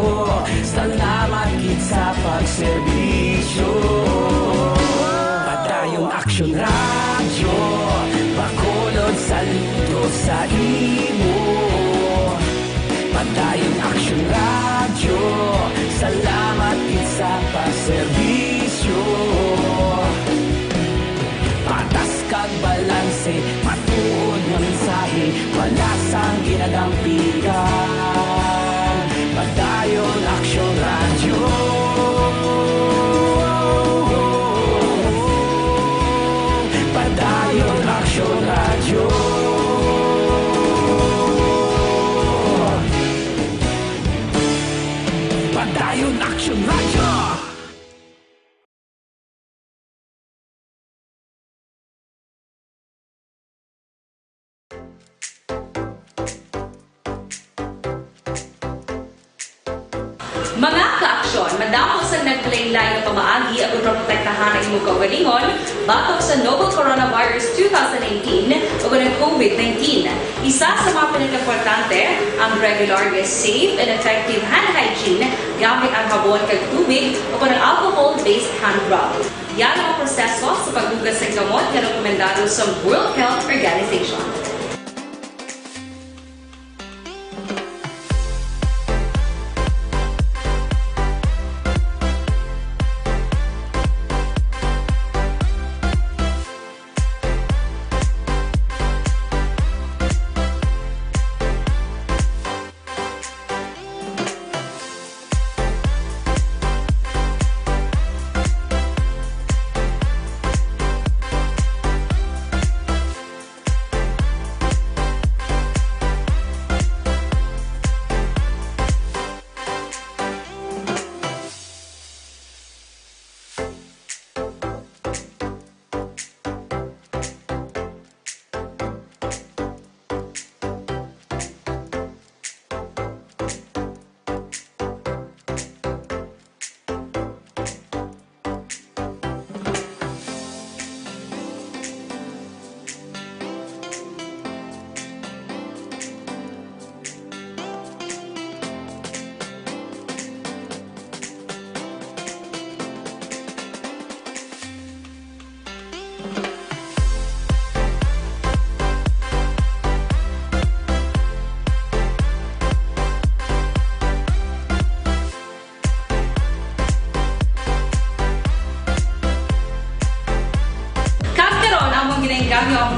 salamat gid sa pagserbisyo. Padayon Aksyon Radyo, Bacolod, saludo sa imo. Padayon Aksyon Radyo, salamat gid sa pagserbisyo. Patas kag balanse, matuod nga mensahe, wala sang ginadampigan. Padayon Aksyon Radyo. Padayon Aksyon Radyo. Padayon Aksyon Radyo. Mga ka-aksyon, madamo sang naglain-lain nga pamaagi agud maprotektahan ang imong kaugalingon batok sa novel coronavirus two thousand nineteen ug ang COVID nineteen. Isa sa mga pinakaimportante, ang regular nga safe and effective hand hygiene gamit ang habon kag tubig o kon ang alcohol-based hand rub. Yan ang mga proseso sa paghugas sang kamot nga rekomendado sa World Health Organization.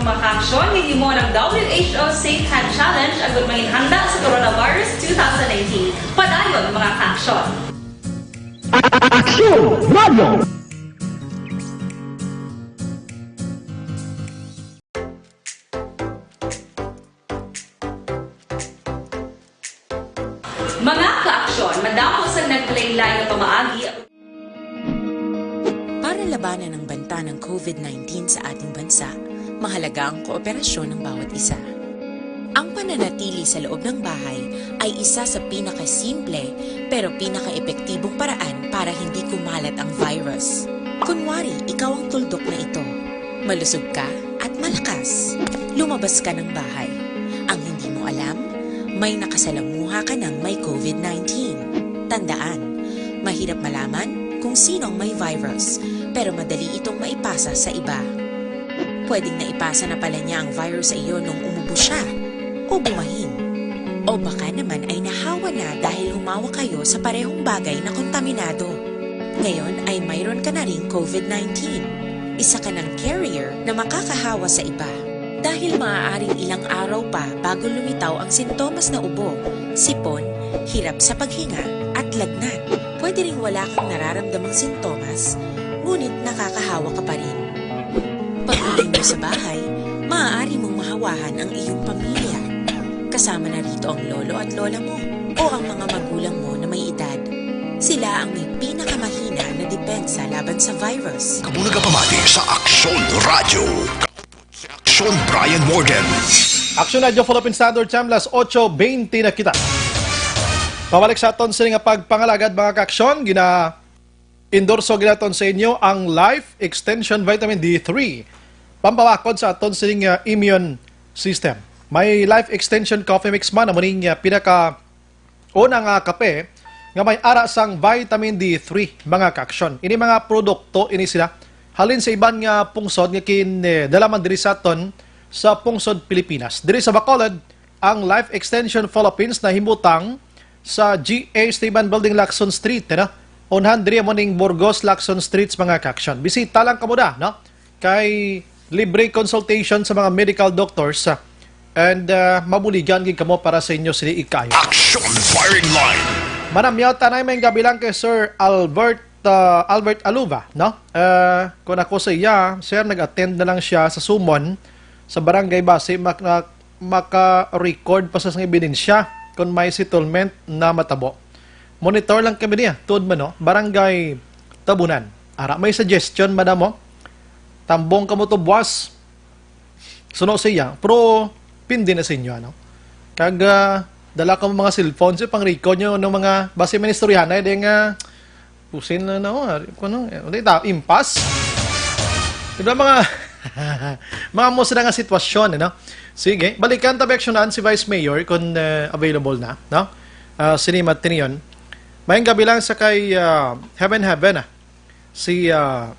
Mga kaaksyon, gihimo ang W H O Safe Hand Challenge agud manginhanda sa Coronavirus two thousand nineteen. Padayon, mga kaaksyon. Aksyon Radio! Mga kaaksyon, madamo sang naglain-lain nga pamaagi. Para labanan ang banta ng COVID nineteen sa ating bansa, mahalaga ang kooperasyon ng bawat isa. Ang pananatili sa loob ng bahay ay isa sa pinakasimple pero pinakaepektibong paraan para hindi kumalat ang virus. Kunwari, ikaw ang tuldok na ito. Malusog ka at malakas. Lumabas ka ng bahay. Ang hindi mo alam, may nakasalamuha ka ng may COVID nineteen. Tandaan, mahirap malaman kung sino ang may virus, pero madali itong maipasa sa iba. Pwedeng naipasa na pala niya ang virus sa iyo nung umubo siya, o bumahin. O baka naman ay nahawa na dahil humawa kayo sa parehong bagay na kontaminado. Ngayon ay mayroon ka na ring COVID nineteen. Isa ka ng carrier na makakahawa sa iba. Dahil maaaring ilang araw pa bago lumitaw ang sintomas na ubo, sipon, hirap sa paghinga, at lagnat. Pwede ring wala kang nararamdamang sintomas, ngunit nakakahawa ka pa rin. Pag-uwi mo sa bahay, maaari mong mahawahan ang iyong pamilya. Kasama na rito ang lolo at lola mo o ang mga magulang mo na may edad. Sila ang may pinakamahina na depensa laban sa virus. Kamo nagapamati sa Aksyon Radio. Aksyon Brian Morgan. Aksyon Radyo Philippine Standard Time, las otso bente na kita. Pabalik sa aton sini nga pagpangalagad, mga kaaksyon, gina-endorso ginaton sa inyo ang Life Extension Vitamin D three. Pampawakod sa aton sining uh, immune system. May Life Extension Coffee Mix man, amo ning uh, pinaka una nga kape nga may ara sang vitamin D three, mga kaaksyon. Ini mga produkto ini sila halin sa iban nga pungsod nga kin eh, dala man diri sa aton sa pungsod Pilipinas. Diri sa Bacolod, ang Life Extension Philippines nahimutang sa G A Esteban Building, Lacson Street, ano? Unhan diri mo ning Burgos, Lacson Street, mga kaaksyon. Bisita lang kamo da, no? Kay libre consultation sa mga medical doctors, ah, and ah, mabuligan gid kamo para sa inyo sila ikaayo. Aksyon Firing Line. Manamyaw tanay, may gabi lang kay Sir Albert, ah, Albert Aluva, no? Ah, kung ako sa iya, sir, nag-attend na lang siya sa sumon sa barangay, basi mak-, maka-record pa sa sang ebidensya kung may settlement na matabo. Monitor lang kami niya, tuod man, no? Barangay Tabunan. Ara, may suggestion, madam, mo? Tambong kamo to buwas. Suno siya, pero pindi na sa inyo, ano? Kag ah, dala kamo mga cellphone, sa pang-record nyo ng mga, basi may istoryahan na, di nga, pusin na na, oh, ari ko, no? Eh, wala ta, impas. Di ba, mga, mga mo sila nga sitwasyon, ano? Sige, balikan ta, aksyonan si Vice Mayor kung ah, available na, no? Ah, sini Matinion. Mayang gabi lang sa kay ah, Heaven Heaven, ah. Si ah,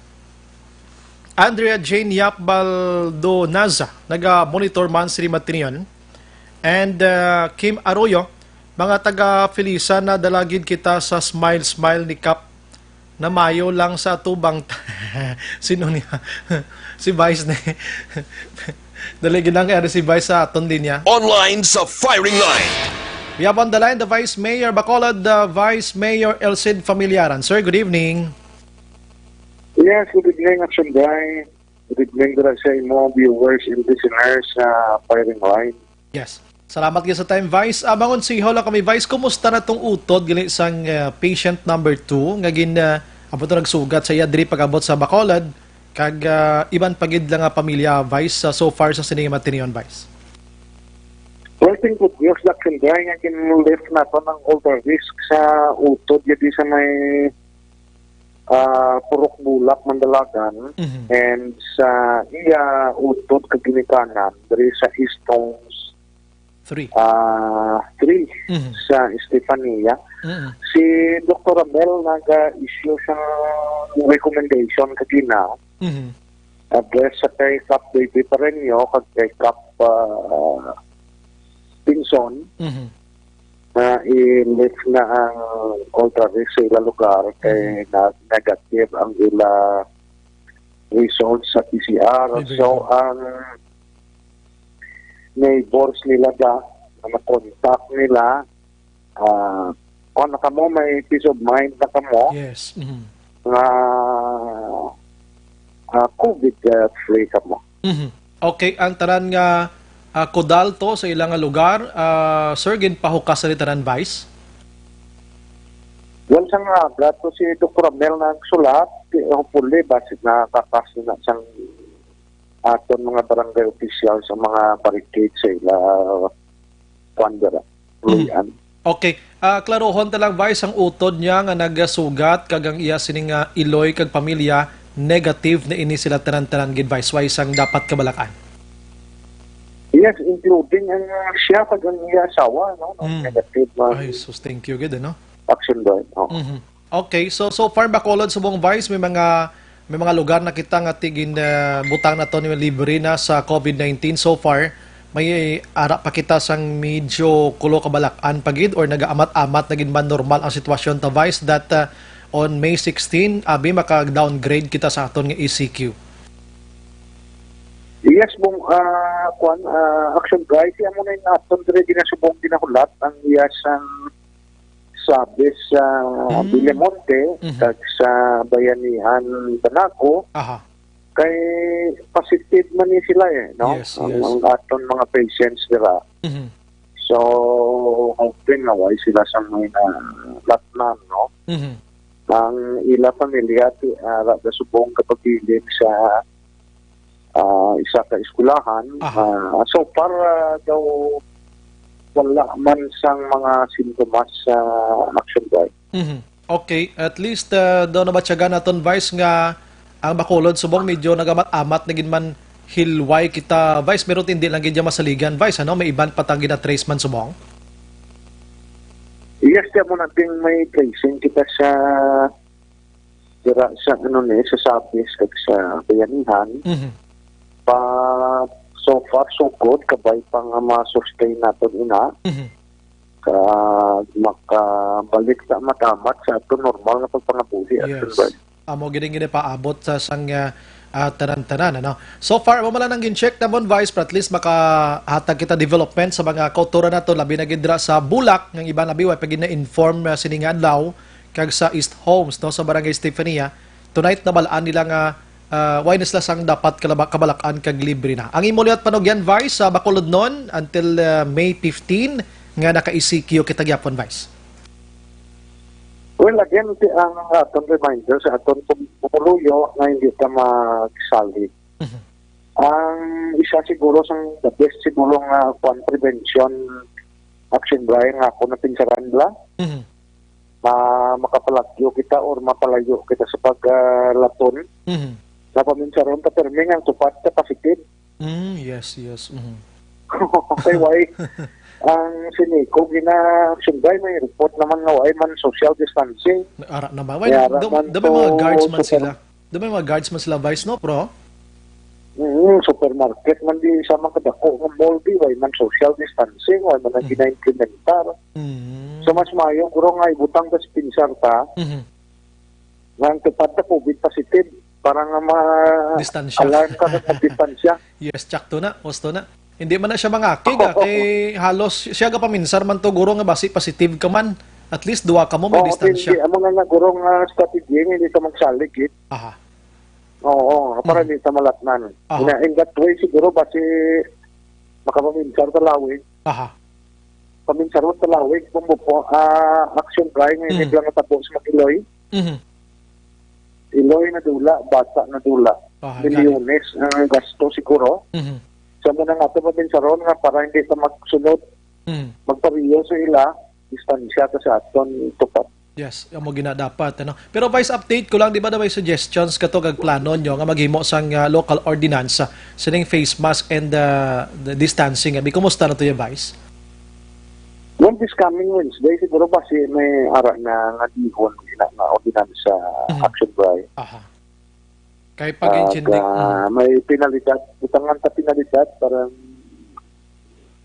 Andrea Jane Yap Baldonaza, naga-monitor man sini Matinion. And ah, Kim Arroyo, mga taga Felisa, nadala gid kita sa smile smile ni Kap. Namayo lang sa atubang. Sino niya? Si Vice ni. Dali gid lang kay si Vice sa aton linya. Online sa Firing Line. We have on the line the Vice Mayor Bacolod, the Vice Mayor Elcid Familiaran. Sir, good evening. Yes, good evening, Action Guy. Good evening dira sa imo viewers and listeners sa Firing Line. Yes. Salamat gyud sa time, Vice. Ah, mangonsiho lang kami, Vice, kumusta na tong utod gali sang ah, patient number two nga gin ah, amo to nagsugat sa iya diri pag-abot sa Bacolod, kag ah, iban pa gid lang nga pamilya, Vice, ah, so far sa sini nga Matinion, Vice? Well, thank goodness, Action Guy, nga kin-lift naton ang ultra risk sa utod gid sa may ah, Purok Bulak, Mandalagan, Mhm. and sa iya utod kag ginikanan diri sa East Homes Three. ah, three Mhm. sa Estefania. Mhm. Si Doktor Ramel naga-issue sang recommendation kagina Mhm. address sa kay Kap Baby Pareño kag kay Kap ah, Pinson Mhm. na i-lift na ang ultra risk sa ila lugar kay na negative ang ila results sa P C R. Ay, very So, good. ang neighbors nila da, na na-contact nila, ah, kung na kamo, may peace of mind na kamo Yes. Mhm. nga, ah, COVID, ah, free kamo. Mhm. Okay, ang tanan nga, ah, kudal to sa ilang nga lugar, ah, sir, ginpahukas na ni tanan, Vice? Well, sa nga aga to si Doktor Amel nagsulat, eh, hopefully, basi nakakas na sang aton mga barangay officials ang mga barricade sa ila, kuwan dira, Mm. Luyan. Okay. Ah, klarohon ta lang, Vice, ang utod niya nga nagasugat kag ang iya sining, ah, iloy kag pamilya negative na ini sila tanan-tanan gid, Vice. Way sang dapat kabalakan? Yes, including ang, ah, siya kag ang iya asawa, no? Mm. Negative man. Ay, sus, thank you gid, ano? Action doon. Oo. Mhm. Okay, so, so far, Bacolod, Subong, Vice, may mga, may mga lugar na kita nga tigin, ah, butang na to ni libre na sa COVID nineteen so far. May ara pa kita sang medyo kulo ka balak-an pa gid or nagaamat-amat na gid man normal ang sitwasyon ta, Vice, that, ah, on May sixteen, abi maka-downgrade kita sa aton nga E C Q. Yes, mong, ah, kwan, ah, action guide, siya mo na yung aton dire ginasubong ginahulat ang iya sang sabi sa Mm. Villamonte Mhm. kag sa Bayanihan Banaco, Aha. kay positive man ni sila eh, no? Yes, Ang, yes. ang aton mga patients dira. Mhm. So, hoping nga way sila sa mga latnan, no? Mhm. Ang ila pamilya, ti, ara, gasubong kapabilin sa, ah, isa ka eskwelahan. Aha. Ah, so far, ah, daw wala man sang mga sintomas sa action guide. Mhm. Okay, at least, ah, daw nabatyagan naton, Vice, nga ang Bacolod subong medyo nagamat-amat na gid man hilway kita, Vice, pero hindi lang gid masaligan, Vice, ano? May iban pa ta gina-trace man subong? Yes, kaya mo natin may tracing kita sa dira sa, ano ni, sa Sabis kag sa Bayanihan. Mhm. Pa, so far, so good. Kabay pa nga ma-sustain naton ina. Mhm. Kag makabalik sa matamat sa ato normal nga pagpangabuhi, Yes. Action Guard. Amo gid ang ginapaabot sa sang, ah, ah, tanan-tanan, ano. So far, amo man lang ang gin-check namon, Vice, pero at least makahatag kita development sa mga kauturan nato, labi na gid dira sa Bulak, nga ang iban abi way pa gid na-inform, ah, sini nga adlaw, kag sa East Homes, no, sa Barangay Stefania. Tonight, nabalaan nila nga, ah, way na sila sang dapat kalaba-, kabalak-an kag libre na. Ang imo liwat panugyan, Vice, sa Bacolodnon until, ah, May fifteen, nga naka-E C Q kita gyapon, Vice. Well, again, ti-, ang aton reminder sa aton pum-, pumuluyo nga hindi ta magsalig. Mhm. Ang isa siguro sang the best siguro nga, kwan, prevention action, Brian, nga ako napinsaran lang. Mhm. Ma-, makapalagyo kita or mapalayo kita sa pag, ah, laton. Mhm. Napaminsaron ta, permi nga ang tupad ka positive. Mm, yes, yes. Mhm. Okay, why? Ang siniko, gina-, siyempre, may report naman nga why man social distancing. Ara naman. May Well, ara do, man do may mga to guards man super sila. Do may mga guards man sila, Vice, no, bro? Mm, supermarket man di sa mga kadako nga mall di, why man social distancing, why man ang Mm. gina-implementar. Mm. So, mas maayo, guro, nga ibutang ta sa pinsar ta, Mhm. nga ang tupad na COVID positive, para nga ma-, Distansya. alarm ka sa distansya. Yes, tsakto na, husto na. Hindi man na siya mangakig, ah, Oo. kay halos siya gapaminsar man to, guro, nga basi positive ka man. At least, duwa ka mo, may Oo, distansya. Hindi, amo nga nga, guro, nga strategy, hindi ka magsalig, eh. Aha. Oo, para Mhm. hindi ka malatnan. Aha. Ina, in that way, siguro, basi makapaminsar ka lawig. Aha. Paminsar mo ka lawig, kung mo po, ah, action try, nga Mhm. hindi lang natabo sa mag-iloy. Mhm. Iloy na dula, bata na dula. Ah, Milyones ang gasto siguro. Mhm. Sa muna nga ito, maminsaron nga para hindi ka magsunod, Mhm. magpariyo sa ila, distansya ka sa aton tupad. Yes, amo gina dapat, ano. Pero Vice, update ko lang, di ba, na may suggestions ka to kag plano nyo nga maghimo sang, ah, local ordinance, ah, sining face mask and, ah, the distancing? Abi, kumusta na to yung, Vice? Well, this coming Wednesday, siguro ba si may ara na nga dihon na nga ordinance sa Mhm. action by? Aha. Kay pag-intindi, Aga, mhm. may penalidad, butangan ta penalidad para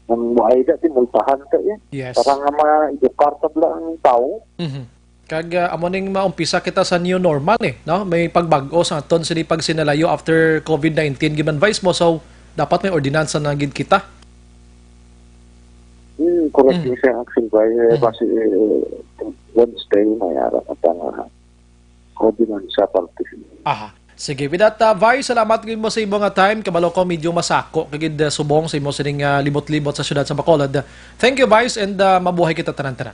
ang muay da, di multahan ka, eh. Yes. Para nga ma-edukar ta bala ang tao. Mhm. Kag, ah, amo ning maumpisa kita sa new normal, eh, no? May pagbag-o sa aton sini pagsinalayo after COVID nineteen, giman Vice mo, so dapat may ordinansa na gid kita. Correct. Mm. Siya ang action by, eh, Mm. base, eh, Wednesday, may ara na ta nga ordinansa parte. Aha. Sige, with that, uh, Vice, salamat gid mo sa imo nga time. Kabalo ko, medyo masako kagid, uh, subong sa imo sining, uh, libot-libot sa siyudad sa Bacolod. Thank you, Vice, and, uh, mabuhay kita tanan-tanan.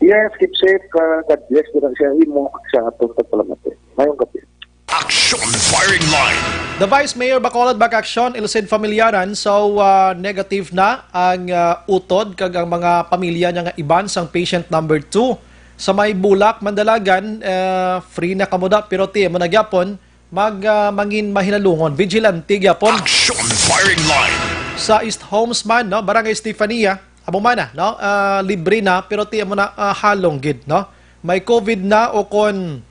Yes, keep safe. Uh, God bless. Dira siya imo sa atong pagpalamati. Mayong gabi. Action Firing Line. The Vice Mayor Bacolod, Bac Action, Ilcid Familiaran. So, uh, negative na ang, uh, utod kag ang mga pamilya niya nga iban sang patient number two. Sa may Bulak, Mandalagan, uh, free na kamo da, pero ti mo na gyapon, mag, ah, mangin mahinalungon, vigilante gyapon. Action Firing Line. Sa East Homes man, no, Barangay Estefania, amo man na, no, ah, libre na, pero ti amo na, ah, halong gid, no. May COVID na o kon,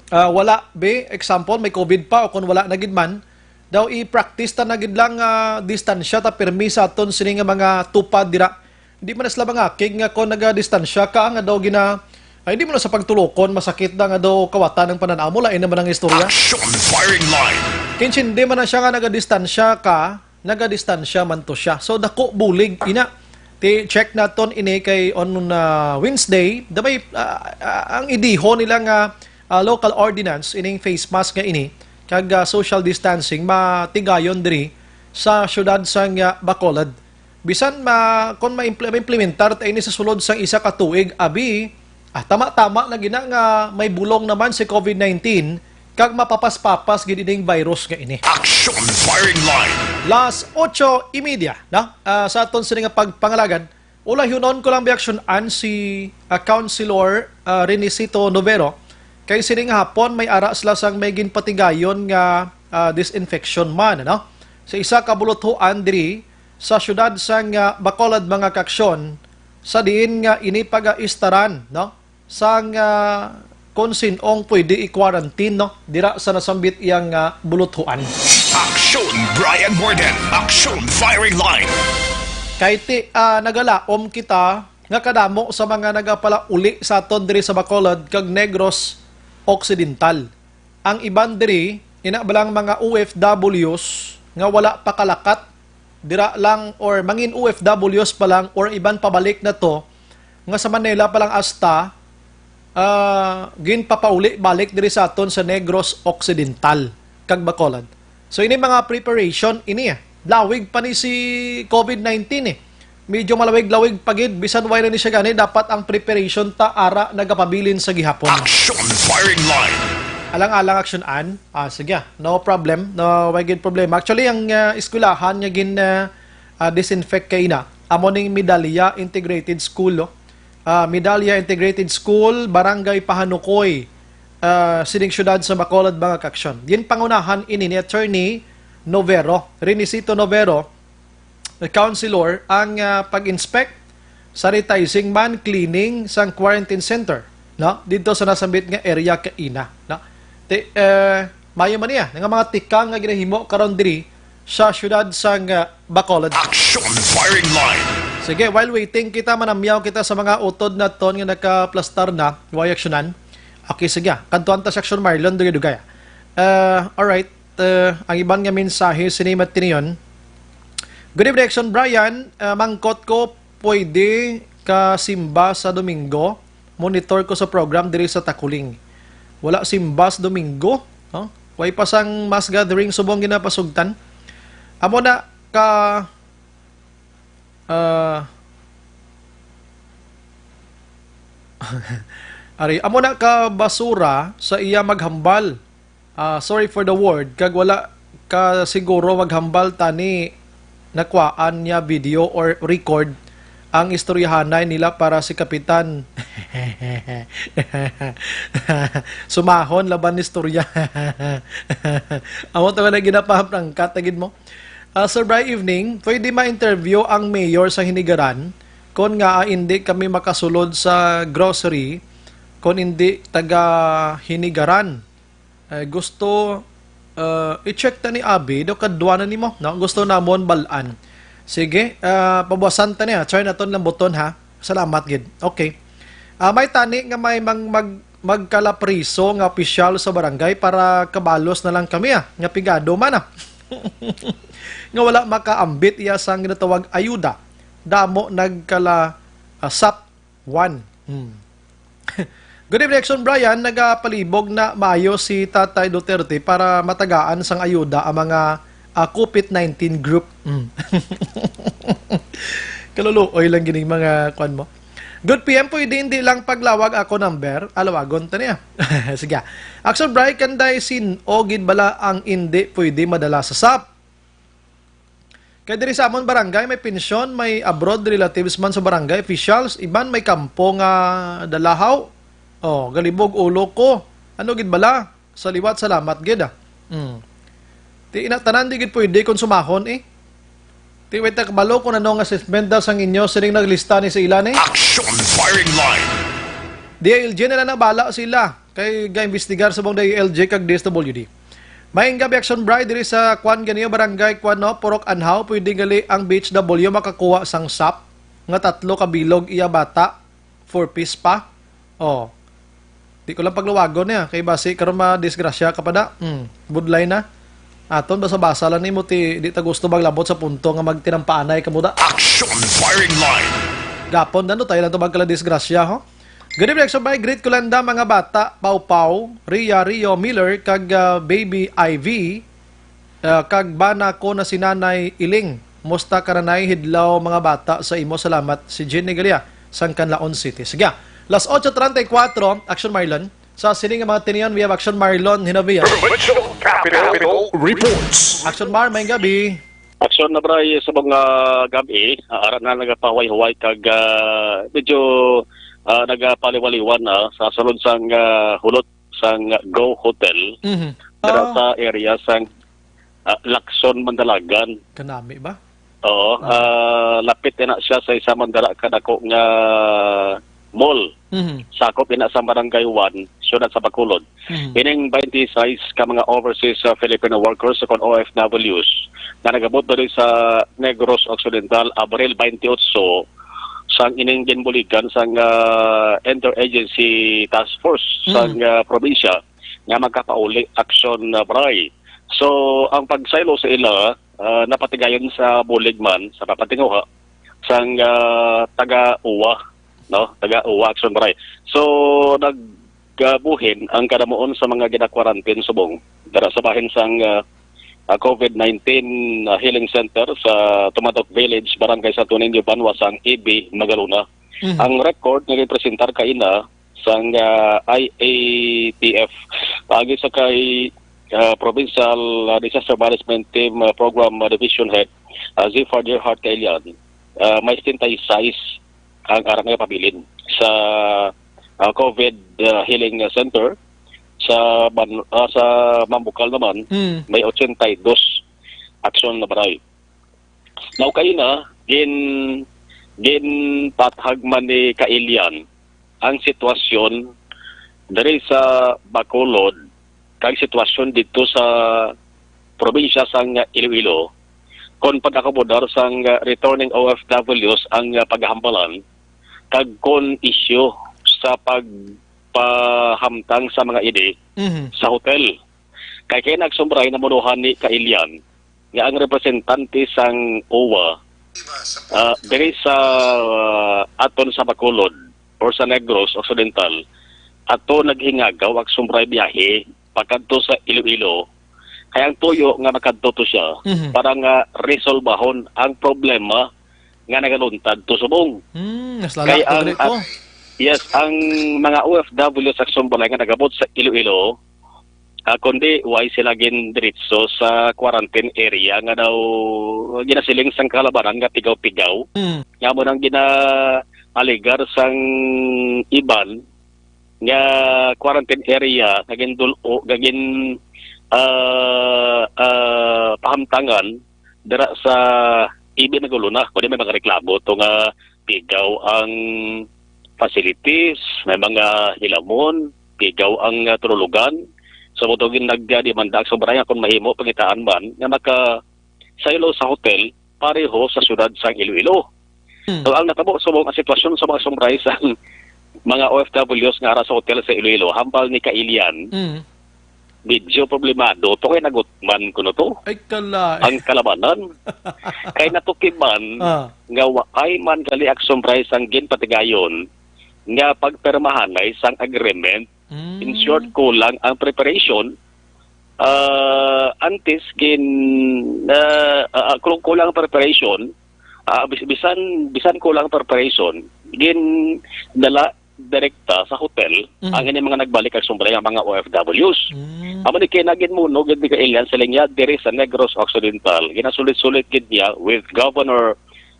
ah, wala, be, example, may COVID pa o kon wala na gid man, daw i-practice ta na gid lang, ah, distansya ta pirmi sa aton sini nga mga tupad dira. Di man na sila mangakig nga kon nagadistansya ka nga daw gina-, ay, di mo na sa pagtulokon, masakit na nga daw kawatan ang panan-aw mo, lain naman ang istorya. Action Firing Line. Kinsindi man na siya nga nagadistansya ka, nagadistansya man to siya. So, dako bulig, ina. Ti, check naton ini kay on, uh, Wednesday, damay, uh, uh, ang idiho nila nga, uh, local ordinance, ining face mask nga ini, kag, uh, social distancing, matigayon diri sa siyudad sang, uh, Bacolod. Bisan ma-, kon ma-imple-, ma-implementar ta ini sa sulod sang isa ka tuig, abi, ah, tama-tama na gina nga may bulong naman si COVID nineteen, kag mapapas-papas gid ining virus nga ini. Action Firing Line. Las ocho y media, no? Ah, sa aton sini nga pagpangalagad, ulayonon ko lang biaksyon-an si, ah, Councilor, ah, Renicito Novero, kay sining hapon may ara sila sang may ginpatigayon nga, ah, disinfection man, ano? Sa isa ka buluthuan diri, sa siyudad sang, ah, Bacolod, mga kaaksyon, sa diin nga ini pagaistaran, no, sang, ah, kon sin-ong pwede i-quarantine, no, dira sa nasambit iyang, ah, buluthuan. Action, Brian Morden. Action, Firing Line. Kay ti, ah, nagalaom kita nga kadamo sa mga nagapalauli sa aton diri sa Bacolod kag Negros Occidental. Ang iban diri, ina ba lang mga O F Ws nga wala pa kalakat, dira lang or mangin O F Ws pa lang or iban pabalik na to, nga sa Manila pa lang asta, ah, ginpapauli balik diri sa aton sa Negros Occidental kag Bacolod. So, ini mga preparation, ini, ah, lawig pa ni si COVID nineteen, eh. Medyo malawig-lawig pa gid, bisan way na ni siya gani, dapat ang preparation ta ara nagapabilin sa gihapon. Action Firing Line. Alang-alang action an. Ah, sige, ah. No problem. No, way gid problema. Actually, ang, ah, eskwelahan nga gin, ah, ah, disinfect kay ina, amo ning Medalla Integrated School, no? Ah, Medalla Integrated School, Barangay Pahanukoy, ah, sining siyudad sa Bacolod, mga kaaksyon. Ginpangunahan ini ni Attorney Novero, Renicito Novero, Councilor, ang, ah, pag-inspect, sanitizing man, cleaning sang quarantine center, no? Didto sa nasambit nga area kaina, no? Ti, eh, mayo man niya nga mga tikang nga ginahimo karon diri sa siyudad sang, ah, Bacolod. Action Firing Line. Sige, while waiting kita, manamyaw kita sa mga utod naton nga nakaplastar na, way aksyonan. Okay, sige, ah. Kantuan ta sa action, Marlon, dugay-dugay, ah. Ah, alright. Uh, ang iban nga mensahe, sini matiniyon. Good evening, Action Brian. Uh, mangkot ko, pwede ka simba sa Domingo? Monitor ko sa program diri sa Takuling. Wala simba sa Domingo, no? Way pa sang mass gathering subong ginapasugtan. Amo na ka, ah, ari, amo na ka basura sa iya maghambal. Ah, sorry for the word, kag wala ka siguro maghambal tani nakwaan niya video or record ang istoryahanay nila para si Kapitan. Sumahon laban ni istorya. Amo to nga na ginapaprangkat, tagid mo. Ah, Sir Bry, evening. Pwede ma-interview ang mayor sa Hinigaran? Kon nga, ah, hindi kami makasulod sa grocery, kon hindi taga Hinigaran. Eh, gusto, ah, i-check ta ni Abi, daw kadwa na nimo, no? Gusto namon bal-an. Sige, ah, pabuwasan ta niya. Try naton lambuton, ha. Salamat gid. Okay. Ah, may tani nga may mang-, mag-, magkalapriso nga opisyal sa barangay para kabalos na lang kami, ah, nga pigado man, ah. Nga wala makaambit iya sang ginatawag ayuda. damo nagkala, ah, sap one. Hmm. Good evening, Action Brian. Nagapalibog na maayo si Tatay Duterte para matagaan sang ayuda ang mga, ah, COVID nineteen group. Hmm. Kaluluoy lang gining mga kwan mo. Good P M, pwede hindi lang paglawag ako number? Alawagon ta niya. Sige. Action Brian, kanday sin-o gid bala ang hindi pwede madala sa sap? Kay diri sa amon barangay, may pensyon, may abroad relatives man sa barangay officials, iban may kampo nga dalahaw. Oh, galibog ulo ko. Ano gid bala? Sa liwat, salamat gid, ah. Mm. Ti ina, tanan di gid pwede konsumahon, eh. Ti way ta kabalo kung ano nga assessment da sang inyo sining naglista ni sa ila ni. Action firing line. D I L G na lang na bala sila. Kay ga-imbestigar sa bang D I L G kag D S W D. Maayong gabi, Action Bride, diri sa kwan ganiyo, barangay kwan, no? Purok Anhaw, pwede gali ang B H W makakuha sang sap nga tatlo ka bilog iya bata, four piece pa? Oh. Di ko lang pagluwagon niya, kay basi karon madisgrasya ka pa da. Hmm, budlay na. Aton basa-basa lang nimo ti di ta gusto maglabot sa punto nga magtinampaanay kamo da. Action firing line. Gapon na, no, tayo lang to magkala disgrasya, ho? Good evening, Action Bride. Greet ko lang da mga bata, Pau Pau, Ria Rio Miller, kag, ah, Baby Ivy, ah, kag bana ko na si Nanay Iling. Musta ka, Nanay? Hidlaw, mga bata, sa imo. Salamat. Si Jenny Galia, sang Canlaon City. Sige, las ocho treinta y cuatro, Action Marlon. Sa sining nga mga tinion, we have Action Marlon Hinovia. Provincial Capital Reports. Action Mar, maayong gabi. Action na, Bray, sa mga gabi, ah, ara na nagapahuway-huway kag, ah, medyo, ah, nagapaliwaliwan na sa sulod sang, ah, hulot sang Go Hotel, Mhm. dira Ah. sa area sang, ah, Lacson, Mandalagan. Kanami ba? Oo, Ah. ah, lapit na siya sa isa man dira ka dako nga mall. Mhm. Sakop ina sa Barangay One, siyudad sa Bacolod. Mhm. Ining twenty-six ka mga overseas, ah, Filipino workers o kon O F Ws nga nagabot diri sa Negros Occidental, Abril twenty-eight, sang ining ginbuligan sang, ah, Interagency Task Force Mhm. sang, ah, probinsya nga magkapauli aksyon na, Bray. So, ang pagsaylo sa ila, ah, napatigayon sa bulig man sa papatinguha sang, ah, taga-uwa, no? Taga-uwa, Action Bray. So, nagbuhin ang kadamuon sa mga gina-quarantine subong dira sa bahin sang, ah, ah, COVID nineteen, ah, Healing Center sa Tumadok Village, Barangay Santo Niño, Banwa sang Ibi, Magalona. Mhm. Ang record nga gipresentar kaina sang, ah, I A T F paagi sa kay, ah, Provincial, ah, Disaster Management Team, ah, Program, ah, Division Head, ah, Zephyr Gerhard Kailian, ah, may setenta y seis ang arang nga pabilin sa, ah, COVID, ah, Healing Center. Sa Ban-, ah, sa Mambukal naman, Mm. may ochenta y dos aksyon na, Bray. Now, kaina, gin-, ginpathag man ni Kailian ang sitwasyon diri sa Bacolod kag sitwasyon dito sa probinsya sang Iloilo kon pag-akomodar sang returning O F Ws ang paghambalan kag kon isyu sa pagpahamtang sa mga ini Mhm. sa hotel. Kay kay nagsumbray na munuhan ni Kailian nga ang representante sang O W A, ah, diri sa, ah, aton sa Bacolod or sa Negros Occidental, ato naghingagaw ang sumbray biyahe pakadto sa Iloilo. Kay ang tuyo nga makadto to siya Mhm. para nga resolbahon ang problema nga nagaluntad to subong. Hmm, mas Kay lalak to ang, diri ko. at, yes, ang mga O F W sa Sumbalay nga nagabot sa Iloilo, ah, kundi why sila gindiretso sa quarantine area nga daw ginasiling sang kalabanan nga pigaw-pigaw. Hmm. Nga mo nang ginaaligar sang iban nga quarantine area nga gindul-o, nga gin, ah, ah, pahamtangan dira sa Ibi, Magalona. Kundi may mga reklamo to nga pigaw ang facilities, may mga hilamon, pigaw ang, ah, tululugan. So, mo to gin nagdemanda ang sobra nga kung mahimo, pangitaan man, nga makasaylo sa hotel, pareho sa siyudad sang Iloilo. Hmm. So, ang natabo subong ang sitwasyon sa mga sumbray sa mga O F Ws nga ara sa hotel sa Iloilo, hambal ni Kailian, Hmm. medyo problemado to kay nagutman kuno to Ay, kala. ang kalabanan. Kay natukiban Ah. nga wa kay man gali action price ang ginpatigayon nga pagpirmahanay sang agreement. In Mm. short, kulang ang preparation. Ah, antes gin, ah, ah, kung kulang ang preparation, ah, bis-, bisan, bisan kulang ang preparation, gin dala direkta sa hotel Mhm. ang ining mga nagbalik action price nga mga O F Ws. Mm. Amo ni kay nagin muno gid ni Kailian sa linya diri sa Negros Occidental. Ginasulit-sulit gid niya with Governor,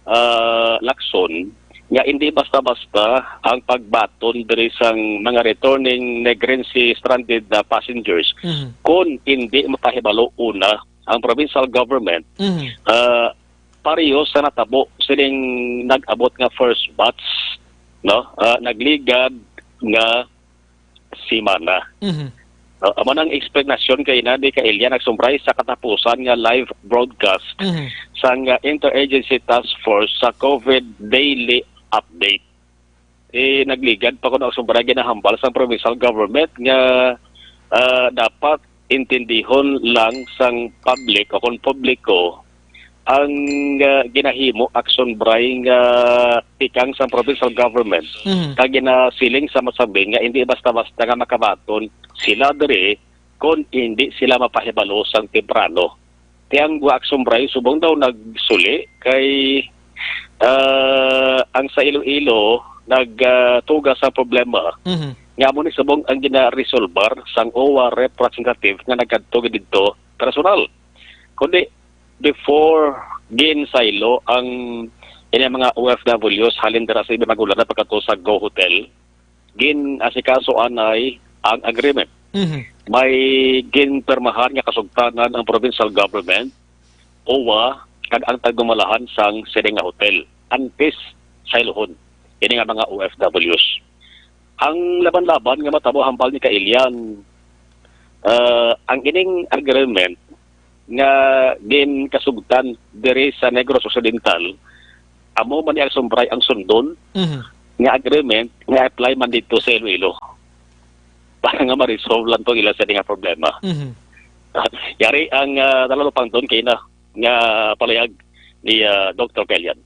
ah, Lacson nga hindi basta-basta ang pagbaton diri sang mga returning Negrense stranded na passengers Mhm. kon hindi mapahibalo una ang provincial government, Mhm. ah, pareho sa natabo sining nag-abot nga first batch, no? Ah, nagligad nga semana. Mhm. Ah, amo nang explanation kay na di ka Ilya nagsumbray sa katapusan nga live broadcast Mhm. sang, ah, Interagency Task Force sa COVID Daily Update. Eh, nagligad pa kuno ang sumbray ginahambal sang provincial government nga, ah, dapat intindihon lang sang public o kon publiko ang, ah, ginahimo action bray nga tikang sa provincial government Mhm. kag ginasiling sa masabing nga hindi basta-basta nga makabaton sila diri kon hindi sila mapahibalo sang temprano. Ti ang wa action bray subong daw nagsuli kay, ah, ang sa Iloilo nag, ah, tuga sa problema Mhm. nga amo ni subong ang ginaresolbar sang O W A representative nga nagkadto didto personal. Kundi before ginsaylo ang ini mga O F Ws halin dira sa Ibabagulan na pagkadto sa Go Hotel, gin-asikaso anay ang agreement. Mhm. May ginpirmahan nga kasugtanan ang provincial government, O W A, kag ang tagdumalahan sang sining nga hotel antes sayluhon ini nga mga O F Ws. Ang laban-laban nga matabo hambal ni Kailian, ah, ang ining agreement nga ginkasugtan diri sa Negros Occidental, amo man ni ang sumbray ang sundon Mhm. nga agreement nga apply man dito sa Iloilo para nga ma-resolve lang tong ila sa nga problema. Mhm. Yari ang, ah, nalalupangton kay na nga palayag ni, ah, Doktor Kelian.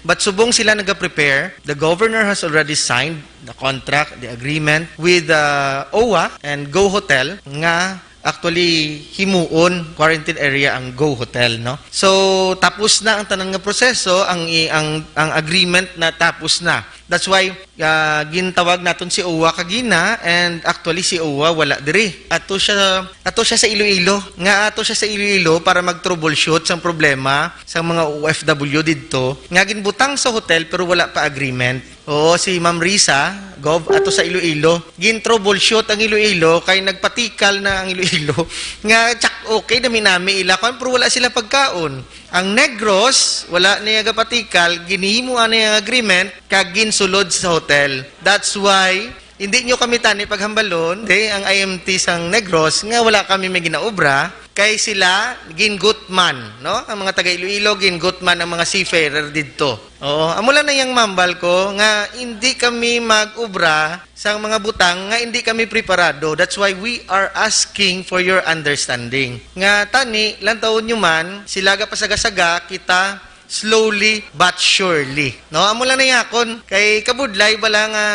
But subong sila nagaprepare, the governor has already signed the contract, the agreement with, uh, O W A and Go Hotel nga actually himuon quarantine area ang Go Hotel, no? So, tapos na ang tanan nga proseso, ang i-, ang, ang agreement na tapos na. That's why, uh, gintawag naton si O W A kagina, and actually si O W A wala diri. Ato siya, ato siya sa Iloilo. Nga ato siya sa Iloilo para mag-troubleshoot sang problema sang mga O F W didto nga ginbutang sa hotel pero wala pa agreement. Oo, si Ma'am Risa, Gov, ato sa Iloilo. Gin-troubleshoot ang Iloilo kay nagpatikal na ang Iloilo nga tsak okay, nami-nami ila kwan, pero wala sila pagkaon. Ang Negros, wala niya gapatikal, ginhimo niya ang agreement kag ginsulod sa hotel. That's why hindi nyo kami tani paghambalon, di, ang I M T sang Negros, nga wala kami may ginaobra, kay sila gingutman, no? Ang mga taga Iloilo, gingutman ang mga seafarer didto. Oo, amo lang na yang mambal ko nga hindi kami mag-obra sa mga butang nga hindi kami preparado. That's why we are asking for your understanding. Nga tani, lantawon nyo man, sila gapasaga-saga, kita slowly but surely. No, amo lang na yakon. Kay kabudlay bala nga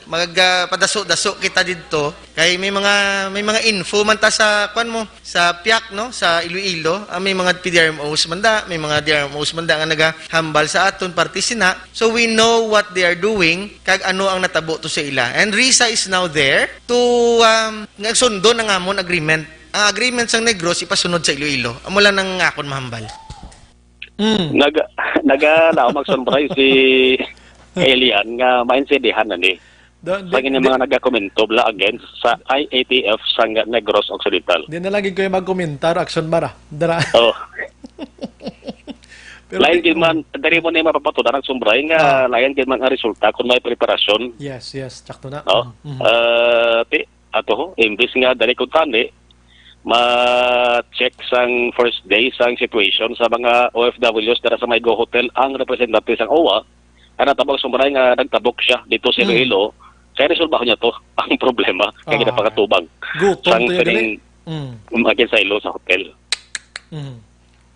magpadaso-daso kita didto. Kay may mga, may mga info man ta sa, kwan mo, sa piak, no, sa Iloilo. Ah, may mga P D R M Os man da, may mga D R M Os man da nga nagahambal sa aton parte sina. So we know what they are doing, kag ano ang natabo to sa ila. And Risa is now there to, um, nga sundon ang amon agreement. Ang agreement sang Negros ipasunod sa Iloilo. Amo lang ang akon mahambal. Mm. Nag-, nagalaom magsumbray si Elian nga maintindihan na ni. Sa gini mga nagakomento bala against sa I A T F sa Negros Occidental. Di na lang gid ko yung magkomentar, action mara. Dara. Oh. Pero lain gid man, dali mo na yung mapapatunan ang sumbray nga Ah. lain gid man ang resulta kung may preparasyon. Yes, yes, tsakto na. No? Mhm. Ah, ti-, ato, imbis nga dali kung tani, ma-check sang first day sang situation sa mga O F Ws dara sa may Go Hotel ang representante sang O W A, ang natabang sumbray nga nagtabok siya dito sa Mm. Iloilo, kaya resolbahan niya to ang problema kaya Ah. ginapakatubang Gutom sang to yung sining gali. Mm. Umakin sa ilo sa hotel. Mm.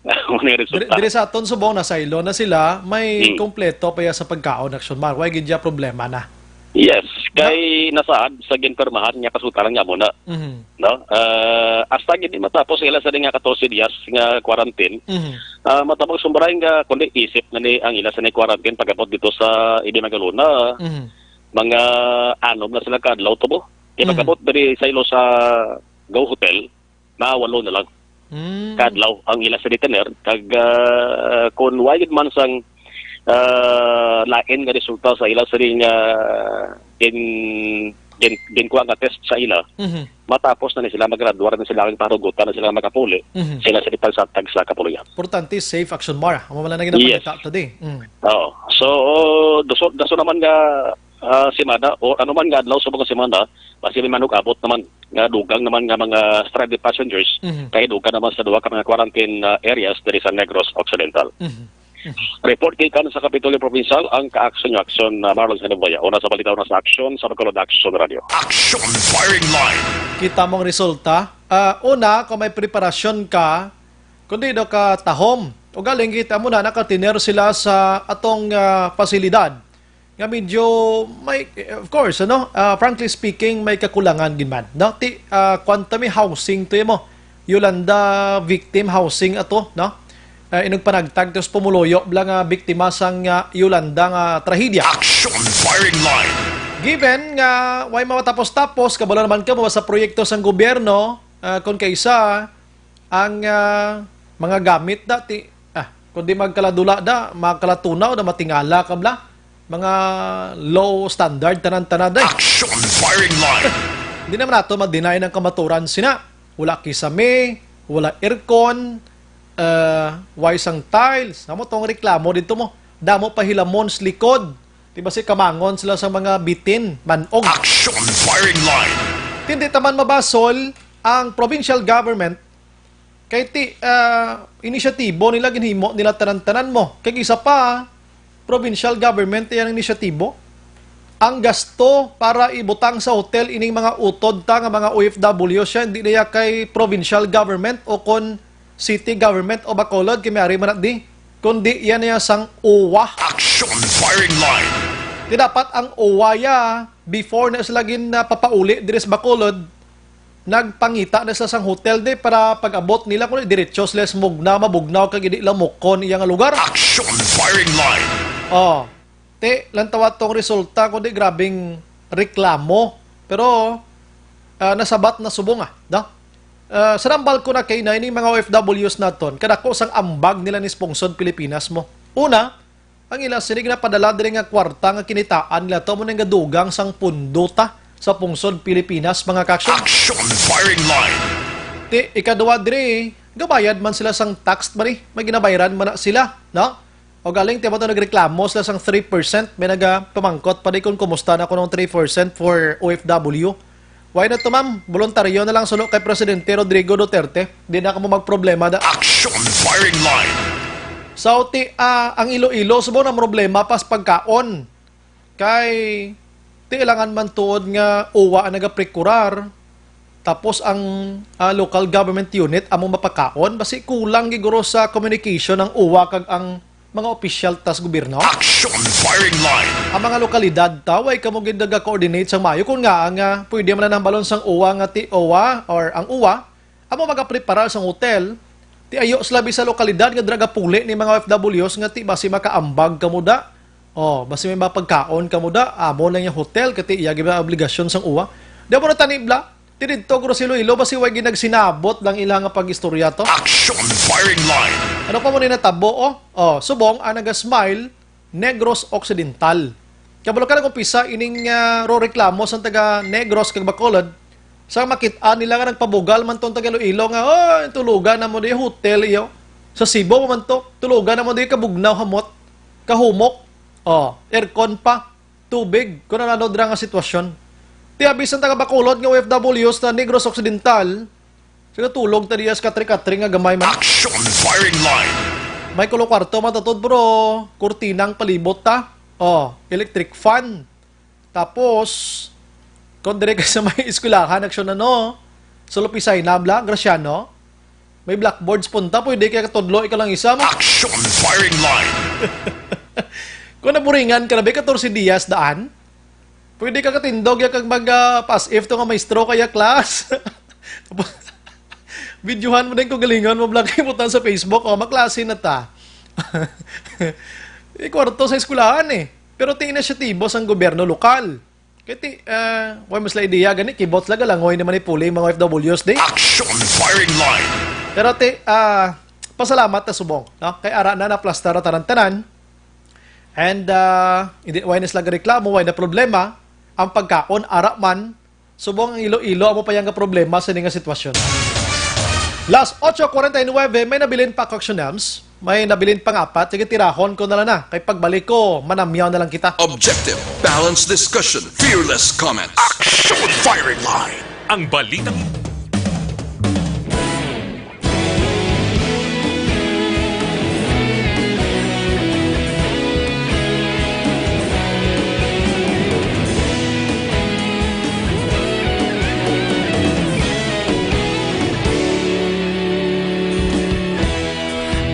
Ano yung Diri, resulta? Diri sa aton subong, nasaylo na sila, may Mm. kompleto pa ya sa pagkaon, Action Mar. Way gid ya problema na. Yes, kay nasaad sa ginpirmahan nga kasultaran nga muna. Mhm. No? Ah, hasta gid matapos sila sa nga katorse dias nga quarantine, Mhm. ah, matapos sumbray nga kundi isip na ni ang ila sa ni quarantine pag-abot dito sa Ibi Magalona, Mhm. mga anom na sila ka adlaw to mo. Kay Mhm. pag-abot diri sa ilo sa Go Hotel, na walo na lang Mm. ka adlaw ang ila sa detener, kag, ah, kung wala gid man sang, ah, lain nga resulta sa ila sa ring, ah, gin-, gin-, ginkuha nga test sa ila, Mhm. matapos na ni sila magradwar na sila ang parugutan na sila makapuli, Mhm. sila sa ipaghatag sa kapulian. Importante, safe, Action Mar. Amo man lang na Yes. ginapangita today. Mm. Oo. So, daso, daso naman nga, ah, semana o ano man nga adlaw sa mga semana, basi may manug-abot naman nga dugang naman nga mga stranded passengers, Mhm. kay dugang naman sa duha ka mga quarantine, ah, areas diri sa Negros Occidental. Mhm. Mhm. Report gikan sa Kapitolyo Provincial, ang ka-action nga action na Marlon Sanibuya. Una sa balita, una sa action sa Bacolod Action Radio. Action Firing Line. Kita mong resulta. Ah, una, kung may preparasyon ka, kundi daw ka tahom. O galing kita mo na nakatiner sila sa atong, ah, pasilidad. Nga medyo may, of course, ano, ah, frankly speaking, may kakulangan gid man, no? Ti, ah, kwan ta mi housing to mo. Yolanda victim housing ato, no? Ah, inong panagtag tos pumuluyo bla nga biktima sang, ah, Yolanda nga trahedya. Action Firing Line. Given nga way matapos-tapos, kabalo naman kamo sa proyekto sang gobyerno, ah, kon kaisa ang, ah, mga gamit dati, ah, kundi magkaladula da, magkalatunaw da, matingala ka bla, mga low standard tanan-tanan day. Action Firing Line. Hindi naman nato ma-deny ang kamaturan sina. Wala kisame, wala aircon, ah, way sang tiles. Amo tong reklamo dito mo. Damo pa hilamon sa likod. Di ba si kamangon sila sa mga bitin, manog. Action Firing Line. Hindi taman mabasol ang provincial government kay ti, ah, inisyatibo nila, ginhimo nila tanan-tanan mo. Kay isa pa, provincial government yan ang inisyatibo. Ang gasto para ibutang sa hotel ining mga utod ta nga mga O F W siya, hindi niya kay provincial government o kon city government o Bacolod, kay may ari man na di, kundi yan niya sang O W A. Action Firing Line. Di dapat ang O W A ya, before na sila gin, ah, papauli diri sa Bacolod, nagpangita na sila sang hotel di para pag-abot nila kung diretso sila sa Mugnaw, mabugnaw kag hindi lamukon iya nga lugar. Action Firing Line. Oh, ti, lantawa tong resulta, kundi grabing reklamo. Pero, ah, nasabat na subong, ah, no? Ah, sa nambal ko na kay na ining mga O F Ws naton, kadako sang ambag nila ni sponsor Pilipinas mo. Una, ang ila sini ginapadala diri nga kwarta nga kinitaan nila to mo nang gadugang sang pundo ta sa pungsod Pilipinas, mga kaksyon. Action Firing Line. Ti, ikaduha diri, gabayad man sila sang tax, mari, may ginabayran man na sila, no? O galing, ti ba to nagreklamo sila sang three percent, may nagapamangkot pa di kung kumusta na kunong three percent for O F W. Why na to, ma'am? Voluntaryo na lang suno kay Presidente Rodrigo Duterte. Di na kamo magproblema da. Action Firing Line. Sa uti, ah, ang Iloilo, subong ang problema pas pagkaon. Kay, ti ilangan man tuod nga uwa ang nagaprekurar, tapos ang, ah, local government unit amo mapakaon, basi kulang giguro sa communication ang uwa kag ang mga opisyal tas gobyerno. Action Firing Line. Ang mga lokalidad ta, way kamo gid naga-coordinate sang maayo. Kung nga, nga pwede man na hambalon sang uwa nga ti uwa or ang uwa, amo magapreparar sang hotel, ti ayo sila bi sa lokalidad nga dragapuli ni mga O F Ws nga ti basi makaambag kamo da. Oh, basi may mapagkaon kamo da, amo lang yung hotel, kati iya gid ba obligasyon sang uwa. Di mo na tanibla, ti didto guro si Iloilo, basi way ginagsinabot lang ila nga pag-istorya to. Action Firing Line. Ano pa mo ni natabo, oh? Oh, subong, ang naga-smile, Negros Occidental. Kabalo ka nag-umpisa ining, ah, ro reklamo sang taga Negros kag Bacolod, sa makit-an nila nga nagpabugal man tong taga Iloilo nga, "Oh, tulugan na mo di hotel iyo. Sa Cebu man to, tulugan na mo di kabugnaw hamot, kahumok. Oh, aircon pa, tubig, kung ano dira nga sitwasyon." Ti abi sang taga Bacolod nga O F Ws na Negros Occidental, Sige, tulog ta diya sa katri-katri nga gamay man. Action Firing Line. May kulo kwarto man tatod, bro. Kurtinang palibot ta. Oh, electric fan. Tapos, kung dire ka sa may eskwelahan, action ano, Sa Lupisay, Nabla, Graciano, may blackboards punta, pwede kay katudlo, ikaw lang isa mo. Action firing line. Kung naburingan ka na ba, katorse dias daan, pwede ka katindog, ya kag mag, ah, pass if to nga maestro kaya class. Videohan mo din kung galingon mo, vlog kay butang sa Facebook, o, maklase na ta. May kwarto sa eskwelahan eh. Pero ti inisyatibo sang gobyerno lokal. Kay ti, ah, way mas la idea gani, kibot la galangoy naman ni puli mga O F Ws di. Action firing line. Pero ti, ah, pasalamat ta subong, no? Kay ara na naplastar ang tanan-tanan. And, ah, hindi, way na sila reklamo, way na problema. Ang pagkaon, ara man, subong ang Iloilo, amo pa yang problema sa ini nga sitwasyon. Las ocho cuarenta y nueve, may nabilin pa, Cox Nems. May nabilin pang apat, sige, tirahon ko na lang na. Kay pagbalik ko, manamyaw na lang kita. Objective, balanced discussion, fearless comments. Action firing line. Ang balita.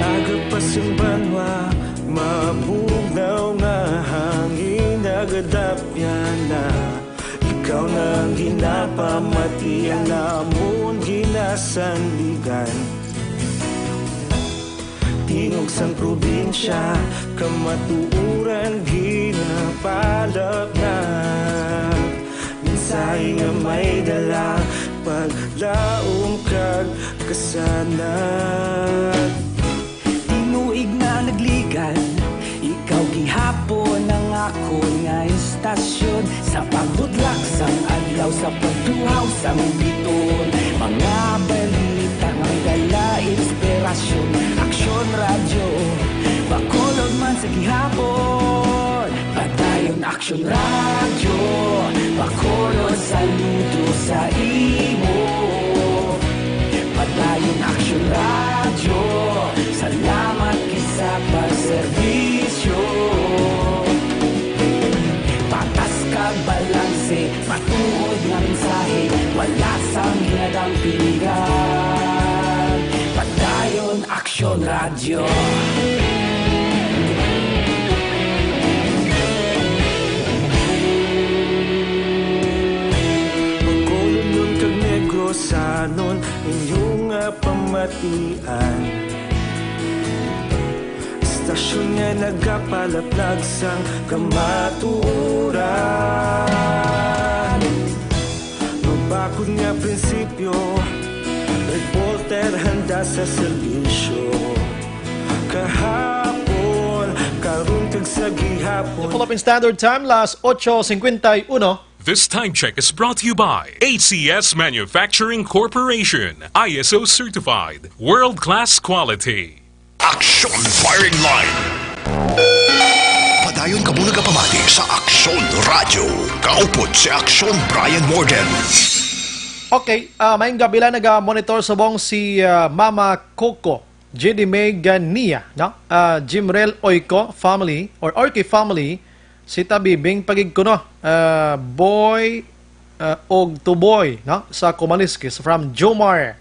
Aga pa sing banwa, mabugnaw nga hangin, nagadapyan na. Ikaw na ang ginapamati, ang amon ginasandigan. Tingog sang probinsya, kamatuoran ginapalapnag. Mensahe nga may dala, paglaom kag kasanag. Tinuig nga nagligan, ikaw gihapon ang akon nga istasyon. Sa pagbudlak sang adlaw, sa pagtuhaw sang biton, mga balita nga may dala inspirasyon. Aksyon Radyo, Bacolod man sa gihapon. Padayon Aksyon Radyo, Bacolod, saludo sa imo. Padayon Aksyon Radyo, salamat gid sa pagserbisyo. Patas kag balanse, matuod nga mensahe, wala sang ginadampingan. Padayon Aksyon Radyo. Bacolodnon kag Negrosanon, inyo nga pamatian. Istasyon nga nagapalaplag sang kamatuoran. Mabakod nga prinsipyo, reporter handa sa serbisyo. Kahapon, karon kag sa gihapon. The Philippine Standard Time, las ocho cincuenta y uno. This time check is brought to you by A C S Manufacturing Corporation, I S O certified, world-class quality. Action firing line. Padayon kamo nagapamati sa Aksyon Radyo. Kaupod si Aksyon Brian Morgan. Okay, ah, maayong gabi lang, naga-monitor subong si, ah, Mama Coco, J D May Gania, no? Ah, Jimrel Oico family, or Oico family, si Tabibing pagig kuno, ah, Boy, ah, og Tuboy, no? Sa Kumaliskis, from Jomar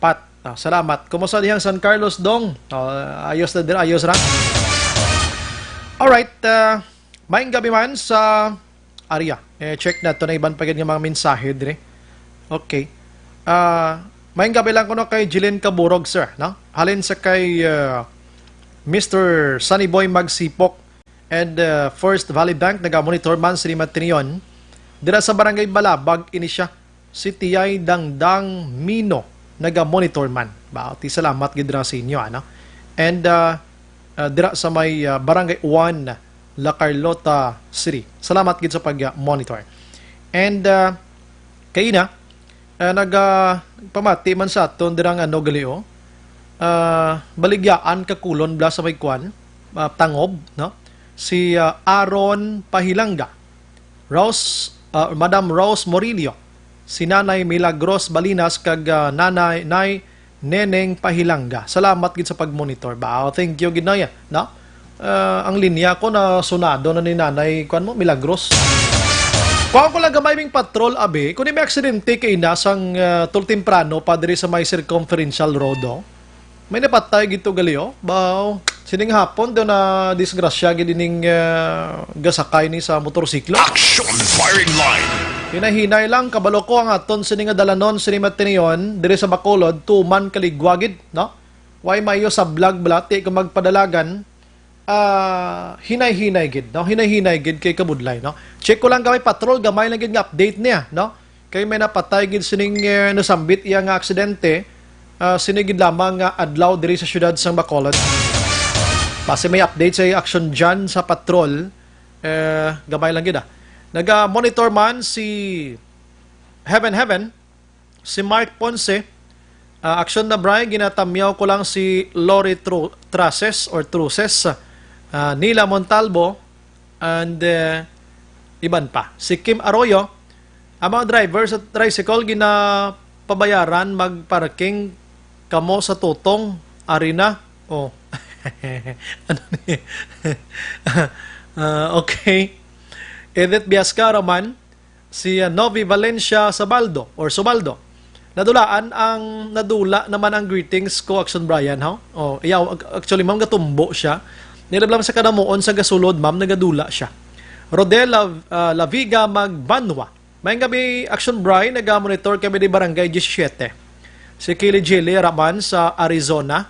Pat. Ah, salamat. Kumusta dihang San Carlos, Dong? Ah, ayos na din, ayos ra. Alright, ah, maayong gabi man sa area. Eh, check nato na iban pa gid nga mga mensahe dire. Okay. Ah, maayong gabi lang kuno kay Jilin Caburog, sir, no? Halin sa kay, ah, Mister Sunny Boy Magsipok and, ah, First Valley Bank, naga-monitor man sa Limatinion. Dira sa Barangay Balabag, ini siya. Si Tiyay Dangdang Mino, naga-monitor man. Ba, ti salamat gid ra sa inyo, ano? And, ah, ah, dira sa may, ah, Barangay one, La Carlota City. Salamat gid sa pag-monitor. And, ah, kaina, ah, naga-, pamati man sa aton dirang ano gali, oh. Ah, baligyaan ka kulon bala sa may kwan, ah, tangob, no? Si, ah, Aaron Pahilanga. Rose, ah, Madam Rose Morillo, si Nanay Milagros Balinas, kag, ah, Nanay, Nay Neneng Pahilanga. Salamat gid sa pag-monitor. Ba, thank you gid na yan, no? Ah, ang linya ko na sunado na ni Nanay, kuwan mo, Milagros. Kuha ko lang gamay ming patrol, abi. Kung may aksidente kay ina sang ah, tul temprano pa diri sa may circumferential road, oh. May napatay gito gali, oh. Baw, sining hapon daw na disgrasya gid ining ah, gasakay ni sa motorsiklo. Action firing line. Hinay-hinay lang, kabalo ko ang aton sini nga dalanon, sini matinion, diri sa Bacolod, tuman kaligwa gid, no? Way mayo sa vlog bala, ti ko magpadalagan, ah, hinay-hinay gid, no? Hinay-hinay gid kay kabudlay, no? Check ko lang gamay patrol, gamay lang gid nga update niya, no? Kay may napatay gid sining eh, nasambit iya nga aksidente, ah, sini gid lamang nga adlaw diri sa siyudad sang Bacolod. Base may update sa action dyan sa patrol, eh, gamay lang gid ah. Naga-monitor man si Heaven Heaven, si Mark Ponce, ah, action na Bri, ginatamyaw ko lang si Lori Tru- Traces or Truces, ah, Nila Montalbo, and eh, iban pa. Si Kim Arroyo, ang mga driver sa tricycle ginapabayaran magparking kamo sa Tutong Arena. Oh. Ano ni? Ah, okay. Edith Biascara man, si ah, Novi Valencia Sabaldo or Subaldo. Nadulaan ang nadula naman ang greetings ko, Action Brian, ha? Oh, iya, ag- actually, ma'am, gatumbo siya. Nilablam sa kanamuon sa gasulod, ma'am, nagadula siya. Rodel La, ah, Laviga Magbanwa. May gabi, Action Brian, naga-monitor kami di Barangay diyesisiyete. Si Kili Jilly Raman sa Arizona.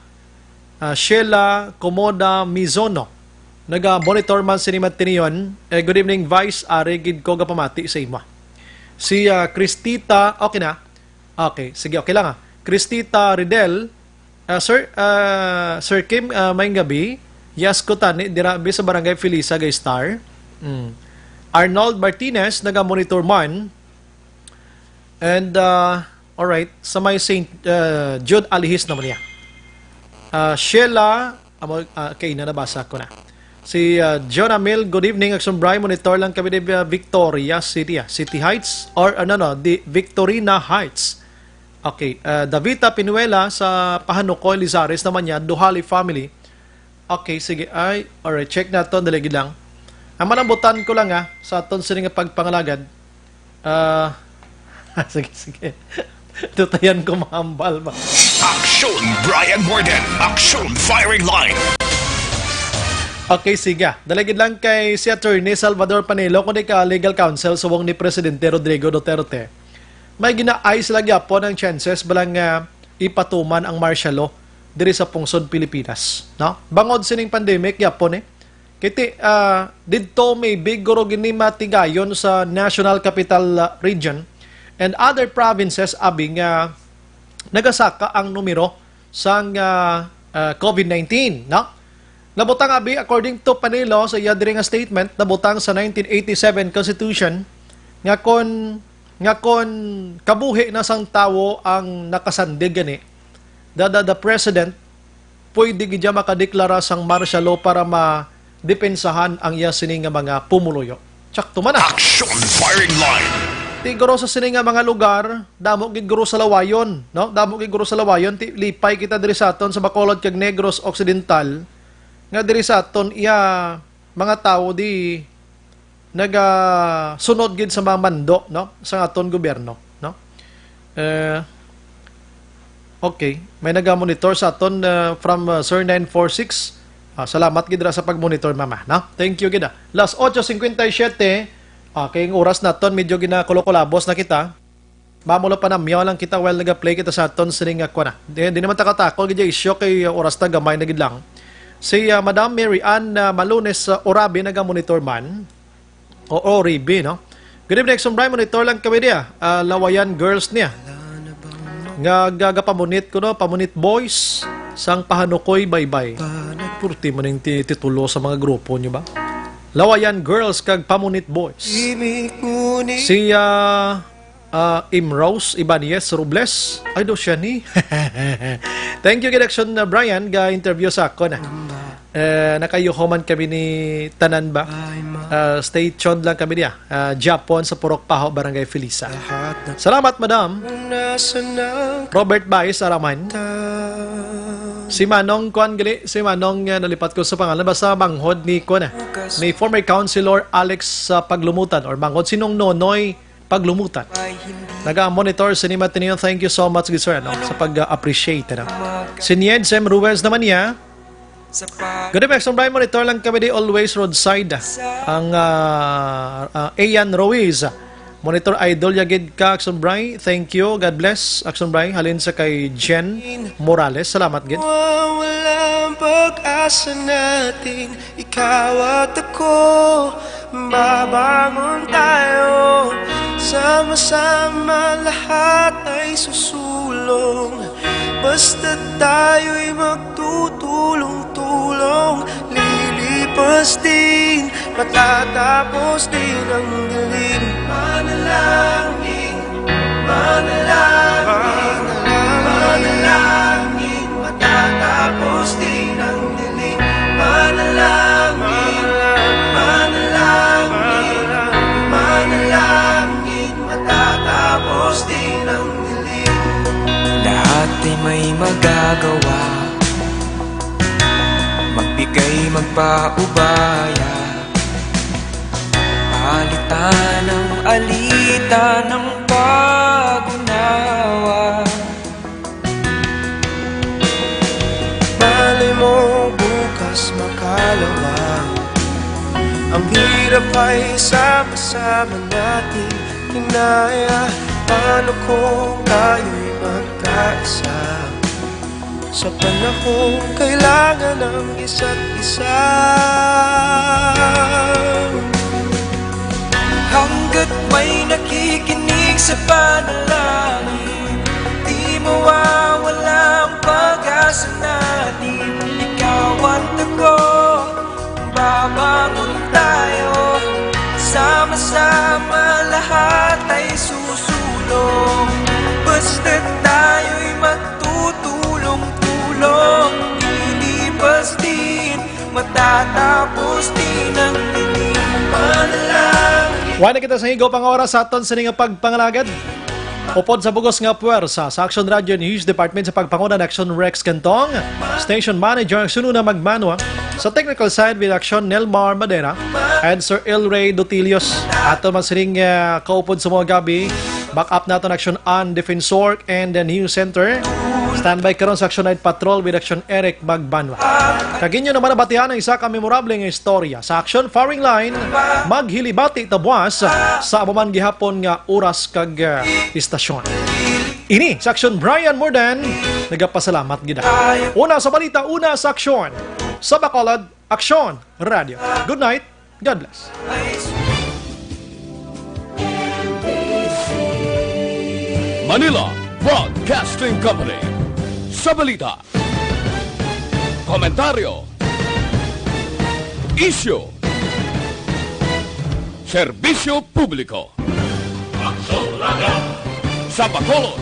Ah, Sheila Comoda Mizono. Naga-monitor man sini matinion. Eh, good evening, Vice. Ari gid ko gapamati sa imo. Si ah, Cristita, okay na? Okay, sige, okay lang ah. Cristita Ridel, ah, Sir, ah, Sir Kim, ah, maayong gabi. Yes ko tani, dira mi sa Barangay Felisa, Gaystar. Mm. Arnold Martinez, naga-monitor man. And, ah, alright, sa may Saint ah, Jude Alihis naman niya. Ah, Sheila, amo, ah, kay na nabasa ko na. Si ah, John Amil, good evening, Action Brian. Monitor lang kami di ah, Victoria City, ah, City Heights, or ano no, di Victorina Heights. Okay, ah, Davita Pinuela sa Pahanukoy, Lizares naman niya, Duhali family. Okay, sige. Ay, alright, check nato, dali gid lang. Ang malambutan ko lang ah, sa aton sini nga pagpangalagad. Ah, sige, sige. Tutayan ko mahambal ba? Action Brian Morgan. Action firing line. Okay, sige. Dalagid lang kay si Attorney Salvador Panelo, kundi ka legal counsel subong ni Presidente Rodrigo Duterte. May ginaay sila gyapon ang chances bala nga ipatuman ang martial law diri sa pungsod Pilipinas, no? Bangod sining pandemic gyapon eh. Kiti, ah, didto maybe guro gini matigayon sa National Capital ah, Region and other provinces abi nga nagasaka ang numero sang ah, ah, COVID nineteen, no? Nabutang abi, according to Panelo sa iya diri nga statement, nabutang sa nineteen eighty-seven Constitution nga kon nga kon kabuhi na sang tawo ang nakasandig gani, the, the, the president pwede gid makadeklara sang martial law para madepensahan ang iya sini nga mga pumuluyo. Tsakto man na. Action firing line. Ti guro sa sini nga mga lugar, damo gid guro sa lawayon, no? Damo gid guro sa lawayon, ti lipay kita diri sa aton sa Bacolod kag Negros Occidental, nga diri sa aton iya mga tawo di nagasunod gid sa mga mando, no, sa aton gobyerno, no? Eh, okay, may naga-monitor sa aton uh, from uh, Sir nine four six. Ah, salamat gid ra sa pag-monitor, mama, no? Thank you gid. Ah. Las ocho cincuenta y siete, ah, kay ang oras naton medyo ginakulo-kulabos na kita. Mamulo pa na, miyaw lang kita while nagaplay kita sa aton sining nga kuwan na. Di, di naman takatakol gid yung isyu kay uh, oras na gamay na gid lang. Si uh, Madam Mary Ann uh, Malunes uh, Orabe naga-monitor man. Oo, Ribe, no? Good evening, Exum Brian. Monitor lang kami niya. Uh, Lawayan Girls niya. Nga gagapamunit ko, no? Pamunit Boys, sang Pahanukoy Baybay. Purti man yung ti- titulo sa mga grupo nyo ba? Lawayan Girls kag Pamunit Boys. Si uh, Ah, Imrose Ibanez Robles. Ay, do siya ni. Thank you, Direction na Brian, ga interview sa ako na. Eh, nakayuho man kami ni tanan ba? Ah, stay tuned lang kami niya. Ah, Japon sa Purok Paho, Barangay Felisa. Salamat, madam. Robert Baez Araman. Si Manong, kuan gali, si Manong, eh, nalipat ko sa pangalan, basta manghod ni, kuan, eh, ni former councilor Alex, ah, Paglumutan, or manghod si Nong Nonoy Paglumutan. Naga-monitor sa Nima Ateneo. Thank you so much, good sir, ano, sa pag-appreciate, ano. Si Nied Sem Ruiz naman niya. Good evening, Action Brian. Monitor lang kami di always roadside. Ang, ah, ah, Ian Ruiz. Monitor, idol ya gid ka, Action Bray. Thank you. God bless, Action Bray. Halin sa kay Jen Morales. Salamat gid. Walang pag-asa natin, ikaw at ako. Babangon tayo, sama-sama lahat ay susulong. Basta tayo'y magtutulong-tulong, lilipas din, matatapos din ang dilim. Manalangin, manalangin, manalangin, matatapos din ang dilim. Manalangin, manalangin, manalangin, matatapos din ang dilim. Lahat ay may magagawa, magbigay, magpaubaya, palitan ang alita ng pag-unawa. Malay mo bukas makalawa. Ang hirap ay sama-sama natin kinaya. Paano kung tayo'y magkaisa? Sa panahong kailangan ang isa't isa. Hanggat may nakikinig sa panalangin, di mawawala ang pag-asa natin. Ikaw at ako, babangon tayo. Sama-sama lahat ay susulong. Basta tayo'y magtutulong-tulong, lilipas din, matatapos din ang dilim. Manalangin. Wala na kita sa higop ang oras sa aton sini nga pagpangalagad. Upod sa bugos nga puwersa sa Action Radio News Department sa pagpanguna ni Action Rex Cantong, Station Manager Action Una Magmanwa, sa technical side with Action Nelmar Madera and Sir El Rey Dutilios. Ato man sining, ah, kaupod sa mga gabi, back up naton Action An Defensor and the News Center. Standby karon sa Action Night Patrol with Action Eric Magbanwa. Kag inyo naman nabatian ang isa ka memorable nga istorya sa Action Firing Line, maghilibati ta buwas sa amo man gihapon nga oras kag, ah, istasyon. Ini sa Action Brian Mordan, nagapasalamat gid ako. Una sa balita, una sa aksyon. Sa Bacolod, Aksyon Radio. Good night. God bless. Manila Broadcasting Company. Sa balita, komentaryo, isyu, serbisyo publiko. Sa Bacolod,